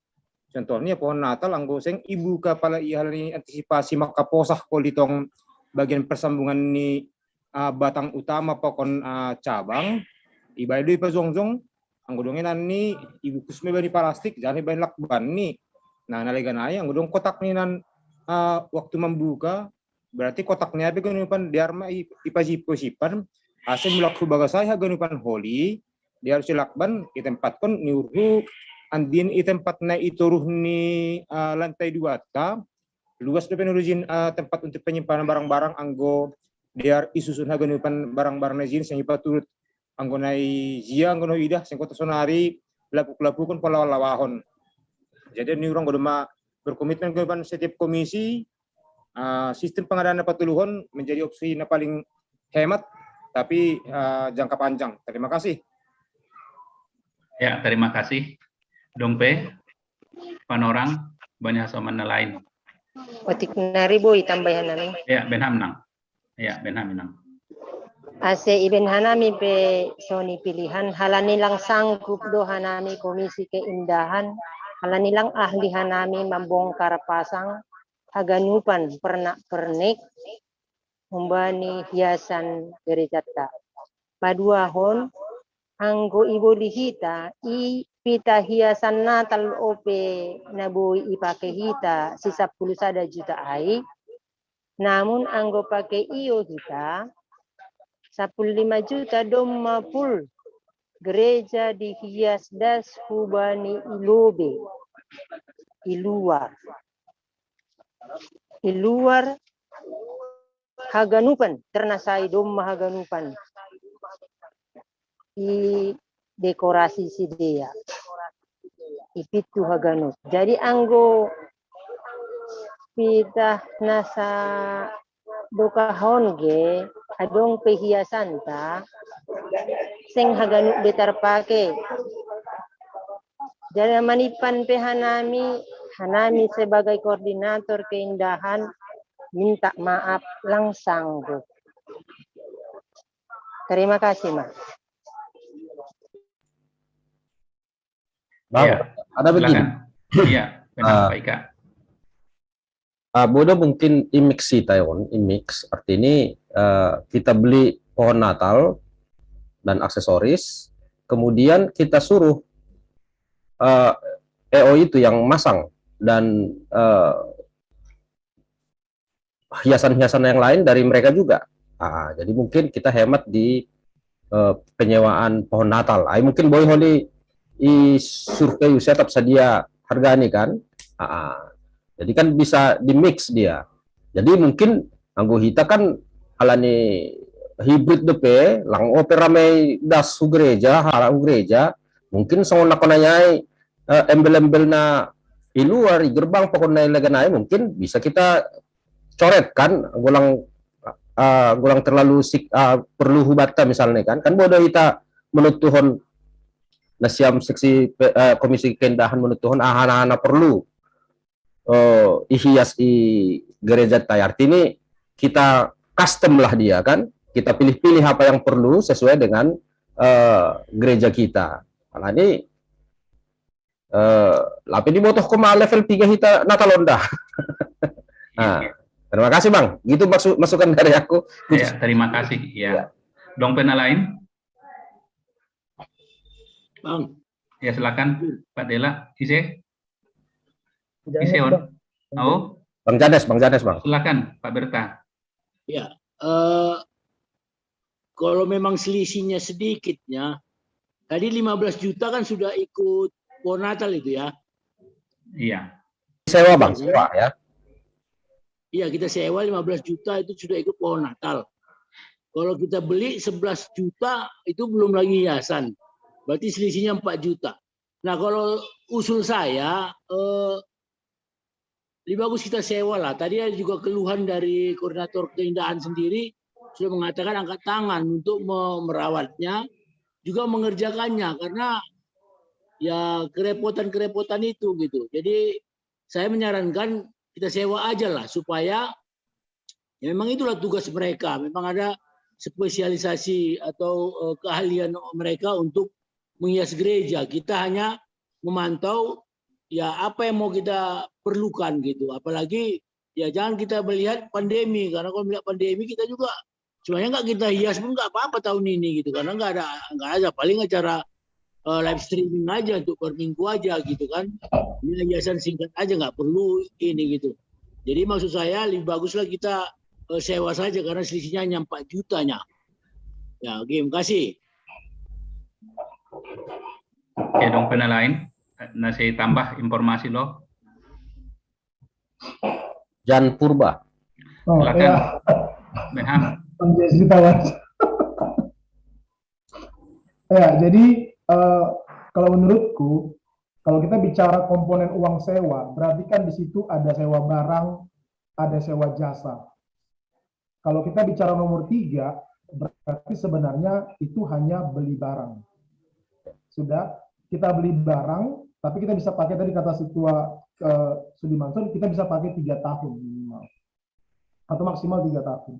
Contohnya pohon Natal anggo seng ibuka pala ihal ni antisipasi makaposah holi tong bagian persambungan ni uh, batang utama pokon uh, cabang ibai do ipajongjong anggo dong inan ni ibungkus me bani plastik jangan bani lakban ni. Nah, nalegan ai anggo dong kotak ni nan uh, waktu membuka berarti kotak ni ape ganupan diar ma ipajipo sipan ase mulak hu bagas ai haganupan holi diar si lakban i tempat kon ni uruhu andin i tempat na i toruh ni uh, lantai dua ta luas dope nurujin uh, tempat untuk penyimpanan barang-barang anggo diar isusun haganupan barang-barang na jenis yang ipaturut anggo na i jia anggo na idah sengkota sonari lapuk-lapukon palawan-lawahon. Jadi ni urang godoma berkomitmen kepada setiap komisi uh, sistem pengadaan dapat tuluhon menjadi opsi na paling hemat tapi uh, jangka panjang. Terima kasih. Ya, terima kasih. Dong pe panorang banyak soman na lain. Otik nari boi tambahan nami. Ya, Benham nang. Ya, Benham nang. Ase iben hanami pe soni pilihan halani lang sanggup do hanami komisi keindahan halani lang ahli hanami mambongkar pasang haganupan pernak pernik umbani hiasan gerejatta. Paduahon anggo iboli hita i pita hiasan Natal ope na boi ipake hita si sapuluh sada juta ai, namun anggo pake io hita sapuluh lima juta domma pul gereja dihias das hubani ilobe i luar i luar haganupan ternasai domma haganupan i dekorasi sidea i pitu haganup. Jadi anggo pitah nasa dokahon ge adong pehiasanta seng haganup be tarpake. Jadi manipan pe hanami, hanami sebagai koordinator keindahan minta maaf lang sanggup. Terima kasih, Mas. Bang, ya, ada begini. Iya, benar, uh, Pak Ika. Uh, bodo mungkin imix sih, Taiwan, imix. Artinya uh, kita beli pohon Natal dan aksesoris, kemudian kita suruh uh, E O itu yang masang dan uh, hiasan-hiasan yang lain dari mereka juga. Nah, jadi mungkin kita hemat di uh, penyewaan pohon Natal. Ay, mungkin boi holi i survei usia tetap sadia harga ni kan. Ah, jadi kan bisa di mix dia. Jadi mungkin anggo hita kan alani hibrid dope lang ope ramai das hu gereja, hara hu gereja, mungkin songon na konayai uh, embel-embel na i luar i gerbang pokokna i legan ai mungkin bisa kita coret kan golang uh, golang terlalu sik, uh, perlu hubatta misalnya kan kan bodo hita menuntuhon nasiam seksi uh, komisi keindahan menuntuhon ahana-hana perlu uh, ihias i gereja tai artini kita custom lah dia kan kita pilih-pilih apa yang perlu sesuai dengan uh, gereja kita. Nah, ini Eh, lape dibotohko ma level tiga hita Natal Honda. Nah, terima kasih, Bang. Gitu maksud masukan dari aku. Ya, terima kasih. Ya. Dong pena lain? Bang. Ya, silakan Pak Dela. Ise? Jangan Ise on. Bang. Oh, Bang Janes, Bang Janes, Bang. Silakan Pak Berta. Eh, kalau memang selisihnya sedikitnya, tadi lima belas juta kan sudah ikut pohon Natal itu ya. Iya. Sewa, Bang, sewa ya. Iya, kita sewa lima belas juta itu sudah ikut pohon Natal. Kalau kita beli sebelas juta itu belum lagi hiasan. Berarti selisihnya empat juta. Nah, kalau usul saya eh, lebih bagus kita sewa lah. Tadi ada juga keluhan dari koordinator keindahan sendiri sudah mengatakan angkat tangan untuk me- merawatnya, juga mengerjakannya karena ya kerepotan-kerepotan itu gitu. Jadi saya menyarankan kita sewa aja lah supaya ya memang itulah tugas mereka. Memang ada spesialisasi atau eh, keahlian mereka untuk menghias gereja. Kita hanya memantau ya apa yang mau kita perlukan gitu. Apalagi ya jangan kita melihat pandemi, karena kalau melihat pandemi kita juga sebenarnya nggak kita hias pun nggak apa-apa tahun ini gitu, karena nggak ada nggak ada, paling acara eh, live streaming aja untuk per minggu aja gitu kan. Ini hiasan singkat aja, nggak perlu ini gitu. Jadi maksud saya lebih baguslah kita eh, sewa saja karena selisihnya hanya empat jutanya. Ya, oke, terima kasih. Oke, dong pena lain. Nah, saya tambah informasi loh. Jan Purba. Oh, Silakan. Ya, Menham. Bang Jesse Tawar. Ya, jadi eh, kalau menurutku, kalau kita bicara komponen uang sewa, berarti kan di situ ada sewa barang, ada sewa jasa. Kalau kita bicara nomor tiga, berarti sebenarnya itu hanya beli barang. Sudah, kita beli barang, tapi kita bisa pakai tadi kata si tua eh, Sudimanson, kita bisa pakai tiga tahun minimal. Atau maksimal tiga tahun.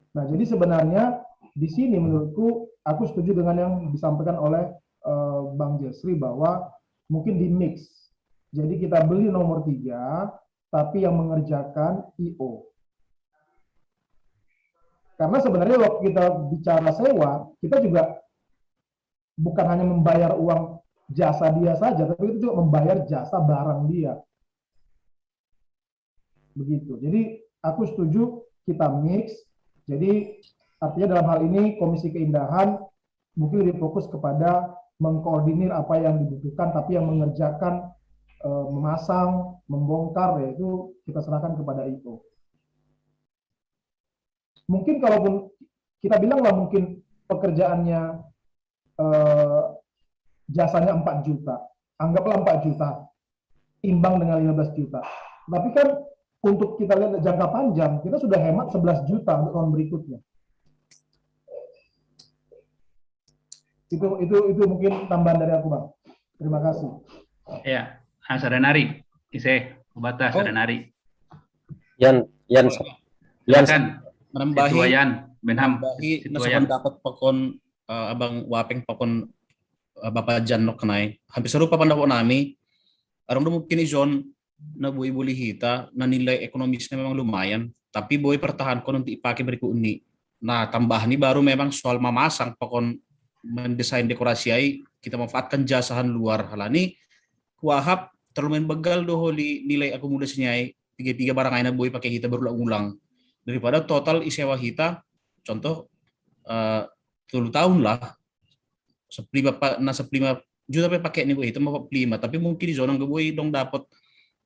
Nah, jadi sebenarnya di sini menurutku aku setuju dengan yang disampaikan oleh eh, Bang Jesri bahwa mungkin di mix. Jadi kita beli nomor tiga, tapi yang mengerjakan I O. Karena sebenarnya waktu kita bicara sewa, kita juga bukan hanya membayar uang jasa dia saja, tapi kita juga membayar jasa barang dia. Begitu. Jadi aku setuju kita mix. Jadi artinya dalam hal ini Komisi Keindahan mungkin lebih fokus kepada mengkoordinir apa yang dibutuhkan, tapi yang mengerjakan eh, memasang, membongkar, yaitu kita serahkan kepada I O. Mungkin kalaupun kita bilanglah mungkin pekerjaannya eh, jasanya empat juta, anggaplah empat juta, imbang dengan lima belas juta. Tapi kan untuk kita lihat jangka panjang, kita sudah hemat sebelas juta untuk tahun berikutnya. Itu itu itu mungkin tambahan dari aku, Bang. Terima kasih. Ya, ah, Sadanari. Ise, Ubata, Oh. Sadanari. Yan, Yan, Yan, Silakan. Menambahi, Situayan, Menham. menambahi Situayan. nasa pendapat pakon eh, Abang Wapeng pakon eh, Bapak Jan nok kenai. Hampir serupa pendapat nami. Arung do mungkin izon na bui buli hita, na nilai ekonomisnya memang lumayan, tapi bui pertahankan untuk dipakai berikut ini. Nah, tambah ini baru memang soal memasang pakon mendesain dekorasi ai kita manfaatkan jasa han luar halani kuahap terlalu main begal do holi nilai akomodasinya ai tiga-tiga barang aina bui pakai hita berulang-ulang daripada total isewa hita contoh eh, telu tahun lah sepelima pa- na sepelima juta pe pakai ni bui hita mau pelima tapi mungkin di zona bui dong dapat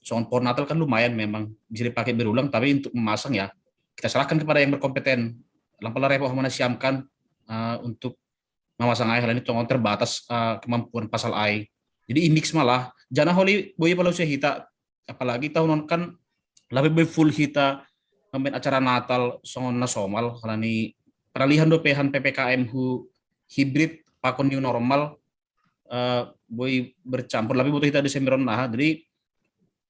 sound pohon Natal kan lumayan memang bisa dipakai berulang tapi untuk memasang ya kita serahkan kepada yang berkompeten lampala repo mana siamkan eh, untuk memasang ai halani tongon terbatas eh, kemampuan pasal ai jadi imix malah jana holi bui palau hita apalagi tahun on kan lebih full hita main acara Natal songon na somal halani peralihan do pehan P P K M hu hybrid pakon new normal eh, bui bercampur lebih butuh hita Desember on nah jadi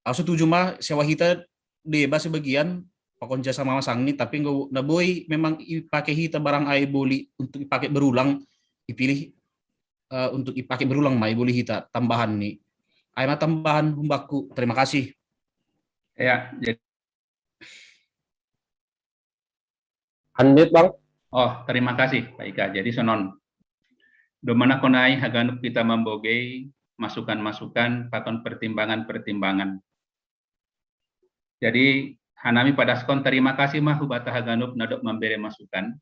aku setuju mah sewa hita deba sebagian pakon jasa mamasang ni tapi nggak na bui memang ipakai hita barang ai boli untuk ipakai berulang ipilih eh, untuk ipakai berulang mai boli hita tambahan ni Ai ma tambahan humbakku. Terima kasih. Ya, jadi Unmute, Bang. Oh, terima kasih Pak Ika. Jadi sonon, domana konai haganup kita mambogei masukan-masukan pakon pertimbangan-pertimbangan. Jadi hanami padaskon terima kasih mah hubata haganup nadok mambere masukan.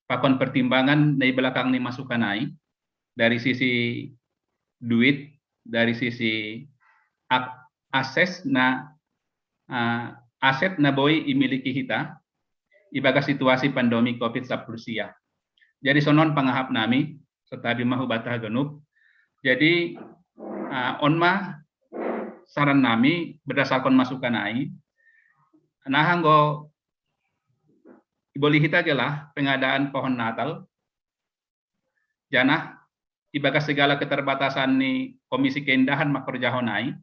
Pakon pertimbangan dari belakang ni masukan ai, dari sisi duit, dari sisi akses na uh, aset na boi imiliki hita ibaga situasi pandemi covid sepuluh sia. Jadi sonon pangahap nami, setabi mahu bata haganup. Jadi uh, on ma saran nami berdasarkan masukan ai, nah anggo iboli hita gelah pengadaan pohon Natal, janah ibaga segala keterbatasan ni Komisi Keindahan makorjahon ai,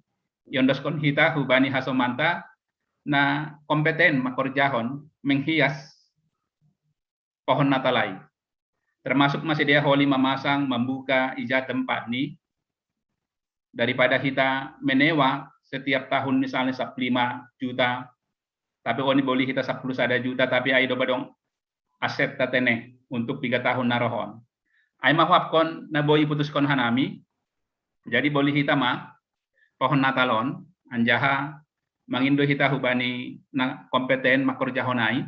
iondoskon hita hubani hasomanta na kompeten makorjahon menghias pohon Natal ai. Termasuk masih dia holi mamasang, membuka ija tempat ni, daripada hita menewa setiap tahun misalnya sepuluh juta, tapi oni boli hita sepuluh sada juta, tapi ai do badong aset tatene untuk tiga tahun narohon. Ai mahuapkon na boi putuskon hanami, jadi boli hita ma pohon Natalon, anjaha mangindo hita hubani na kompeten makorjahon ai,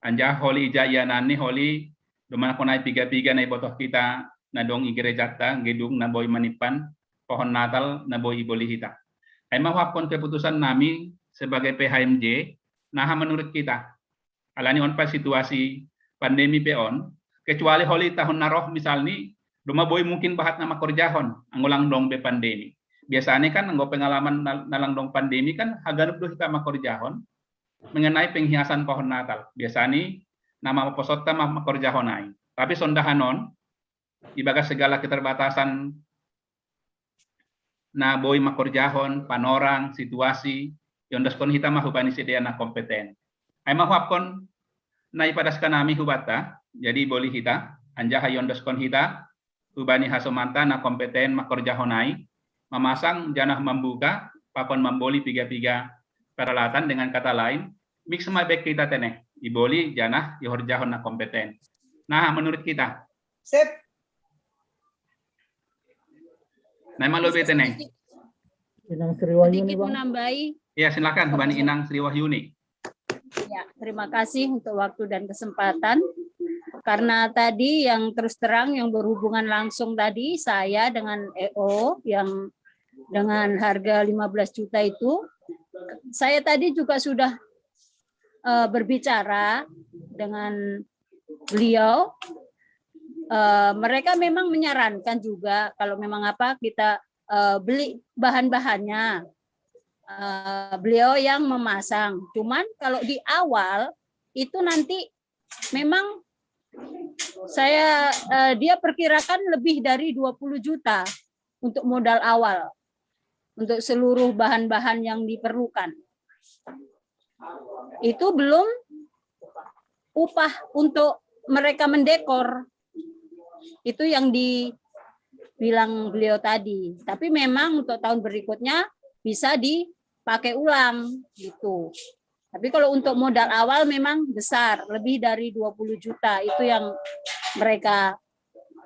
anjaha holi ija ia nani holi domana konai piga-piga na ibotoh kita na dong i gerejata gedung na boi manipan pohon Natal na boi iboli hita. Ai mahuapkon keputusan nami sebagai P H M J, naha menurut kita. Alani on pa situasi pandemi pe on, kecuali holi tahun naroh misalni, doma boi mungkin bahat na makorjahon, anggo lang dong be pandemi. Biasanya kan anggo pengalaman na lang dong pandemi kan haganup do hita makorjahon mengenai penghiasan pohon Natal. Biasanya nama maposotta makorjahon ai. Tapi sondahanon, ibaga segala keterbatasan na boi makorjahon, panorang, situasi, iondoskon hita ma hubani sidea na kompeten. Ai mahuapkon na ipadaskan nami hubata, jadi boli hita, anjaha iondoskon hita hubani hasomanta na kompeten makorjahon ai, mamasang janah membuka pakon mamboli piga-piga peralatan, dengan kata lain, mix ma bek kita tene, iboli janah ihorjahon na kompeten. Nah, menurut kita. Sip. Nah, emang lo bete nih. Inang Sri Wahyuni, sedikit Bang. Menambahi. Ya, silakan, Bani Inang Sri Wahyuni. Ya, terima kasih untuk waktu dan kesempatan. Karena tadi yang terus terang yang berhubungan langsung tadi saya dengan E O yang dengan harga lima belas juta itu, saya tadi juga sudah uh, berbicara dengan beliau. Uh, mereka memang menyarankan juga kalau memang apa kita uh, beli bahan-bahannya. Uh, beliau yang memasang. Cuman kalau di awal itu nanti memang saya uh, dia perkirakan lebih dari dua puluh juta untuk modal awal untuk seluruh bahan-bahan yang diperlukan. Itu belum upah untuk mereka mendekor. Itu yang dibilang beliau tadi. Tapi memang untuk tahun berikutnya bisa dipakai ulang gitu. Tapi kalau untuk modal awal memang besar, lebih dari dua puluh juta itu yang mereka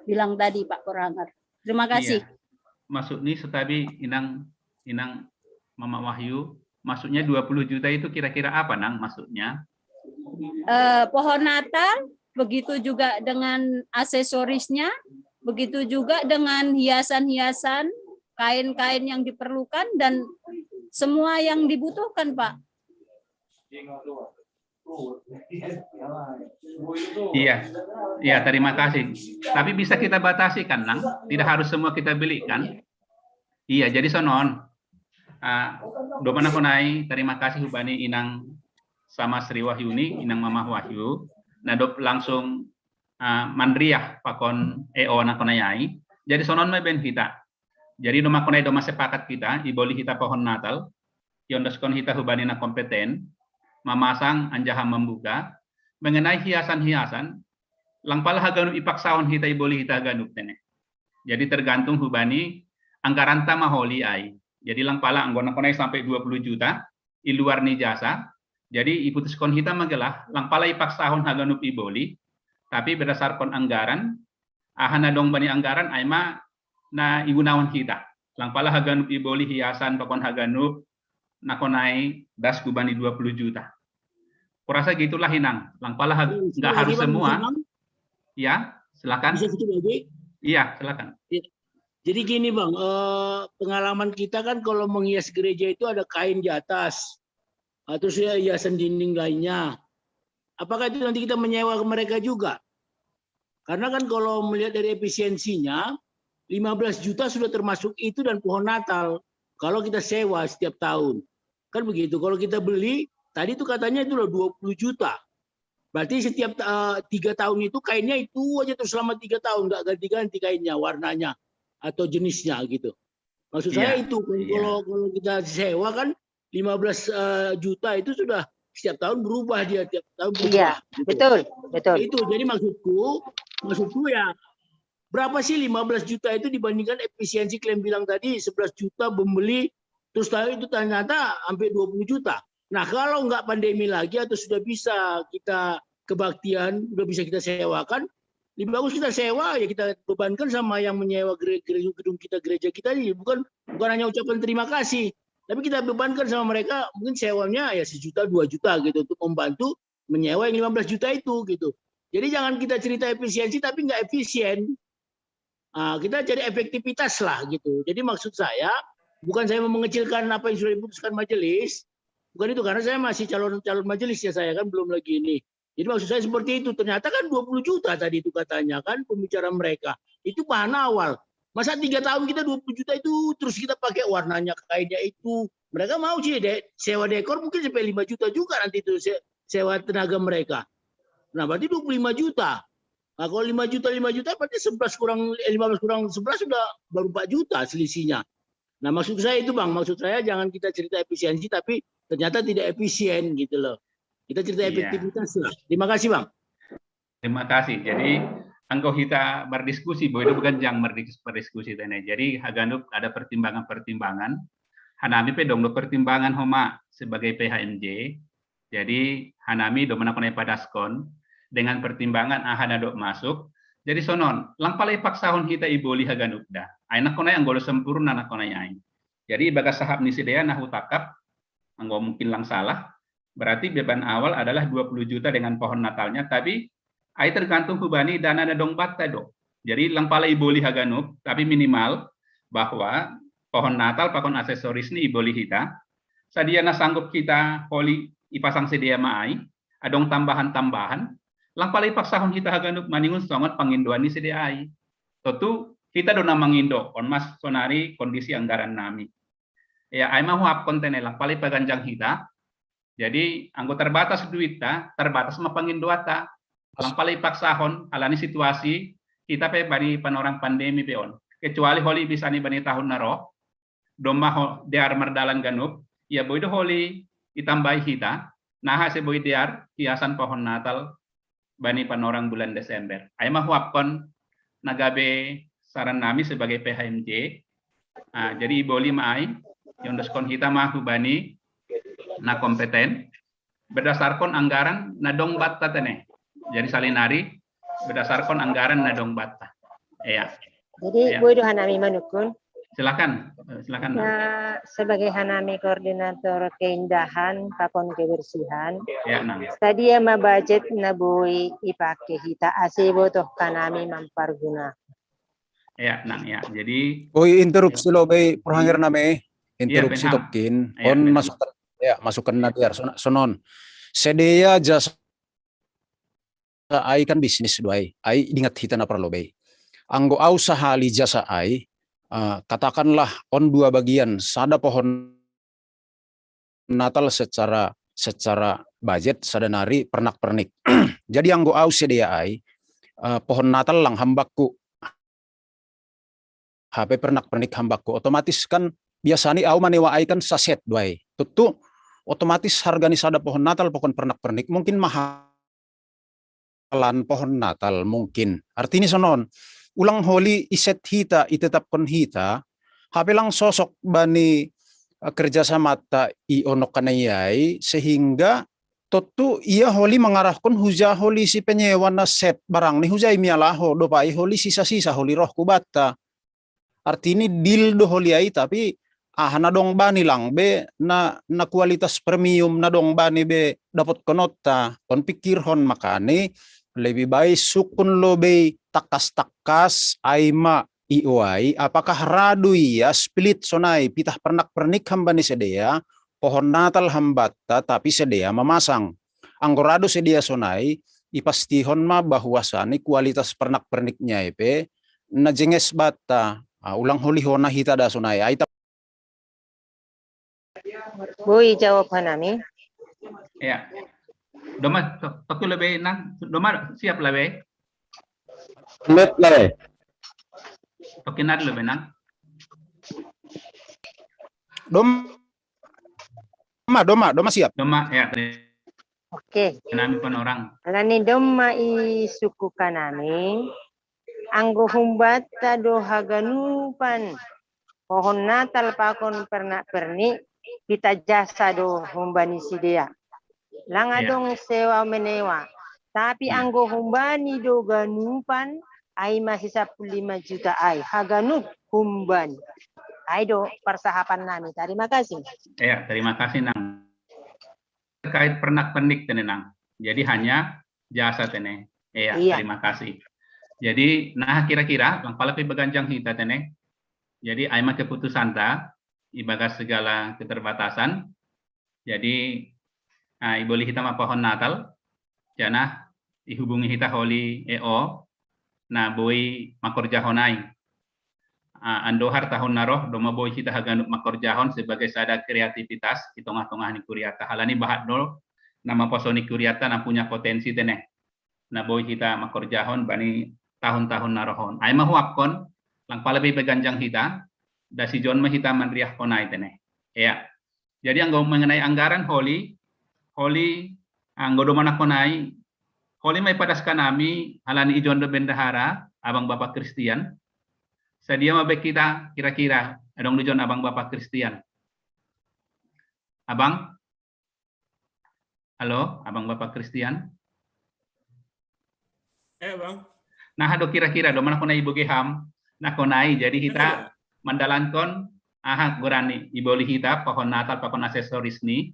bilang tadi Pak Koranger. Terima kasih. Iya. Maksud ni setabi Inang Inang Mama Wahyu, maksudnya dua puluh juta itu kira-kira apa, Nang, maksudnya? Uh, pohon Natal, begitu juga dengan aksesorisnya, begitu juga dengan hiasan-hiasan, kain-kain yang diperlukan dan semua yang dibutuhkan, Pak. Iya, iya, terima kasih. Tapi bisa kita batasi kan, Nang? Tidak harus semua kita beli kan? Iya, jadi sonon. Uh, domana konai, terima kasih hubani Inang sama Sri Wahyuni, Inang Mamah Wahyu. Nadop langsung uh, mandriah pakon E O na konai ai. Jadi sonon mai ben kita. Jadi doma konai doma sepakat kita, iboli kita pohon Natal, iondoskon hita hubani na kompeten, mamasang anjaha membuka, mengenai hiasan-hiasan, lang pala haganup ipaksaon hita iboli hita haganup tene. Jadi tergantung hubani anggaran ta maholi ai. Jadi lang pala anggo na konai sampai dua puluh juta, i luar ni jasa. Jadi iputuskon hita ma gelah, lang pala ipaksahon haganup iboli, tapi berdasarkon anggaran, aha na dong bani anggaran, ai ma na igunahon hita. Lang pala haganup iboli hiasan pakon haganup, na konai das kubani dua puluh juta. Kurasa gitulah Inang. Lang pala hag- nggak harus semua. Ya, silakan. Bisa sedikit lagi? Iya, silakan. Jadi gini Bang, eh, pengalaman kita kan kalau menghias gereja itu ada kain di atas, ah, terus ya hiasan dinding lainnya. Apakah itu nanti kita menyewa ke mereka juga? Karena kan kalau melihat dari efisiensinya, lima belas juta sudah termasuk itu dan pohon Natal. Kalau kita sewa setiap tahun. Kan begitu. Kalau kita beli, tadi itu katanya itu loh dua puluh juta. Berarti setiap uh, tiga tahun itu kainnya itu aja terus selama tiga tahun, nggak ganti-ganti kainnya, warnanya atau jenisnya gitu. Maksud saya itu kan Iya. kalau kalau kita sewa kan lima belas uh, juta itu sudah setiap tahun berubah dia, tiap tahun berubah. Iya, gitu. Betul, betul. Itu jadi maksudku, maksudku ya berapa sih lima belas juta itu dibandingkan efisiensi kalian bilang tadi sebelas juta membeli, terus tahu itu ternyata hampir dua puluh juta. Nah, kalau nggak pandemi lagi atau sudah bisa kita kebaktian, sudah bisa kita sewakan, lebih bagus kita sewa, ya kita bebankan sama yang menyewa gere- gere- gedung kita, gereja kita ini. Bukan bukan hanya ucapan terima kasih, tapi kita bebankan sama mereka, mungkin sewanya ya sejuta, dua juta gitu untuk membantu menyewa yang lima belas juta itu gitu. Jadi jangan kita cerita efisiensi tapi nggak efisien. Ah, kita cari efektivitas lah gitu. Jadi maksud saya bukan saya mau mengecilkan apa yang sudah diputuskan majelis, bukan itu, karena saya masih calon calon majelis ya, saya kan belum lagi ini. Jadi maksud saya seperti itu. Ternyata kan dua puluh juta tadi itu katanya kan pembicara mereka. Itu bahan awal. Masa tiga tahun kita dua puluh juta itu terus kita pakai, warnanya kainnya itu. Mereka mau sih deh sewa dekor mungkin sampai lima juta juga nanti itu se- sewa tenaga mereka. Nah, berarti dua puluh lima juta. Nah, kalau lima juta, lima juta berarti sebelas kurang, eh, lima belas kurang sebelas sudah baru empat juta selisihnya. Nah, maksud saya itu Bang, maksud saya jangan kita cerita efisiensi tapi ternyata tidak efisien gitu loh. Kita cerita Iya. Efektivitas lah. Terima kasih Bang. Terima kasih. Jadi anggo hita berdiskusi, boy itu bukan jang berdis- berdiskusi tene. Jadi haganup ada pertimbangan-pertimbangan. Hanami pe dong do pertimbangan homa sebagai P H M J. Jadi hanami do mana konai padaskon dengan pertimbangan aha na do masuk. Jadi sonon, lang pala ipaksahon hita iboli haganup da. Ai na konai anggo do sempurna na konai ai. Jadi bagas sahap ni sidea na hutakap, anggo mungkin lang salah, berarti beban awal adalah dua puluh juta dengan pohon Natalnya, tapi ai tergantung hubani dana na dong batta do. Jadi lang pala iboli haganup, tapi minimal bahwa pohon Natal pakon aksesoris ni iboli hita, sadia na sanggup hita holi ipasang sidea ma ai, adong tambahan-tambahan, lang pala ipaksahon hita haganup maningon songon pangindoan ni sidea ai. Tontu hita do na mangindo, on ma sonari kondisi anggaran nami. Ya, ai ma huapkon tene lang pala ipaganjang hita. Jadi anggo terbatas duitta, terbatas ma pangindoanta. Lang pala ipaksahon, alani situasi, hita pe bani panorang pandemi pe on. Kecuali holi bisa ni bani tahun na ro, domma ho dear mardalan ganup, ya boy do holi itambai hita, naha se boy dear hiasan pohon Natal bani panorang bulan Desember. Ai ma huapkon na gabe saran nami sebagai P H M J. Ah, jadi iboli ma ai, iondoskon hita ma hubani na kompeten, berdasarkon anggaran na dong batta tene. Jadi salinari, berdasarkon anggaran na dong batta. Iya. Jadi Iya. Boy do hanami manukun. Silakan, eh, silakan. Nang. Nah, sebagai hanami koordinator keindahan pakon kebersihan, Ya, Nang. sadia ma budget na boy ipake hita ase botoh hanami mamparguna. Ya, Nang, ya. Jadi Oi, interupsi lo bei, Profangernami. Interupsi Benham. Tokin. Iya, On Benham. Masukan, ya, masukan na dear. Son- Sonon. Sidea jasa ai kan bisnis do ai. Ai dingat hita na parlobei. Anggo au sahali jasa ai, eh, katakanlah on dua bagian, sada pohon Natal secara secara budget, sada nari pernak-pernik. Jadi anggo au sidea ai, eh, pohon Natal lang hambakku. Hape pernak-pernik hambakku. Otomatis kan biasani au manewa ai kan saset do ai. Tontu otomatis harga ni sada pohon Natal pakon pernak-pernik mungkin mahalan pohon Natal mungkin. Artini sonon, ulang holi iset hita, itetapkon hita, Hape lang sosok bani, eh, kerja samata i onok kanai ai, sehingga tontu ia holi mangarahkon huja holi si penyewa na set barang ni huja i mialaho, dopai holi sisa-sisa holi roh ku banta. Artini deal do holi ai, tapi aha na dong bani lang be, na, na kualitas premium na dong bani be dapot konota, kon pikirhon makani, lebih baik sukun lo bei takas-takas ai ma i o ai, apakah radu ia split sonai pitah pernak pernik hamba ni sedea, pohon Natal hambata, tapi sedea mamasang. Anggo radu sedea sonai, ipastihon ma bahwasani kualitas pernak perniknya i pe, na jenges banta, ah, ulang holi hona hita da sonai. Ai ta- Boi jawab hanami. Ya. Doma, to-, toki lebih nang, doma siap lebih. Let lah. Toki nat lebih nang. Doma, doma, doma siap. Doma, ya, terima Oke. Nami Panorang. Alani doma i suku kanami. Anggo humbanta do haganupan pohon Natal pakon pernak pernik, kita jasa do humbani sidea. Lang Iya. Adong sewa menewa. Tapi Iya. Anggo humbani do ganupan, ai ma si sapuluh lima juta ai. Haganup humbani. Ai do parsahapan nami. Terima kasih. Ya, terima kasih nang. Terkait pernak pernik tene nang. Jadi hanya jasa tene. Ya, Iya. Terima kasih. Jadi nah kira-kira lang pala pe baganjang hita tene. Jadi ai ma keputusanta ibagas segala keterbatasan. Jadi ah, iboli hita ma pohon Natal. Janah ihubungi hita holi E O. Na boi makorjahon ai. Ah, andohar tahun na roh doma boi hita haganup makorjahon sebagai sada kreativitas di tongah-tongah ni kuriata. Alani bahat do na maposo ni kuriata na punya potensi tene. Na boi hita makorjahon bani tahun-tahun na rohon. Ai ma huapkon lang pala pe baganjang hita, da si John ma hita manriahkon ai tene. Ya. Jadi anggo mengenai anggaran holi, holi anggo doma nakon ai, holi ma ipadas kanami alani i John do bendahara, abang bapak Kristian. Sadia ma be kita kira-kira, adong do John abang bapak Kristian. Abang? Halo, abang bapak Kristian? Eh, Bang. Nah, do kira-kira doma nakon ai iboge ham, nakon ai, jadi hita Ada. Mandalankon aha gorani, iboli hita pohon Natal pakon aksesoris ni,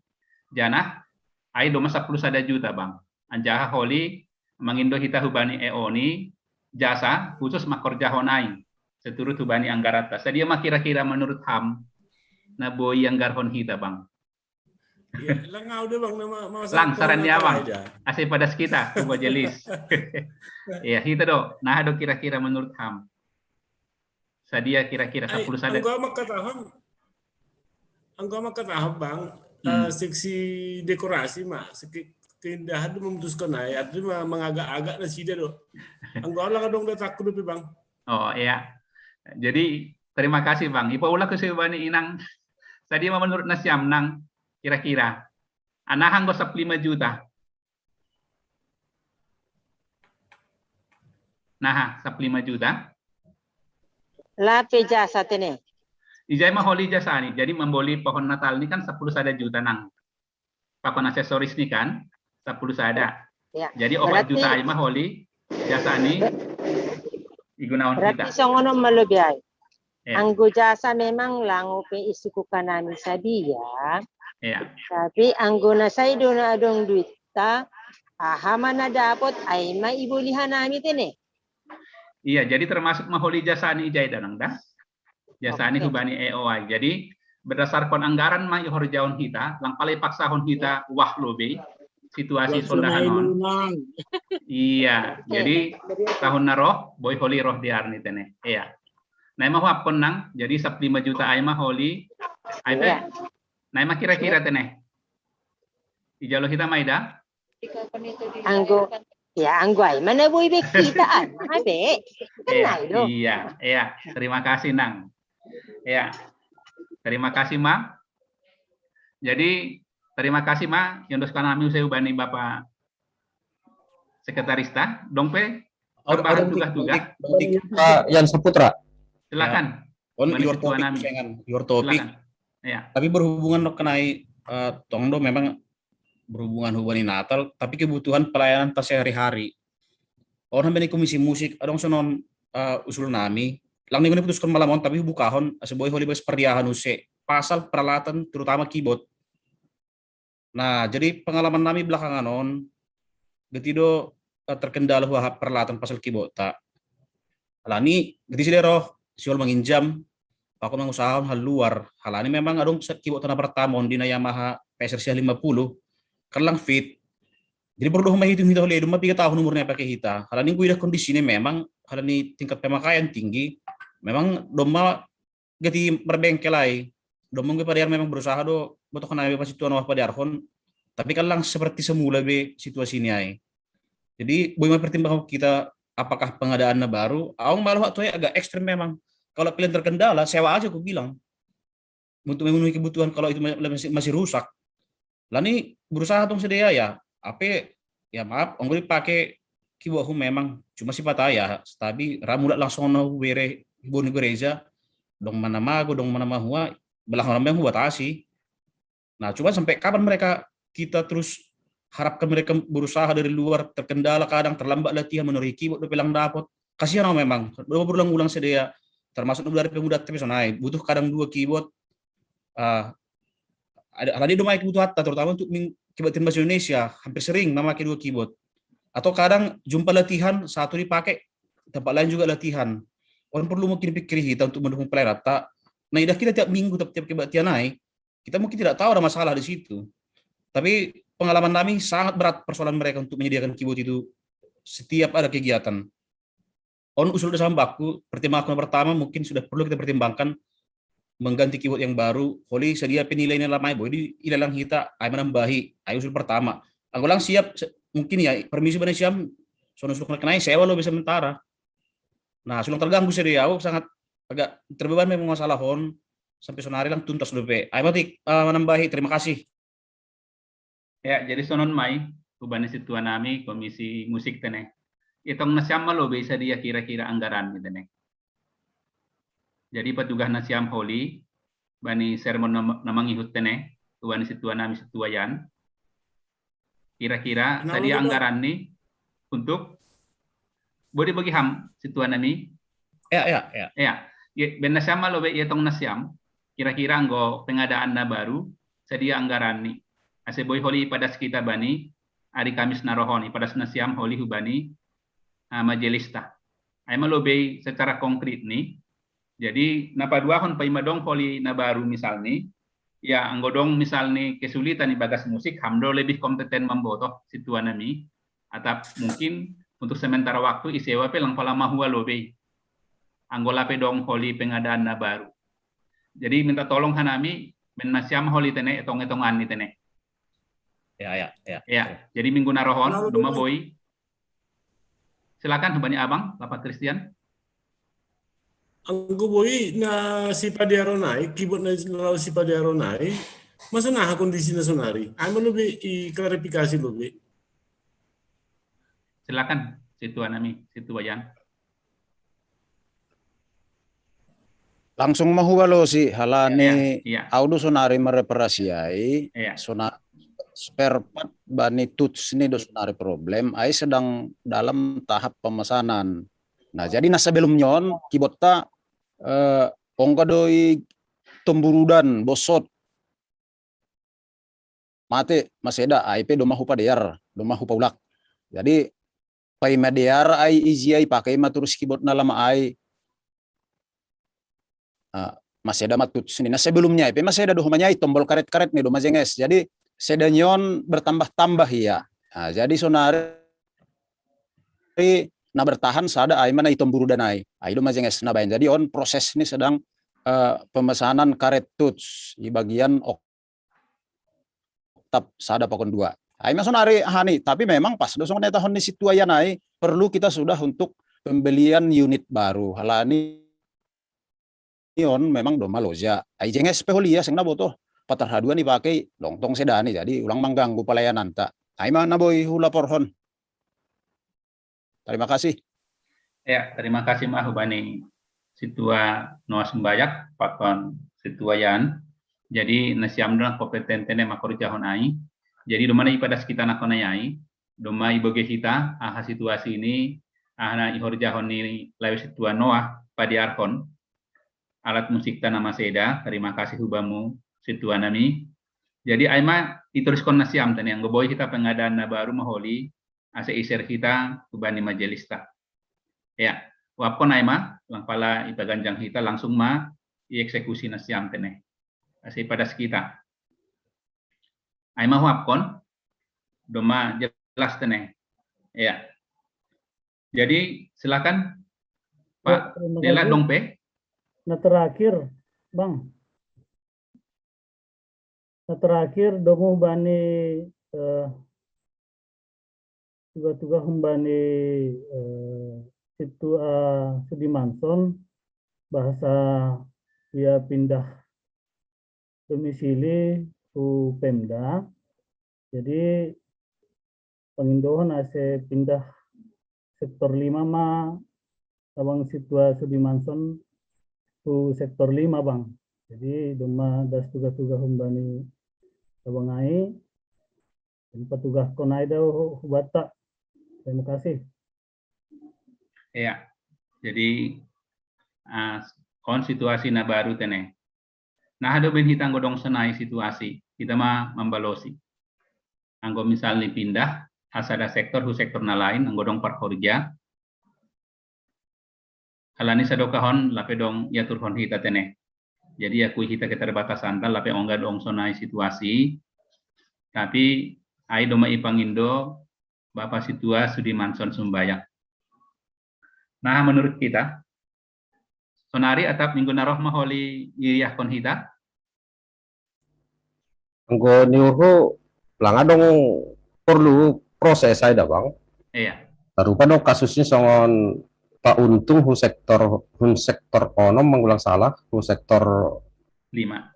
janah ai doma sapuluh sada juta, Bang. Anjaha holi mangindo hita hubani E O ni jasa khusus makorjahon ai seturut hubani anggaranta. Sadia ma kira-kira menurut ham na boi anggarhon hita, Bang? Iya, lang au deh, Bang, nama mau Lang, saran ni Abang. Aja. Ase padas kita, coba jelis. Ya, hita do. Nah, do kira-kira menurut ham. Sadia kira-kira Ai, sapuluh sada. Anggo makatahon. Anggo makatahon, Bang. Hmm. Eh, seksi dekorasi mah, seksi keindahan tu memutuskan ai, artinya mah mengagak-agak na sida do. Anggo lang adong datakku dope, Bang. Oh, iya. Jadi terima kasih, Bang. Ipaulak ke si bani inang. Sadia ma menurut na si am nang kira-kira. Anahang go sapuluh lima juta. Nah, sapuluh lima juta. Lape jasa tene. Ijai ma holi jasa ni. Jadi memboli pohon Natal ni kan sapuluh sada juta nang. Pakon aksesoris ni kan sapuluh sada. Ya. Jadi opat Berarti- juta ai ma holi jasa ni igunaon Berarti kita. songon on ma lobi ai. Ya. Anggo jasa memang lang au pe i suku kanami sadia. Ya. Tapi anggo na sai do na adong duitta, aha ma na dapot ai ma iboli hanami tene. Iya, jadi termasuk ma holi jasa ni ijai da nang da. Jasa ni Oke. Hubani E O ai. Jadi berdasarkan anggaran ma ihorjaon hita, lang pala ipaksahon hita wah lobi situasi sondahanon. Iya, Oke. Jadi tahun na roh boi holi roh di arni tene. Iya. Nah, ima huapkon nang, jadi sapuluh lima juta ai ma holi. Ai pe. Iya. Nah, ima kira-kira tene. Ijalo hita ma i da. Anggo, ya anggo ai ma na boi be hita ai ma be. Kan Iya, ai do. Iya, iya. Terima kasih nang. Iya. Terima kasih ma. Jadi terima kasih ma. Yondos kanami use hubani Bapak Sekretarista. Dong pe Ada tambahan ada tugas-tugas. Pak Yan Saputra. Silakan. On your topic, Sengan, your topic. Tapi berhubungan no kenai uh, tong do memang berhubungan hubani Natal, tapi kebutuhan pelayanan ta sehari-hari. On hambeni komisi musik, adong sonon uh, usul nami. Lang ni putuskan malam on, tapi bukahon, ase boi holi bas perdiahan use. Pasal peralatan, terutama keyboard. Nah, jadi pengalaman nami belakangan on, getido uh, terkendala hua peralatan pasal keyboard ta. Alani, geti sida roh, siol menginjam, pakon mangusahaon hal luar. Halani memang adong keyboard ta na pertama on di na Yamaha P S R C lima puluh, kan lang fit. Jadi perlu homa hitung hita holi, doma tiga tahun umurnya pakai hita. Halani gue kondisi ini memang, halani tingkat pemakaian tinggi, memang doma gati marbengkel ai. Doma gue padiar memang berusaha do, botoh kena pasti tuan wah padiarhon. Tapi kan lang seperti semula be situasi ini ai. Jadi boi ma pertimbangkan kita apakah pengadaan na baru, aung malah waktu agak ekstrim memang. Kalau pilihan terkendala, sewa aja aku bilang. Untuk memenuhi kebutuhan kalau itu masih, masih rusak. Lani berusaha tong sedia ya, ape ya maaf, onggo dipakai kibohu memang cuma sifat ya, tapi ramula langsung na bere hibon gereja, dong mana mago, dong mana mahua, belah orang memang buat asi. Nah, cuma sampai kapan mereka kita terus harapkan mereka berusaha dari luar, terkendala kadang terlambat latihan menurut kibo do pelang dapot. Kasihan memang, do berulang-ulang sedia, termasuk dari pemuda tapi sonai butuh kadang dua keyboard. Uh, ada tadi do mai kebutuhan terutama untuk kibat tim bahasa Indonesia hampir sering memakai dua keyboard. Atau kadang jumpa latihan satu dipakai, tempat lain juga latihan. Orang perlu mungkin pikir kita untuk mendukung player tak. Nah, idah kita tiap minggu tiap tiap kebaktian naik, kita mungkin tidak tahu ada masalah di situ. Tapi pengalaman kami sangat berat persoalan mereka untuk menyediakan keyboard itu setiap ada kegiatan. On usul dasar baku, pertimbangan pertama mungkin sudah perlu kita pertimbangkan mengganti keyboard yang baru, holi sedia penilai ini lamai boy di ilalang kita, ai menambahi, ai usul pertama. Aku lang siap, mungkin ya, permisi bani siam, sono usul kenai sewa lo bisa sementara. Nah, sulang terganggu sedia, aku sangat agak terbeban memang masalah hon, sampai sonari lang tuntas dope. Ai matik, uh, menambahi, terima kasih. Ya, jadi sonon mai, ubani situa nami komisi musik tene. Itong nasiam malo be sadia kira-kira anggaran gitu ne. Jadi petugas nasiam holi, bani sermon namang ihut tene, ubani situa nami situa yan. Kira-kira sadia anggaran ni untuk bodi bagi ham situa nami. Ya, ya, ya. Ya, ben nasiam malo be itong nasiam. Kira-kira anggo pengadaan na baru, sadia anggaran ni. Ase boi holi ipadas kita bani, ari Kamis na rohon, ipadas nasiam holi hubani, uh, majelista. Ai malo be secara konkret ni. Jadi, napaduahon pa imadong holi na baru misal ni, ya anggo dong misal ni kesulitan ibagas musik, hamdo lebih kompeten mambotoh situa nami, atap mungkin untuk sementara waktu isewa pe lang pala mahua lo be. Anggo lape dong holi pengadaan na baru. Jadi minta tolong hanami, men nasiam holi tene, etong-etongan ni tene. Ya, ya, ya. Ya, jadi minggu narohon, duma boi. Silakan, bani abang, Bapak Christian. Anggo boi na sipadiaro nai, keyboard na lalu sipadiaro nai, masa naha kondisi na sonari. Ai ma lobe i klarifikasi lobe. Silakan, situa nami, situa Jan. Langsung mahubalo si halani ya, ya, ya. Au do sonari mereparasi ai, ya. Sona spare part bani tuts ni do sonari problem, ai sedang dalam tahap pemesanan. Nah, jadi na sebelum nyon keyboard ta eh, ongga doi tomburudan bosot mate maseda ai pe doma hupadear, doma hupaulak. Jadi pai madear ai iji ai pakai ma terus keyboard na lama ai. Uh, maseda matut sini. Nah sebelumnya ai pe maseda do humanyai tombol karet-karet ni doma jenges. Jadi seda nyon bertambah-tambah ia. Nah, jadi sonari na bertahan sada ai mana itom burudan ai. Ai doma jenges na baen. Jadi on proses ni sedang uh, pemesanan karet tuts di bagian oktav sada pakon dua. Ai masuk nari hani, tapi memang pas dosong ne tahun ni situa yan ai perlu kita sudah untuk pembelian unit baru. Halani on memang doma loja. Ai jenges pe holia seng na botoh. Patar haduan ni pakai dongtong sedani jadi ulang mengganggu pelayanan ta. Ai mana boi hula porhon. Terima kasih. Ya, terima kasih mah bani situa Noah Sumbayak, pakon situa Yan. Jadi, na siam do kompeten tene makorjahon ai. Jadi, doma na ipadas hita na kona ai, doma iboge hita, aha situasi ni, aha na ihorjahon ni lae situa Noah padiarhon alat musikta na maseda, tarima kasih hubamu situa nami. Jadi, ai ma ituliskon na siam tene, anggo boi hita pengadaan na baru maholi, ase i-share hita hubani majelista. Ya, uapkon ai ma, lang pala ipaganjang hita, langsung ma ieksekusi na siam tene. Ase ipadas hita. Ai ma uapkon, doma jelas tene. Ya. Jadi, silakan, Pak. Ya, terima Dela kasih. Dong pe. Nah, terakhir, Bang. Nah, terakhir, domu bani, eh, tuga-tuga humbani, eh, situa Sudimanson, bahasa ia pindah domisili hu Pemda. Jadi, pangindohon ase pindah sektor lima ma, Abang, situa Sudimanson hu sektor lima, Bang. Jadi, doma das tuga-tuga humbani Abang ai, dan patugahkon ai da hu-, hubata. Terima kasih. Ya, jadi, ah, on situasi na baru tene. Nah, ado ben hita anggo dong sonai situasi, hita ma mambalosi. Anggo misalni pindah, hasada sektor hu sektor na lain, anggo dong parhorja, alani sadokahon lape dong iaturhon hita tene. Jadi, akui hita keterbatasanta, lape ongga dong sonai situasi, tapi ai doma ipangindo Bapa situa Sudimanson Sumbayak. Nah, menurut kita, sonari atap minggu na roh maholi iriahkon hita? Anggo ni uhu, langa dong perlu proses ai da, Bang. Iya. Tarupa dong kasusnya songon Pak Untung hu sektor, hu sektor onom, manggulang salah, hu sektor lima.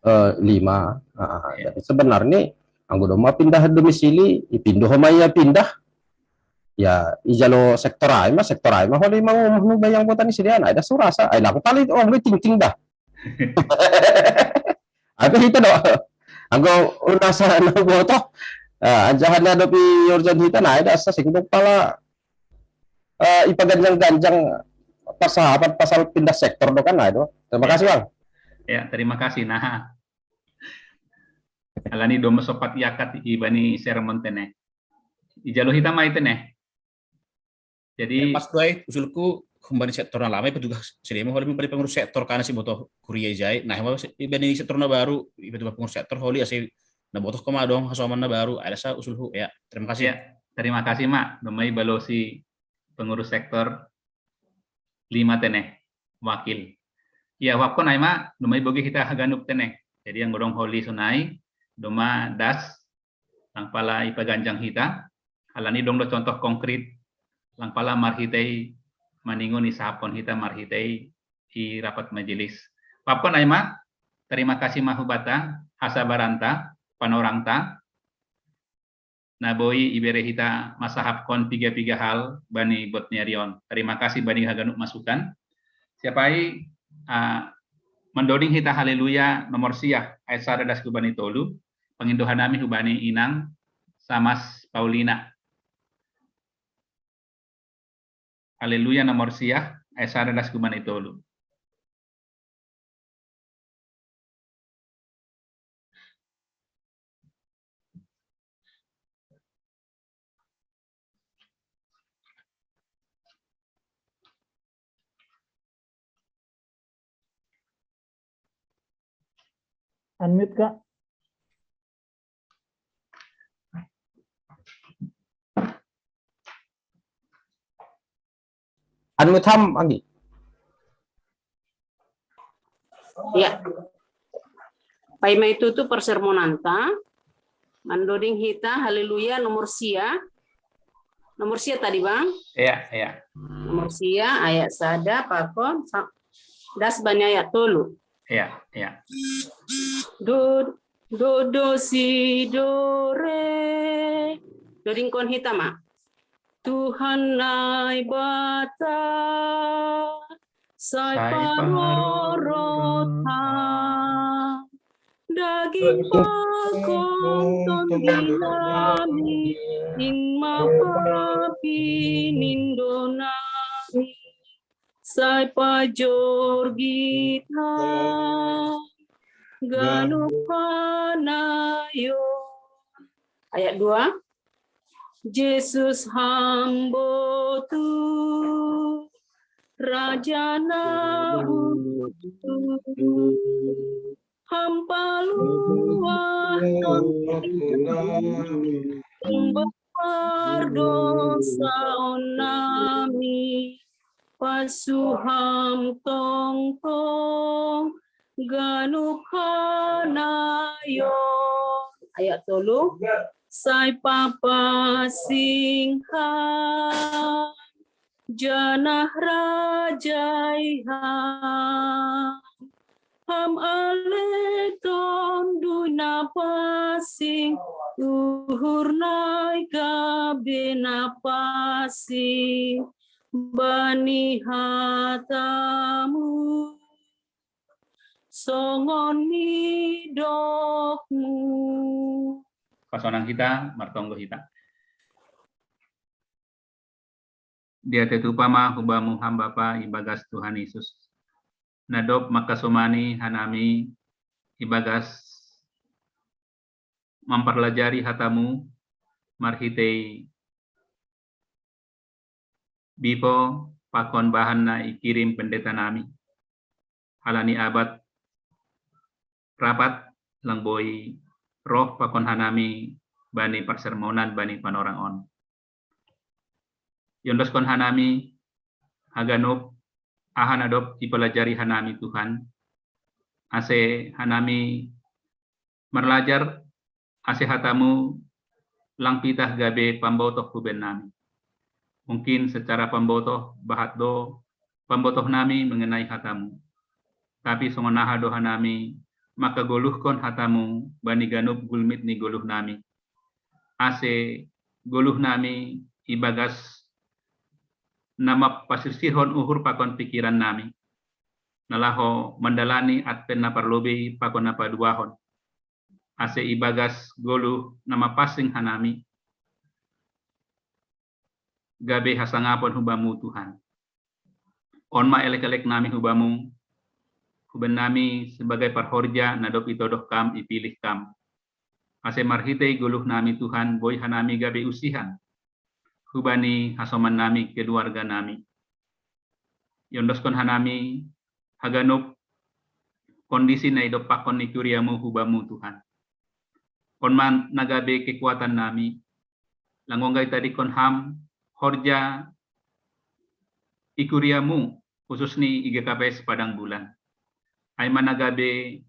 Eh, lima. Ah, iya. Jadi sebenarnya anggo doma pindah domisili, ipindo homa ia pindah. Ya, ijalo sektor ai ma, sektor ai ma holi mangumum nu bayang botani sidean, ai da surasa, ai laku tali om lu tingting dah. Apa itu do? Anggo unasa na botoh. Ah, anjahan na dopi urgen hita na ai da sasing dong pala, eh, ipaganjang-ganjang pasahapan pasal pindah sektor do kan, nah itu. Terima kasih, Bang. Ya, terima kasih. Nah, alani doma sopat iakat ibani sermon tene. Ijalo hita ma i tene. Jadi, ya, pas do ai usulku, humbani sektor na lama ipatugah sidea ma holi, humbani pengurus sektor, karena siboto kuria ijai. Nah, ibani sektor na baru ipatugah pengurus sektor holi, ase na botoh koma dong hasoman na baru. Ada sa usulhu, ya. Terima kasih. Ya, terima kasih, Mak. Doma ibalosi pengurus sektor lima tene, wakil. Ya, uapkon ai ma, doma iboge hita haganup tene. Jadi, anggo dong holi sonai, doma das, lang pala ipaganjang hita, alani dong do contoh konkret, lang pala marhitei maningon isahapkon hita marhitei i rapat majelis. Uapkon ai ma, terima kasih ma hubata, hasabaranta, panorangta, na boi ibere hita masahapkon piga-piga hal bani bot ni ari on. Terima kasih bani haganup masukan. Siapai, ah, mandoding hita Haleluya nomor sia, ayat sada das hubani tolu, pangindohan nami hubani Inang Samas Paulina. Haleluya nomor sia, ayat sada das hubani tolu. Unmute, Kak. Unmute ham, Anggi. Ya. Paima itutu parsermonanta, mandoding hita Haleluya nomor sia. Nomor sia tadi, Bang? Iya, iya. Nomor sia, ayat sada, pakon, sa-, das bani ayat tolu. Iya, iya. Do, do, do, si, do, re. Dodingkon hita ma. Tuhan Naibata, Sai parorot ha daging pakon tondinami, ing mapapi nindonami, sai pajorgit ha ganup hanayon. Ayat dua. Jesus hambo tu Raja na butu, ham paluah tondinami, pardousaon nami, pasuham tongtong ganup hanayon. Ayat tolu. Sai papasing ha janah rajai ha ham ale Tondui na pasing, uhur nai gabe na pasing bani hatamu, songon nidokmu. Pasonang hita, martonggo hita. Dia tetupa ma hubamu ham Bapa ibagas Tuhan Yesus. Na dob mangkasomani hanami ibagas mamparlajari hatamu marhitei bipo pakon bahan na ikirim pendeta nami. Halani abat rapat lang boi roh pakon hanami bani parsermonan bani panorang on. Iondoskon hanami haganup aha na dob ipalajari hanami Tuhan, ase hanami marlajar, ase hatamu lang pitah gabe pambotoh huben nami. Mungkin secara pambotoh bahat do pambotoh nami mengenai hatamu. Tapi songon aha do hanami mangkagoluhkon hatamu bani ganup gulmit ni goluh nami. Ase goluh nami ibagas na mapasirsirhon uhur pakon pikiran nami, na laho mandalani Advent na parlobei pakon na paduahon, ase ibagas goluh na mapasing hanami gabe hasangapon hubamu Tuhan. On ma elek-elek nami hubamu, huben nami sebagai parhorja na dob itodoh kam, ipilih kam. Ase marhitei goluh nami Tuhan boi hanami gabe usihan hubani hasoman nami, keluarga nami. Iondoskon hanami haganup kondisi na idompakkon ni kuriamu hubamu Tuhan. On ma na gabe kekuatan nami, lang ongga itadingkon ham horja i kuriamu, khusus ni i G K P S Padang Bulan. Ai ma na gabe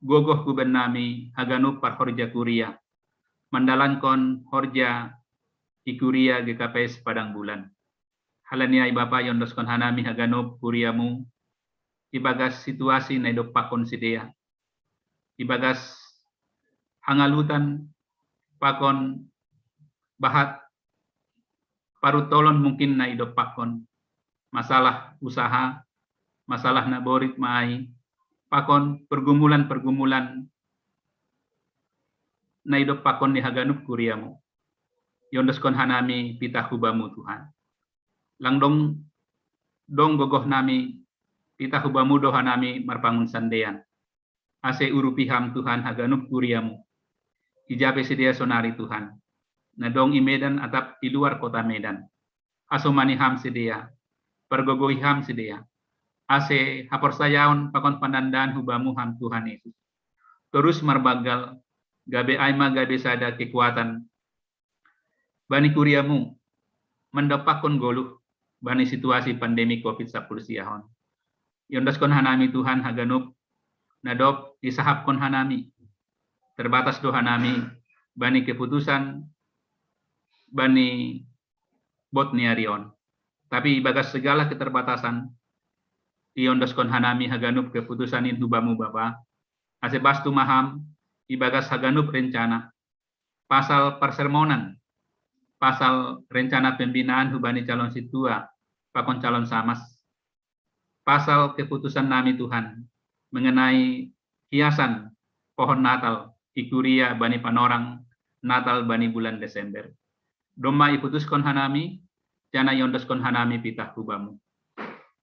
gogoh huben nami haganup parhorja kuria, mandalankon horja i kuria G K P S Padang Bulan. Halani ai Bapa iondoskon hanami haganup kuriamu ibagas situasi na idompakkon sidea, ibagas hangalutan pakon bahat parutolon mungkin na idompakkon, masalah usaha, masalah na borit ma ai, pakon pergumulan-pergumulan na idompakkon ni haganup kuriamu. Iondoskon hanami pitah hubamu Tuhan. Lang dong, dong gogoh nami, pitah hubamu do hanami marpangunsandean. Ase urupi ham Tuhan haganup kuriamu. Ija pe sidea sonari Tuhan, na dong i Medan atap i luar kota Medan. Hasomani ham sidea, pargogoi ham sidea, ase haporsayaon pakon panandaan hubamu ham Tuhan Yesus torus marbanggal, gabe ai ma gabe sada kekuatan bani kuriamu mandompakkon goluh bani situasi pandemi covid sapuluh sia on. Iondoskon hanami Tuhan haganup na dob isahapkon hanami. Terbatas do hanami bani keputusan bani bot ni ari on. Tapi ibagas segala keterbatasan, iondoskon hanami haganup keputusan in hubamu Bapa, ase bastu ma ham ibagas haganup rencana, pasal parsermonan, pasal rencana pembinaan hubani calon sintua pakon calon samas, pasal keputusan nami Tuhan mengenai hiasan pohon Natal i kuria bani panorang Natal bani bulan Desember. Domma iputuskon hanami, janah iondoskon hanami pitah hu Bamu.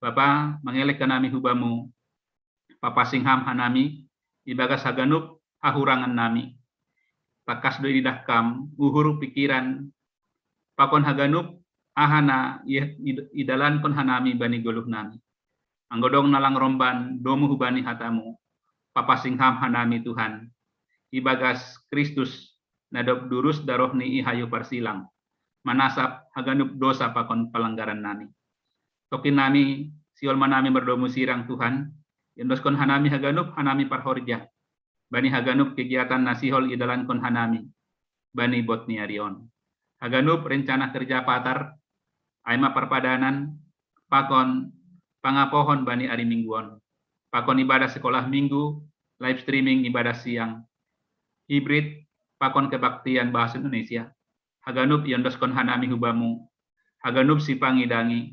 Bapa, mangelek hanami hu Bamu, papasing Ham hanami ibagas haganup hahurangan nami. Tangkas do ididah Kam uhur, pikiran, pakon haganup aha na i- id- idalankon hanami bani goluh nami. Anggo adong na lang romban domu hubani hata-Mu, papasing Ham hanami Tuhan, ibagas Kristus na dob durus daroh-Ni i hayu parsilang, manasap haganup dosa pakon palanggaran nami. Tongkin nami, sihol ma nami mardomu sirang Tuhan, iondoskon hanami haganup hanami parhorja bani haganup kegiatan na sihol idalankon hanami bani bot ni ari on. Haganup rencana kerja Patar, ai ma parpadanan, pakon pangapohon bani ari Minggu on, pakon ibadah sekolah Minggu, live streaming ibadah siang, hibrid, pakon kebaktian bahasa Indonesia, haganup iondoskon hanami hu Bamu. Haganup sipangidangi,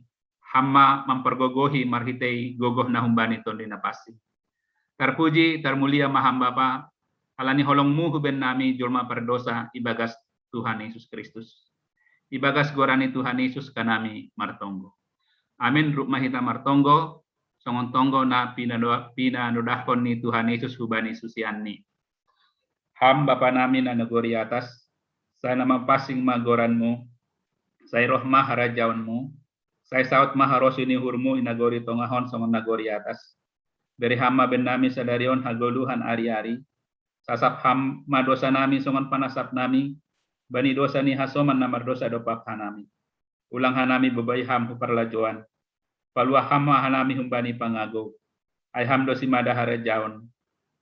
Ham ma mampargogohi marhitei gogoh na humbani Tonduy Napansing. Tarpuji, tarmulia ma Ham Bapa, ala ni holong-Mu huben nami jolma pardosa ibagas Tuhan Yesus Kristus. Ibagas goran ni Tuhan Yesus hanami martonggo. Amin. Rup ma hita martonggo, songon tonggo na pinado- pinadodahkon ni Tuhan Yesus hubani susian-Ni. Ham Bapa nami na nagori atas, sai na mapansing ma goran-Mu, sai roh ma harajaon-Mu, sai saut ma harosuh ni uhur-Mu i nagori tongah on songon nagori atas. Bere Ham ma bahen nami sadari on hagoluhan ari-ari. Sasap Ham ma dosa nami songon panasap nami bani dosa ni hasoman na mardosa dompak hanami. Ulang hanami bobai Ham hu parlajouan. Paluah Ham ma hanami humbani pangagou. Ai Ham do simada harajaon,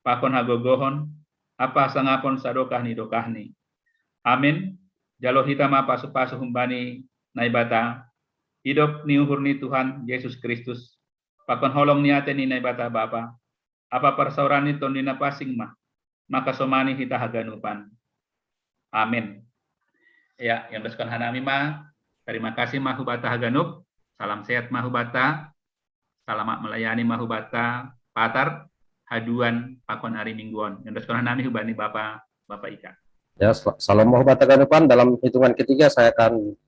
pakon hagogohon, ampa hasangapon sadokah ni dokahni. Amin. Jalo hita ma pasupasu humbani Naibata, idop ni uhur ni Tuhan Jesus Kristus, pakon holong ni ate ni Naibata Bapa, ampa parsaoran ni Tonduy Napansing ma mangkasomani hita haganupan. Amin. Ya, iondoskon hanami ma. Tarima kasih ma hubanta haganup. Salam sehat ma hubanta. Selamat melayani ma hubanta Patar, haduan pakon ari Minggu on. Iondoskon hanami hubani Bapa, Bapa Ika. Ya, sal- salam ma hubanta haganupan. Dalam hitungan ketiga saya akan